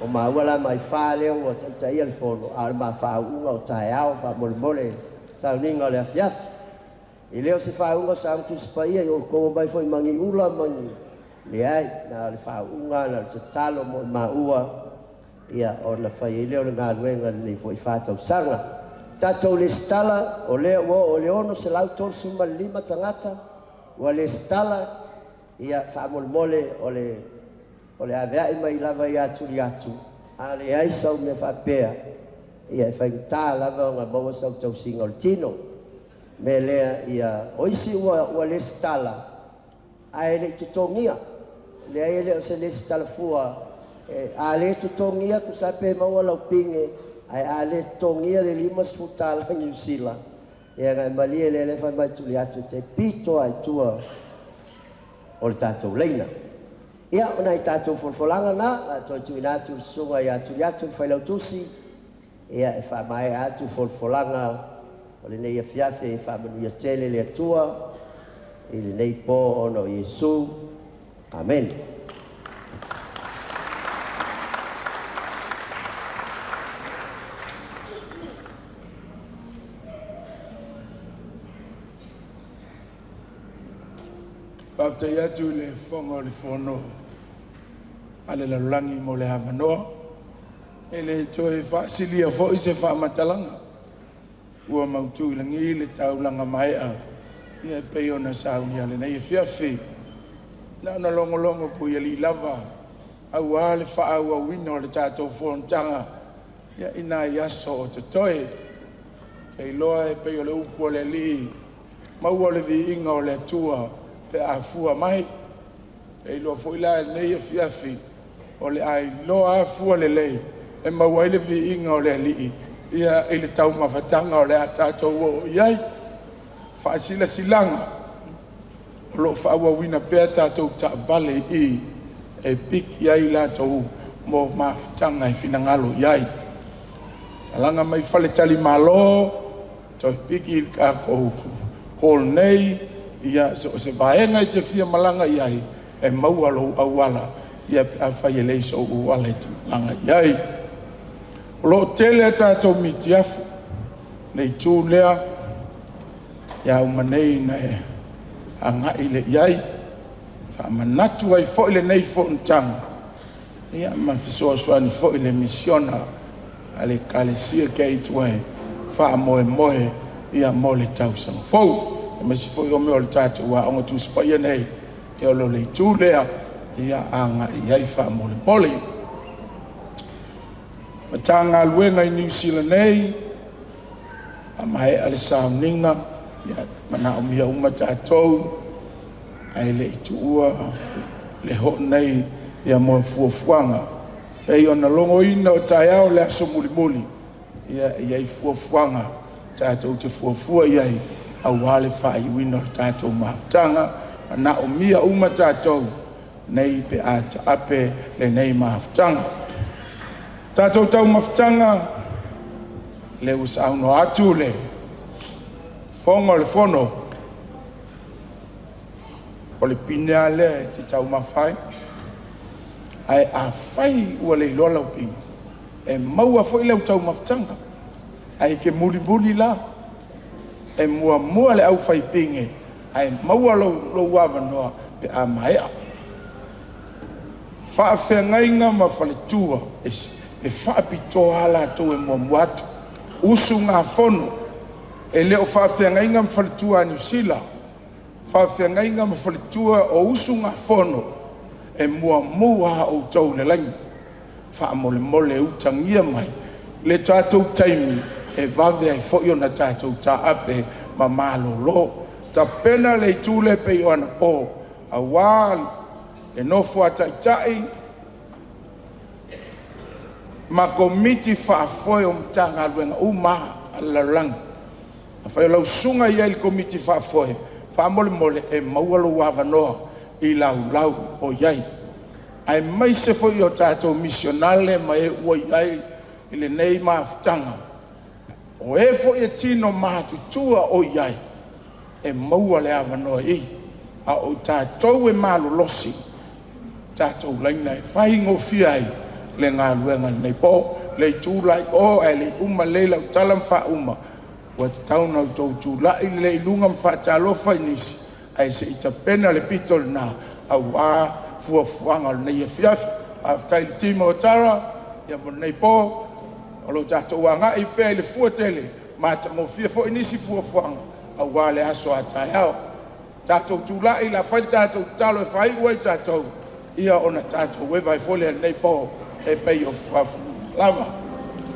O maua la ma Aifā lea ua taitaia le fono, a o le ma faauuga o taeao faamolemole sauniga o le afiafi. E le o se faauuga sa ou Tusi Paia i outou omai foi ma ni ula ma ni, leai, na o le faauuga na o le tatalo mo i maua ia ona fai ai lea o le galuega i lenei foi fa tausaga. Tatou lesitala, o lea ua oo i le 635 tagata ua lesitala, ia faamolemole o le o le avea'i mai lava ia Tuliatu, a leai sau mea faapea, ia e faigata lava ona maua sau tausiga o le tino. Mea lea ia, o isi ua ua lesitala ae le i totogia. Leai e le o se lesitala fua, e, a le totogia tusa pe maua lau pine, ae a le totogia le $50 Niu Sila, ia na e malie lea lea fai mai Tuliatu e te pito lava i tua o le tatou laina. Ia, o nai tatou folafolaga na, o le a toe tuuina atu i le susuga ia Tuliatu le Failautusi, ia, e faamaea atu folafolaga o lenei afiafi e faamanuia tele le Atua i lenei po ona o Iesu. Amene. Faafetai atu i le Fofoga o le Fono a le Lalolagi mo le avanoa. E le toe faasilia foi se faamatalaga, ua mautu i lagi le taulaga maea ia e pei ona saunia lenei afiafi. Na ona logologo puialii lava aua le faaauauina o le tatou fonotaga ia i nai aso o totoe. Te iloa e pei o le upu a le Alii, maua le viiga o le Atua pe a fua mai. E iloa foi la i lenei afiafi, o le a iloa afua lelei e maua ai le viiga o le Alii ia i le taumafataga o le a tatou oo i ai. Faasilasilaga o lo o faaauauina pea tatou taavale i i e piki ai latou mo mafutaga e finagalo i ai. Talaga mai faletalimalo, toe piki i le tatou hall nei, ia so o se vaega e te fia malaga i ai, e maua lou auala ia pe afai e leai sou auala e te malaga i ai. O lo o tele a tatou mitiafu le itu lea ia uma nei na e agai lea i ai. Faamanatu ai foi lenei fonotaga ia ma fesoasoani foi le misiona a le Ekalesia Gateway faamoemoe ia mo le tausaga fou. Aemaise foi o mea o le tatou Aoga Tusi Paia nei, ia o le itu lea ia agai i ai faamolemole. Matagaluega i Niu Sila nei, a maea le sauniga, ia manaomia uma tatou ae le i tuua le hoo nei ia mo fuafuaga. Pei ona logoina o taeao le aso mulimuli, ia e i ai fuafuaga tatou te fuafua i ai aua le faaiuina o le tatou mafutaga. Manaomia uma tatou nei pe a taape lenei mafutaga. Tatou taumafataga, le ua saunoa atu le fofoga o le fono, o le pine lava lea e te taumafa ai. Ae afai ua le iloa lau pine, e maua foi lau taumafataga, ae te mulimuli la. E muamua le aufaipine, ae maua lou avanoa pe a maea. Faafeagaiga ma faletua e faapitoa lava latou e muamua atu. Usugafono, e le o faafeagaiga ma faletua a Niu Sila, faafeagaiga ma faletua o usugafono e muamua lava outou i le laina. Faamolemole utagia mai le tatou taimi e vave ai foi ona tatou taape ma malolo. Tapena le itu lea pei o anapo aua le nofo a taitai ma Komiti Faafoe o Matagaluega uma a le lalolagi. Afai o lau susuga i ai i le Komiti Faafoe, faamolemole e maua lou avanoa i laulau o i ai. Aemaise foi o tatou misionale ma e ua i ai i lenei mafutaga, o e foi e tino matutua o i ai, e maua le avanoa i i. A o tatou e malolosi, tatou laina e faigofie ai le galuega i lenei po. Le itu la i o, ae le i uma lelei lau tala ma faauma, ua tatau ona outou tulai lelei i luga ma faatalofa i nisi, ae se i tapena le pito lena aua fuafuaga o lenei afiafi. Faafetai i le team o Tara mo lenei po, o lo o tatou agai pea i le fua tele, matagofie foi nisi fuafuaga aua le aso a taeao. Tatou tulai la fai le tatou tatalo e faaiu ai tatou, ia ona tatou eva ai foi lea i lenei po e pei o fuafuaga lava.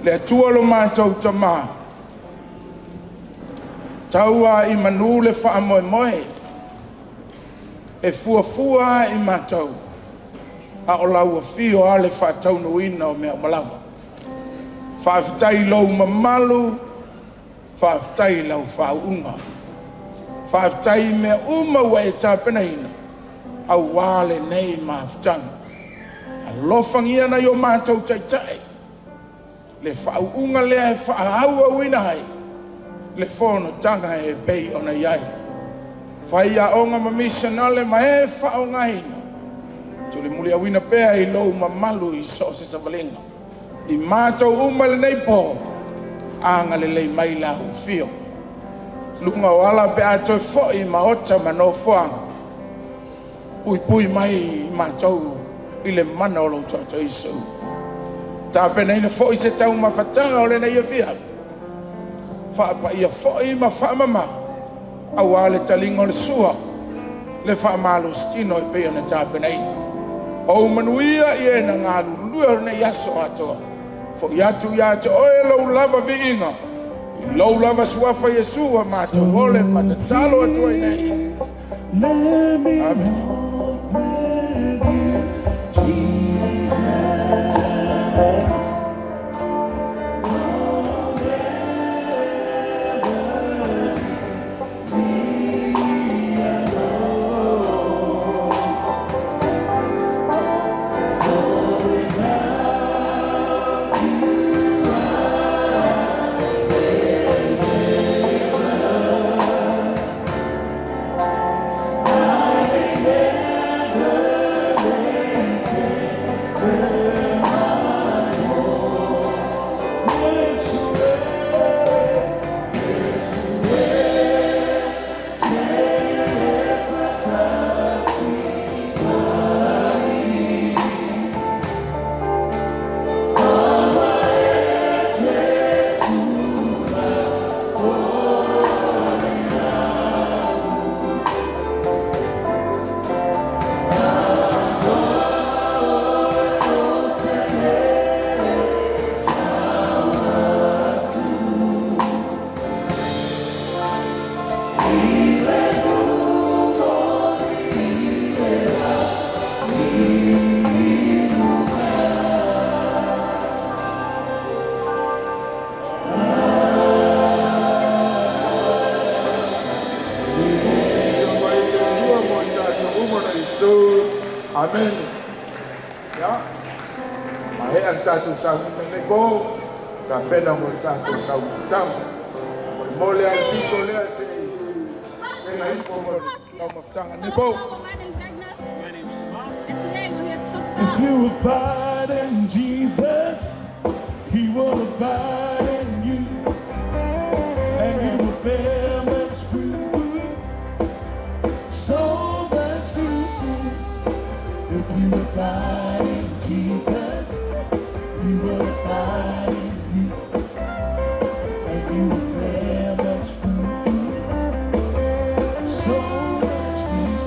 Le Atua lo matou Tama, taua i manu le faamoemoe, e fuafua lava i matou, a o lau afio lava le faataunuuina o mea uma lava. Faafetai i lou mamalu, faafetai i lau faauuga, faafetai i mea uma ua e tapenaina aua lenei mafutaga. Alofagia nai o matou taitai, le faauuga lea e faaauauina ai le fonotaga e pei ona i ai. Faiaoga ma misionale ma e faaaogaina, tulimuliauina pea i lou mamalu i so o se savaliga. I matou uma lenei po, agalelei mai lau afio. Luga o ala pe a toe foi i maota ma nofoaga, puipui mai i matou i le mana o lou Toto Iesu. Tapenaina foi se taumafataga o lenei afiafi, faapaia foi ma faamama, aua le taliga o le sua, le faamalositino e pei ona tapenaina. Ou manuia i e na galulue o lenei aso atoa. Foi atu ia te oe lou lava viiga, i lou lava suafa Iesu a matou ole ma tatalo atu ai nei. Amene. Amene. Ia, maea le tatou sauniga i lenei po, tapena mo le tatou taumafataga. Molemole lava le pito lea se i pena ifo mo le taumafataga i lenei po. If you abide in Jesus, He will abide in you, and you will bear much fruit, so much fruit. If you abide in Jesus, He will abide in you, and you will bear much fruit, so much fruit.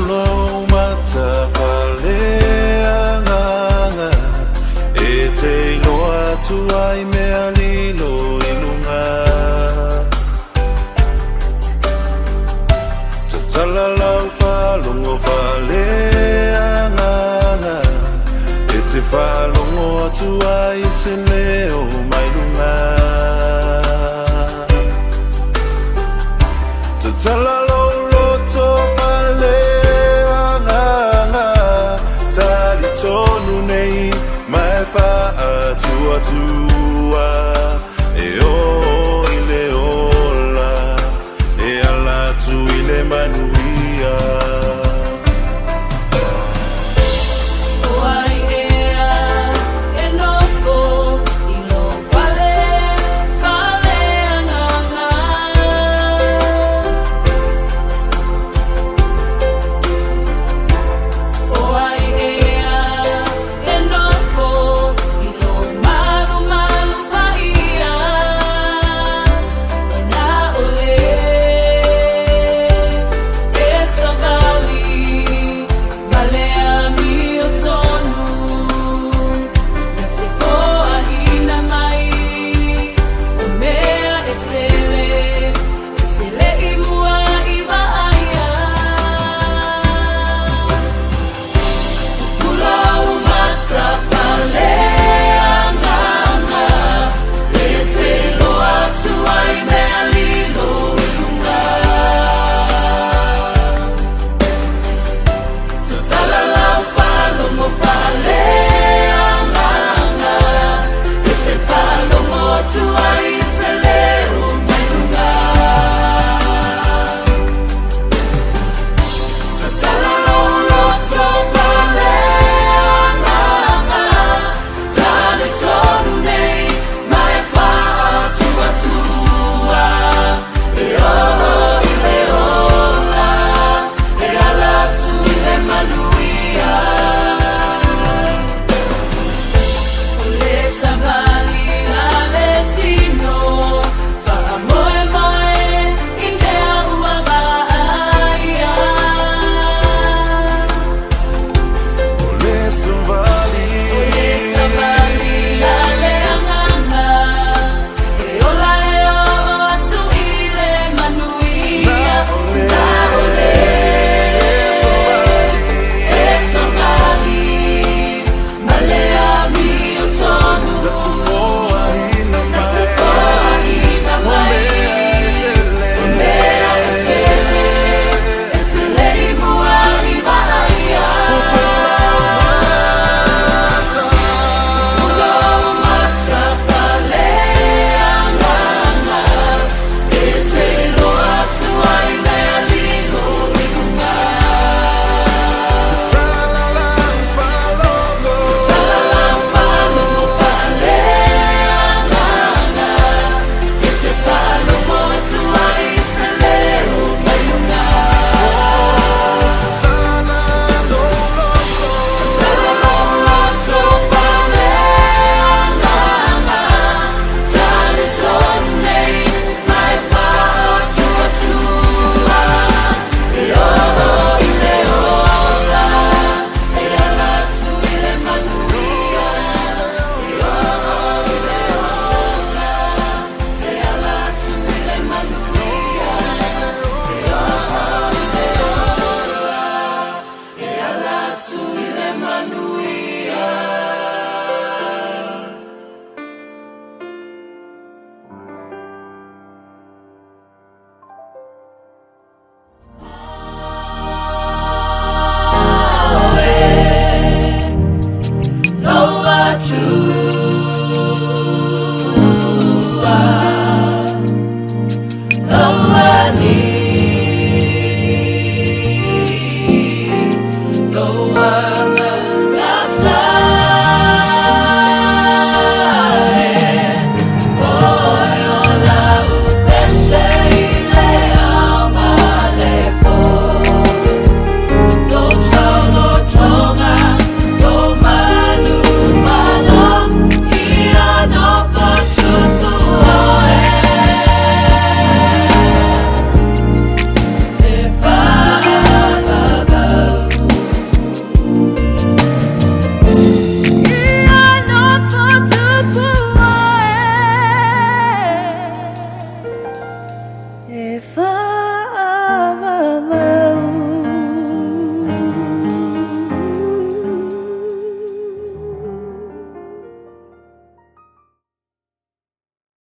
Ua ou matafaleagaga E te iloa atu ai mea lilo i luga. Tatala lau faalogo faaleagaga E te faalogo atu ai i se leo.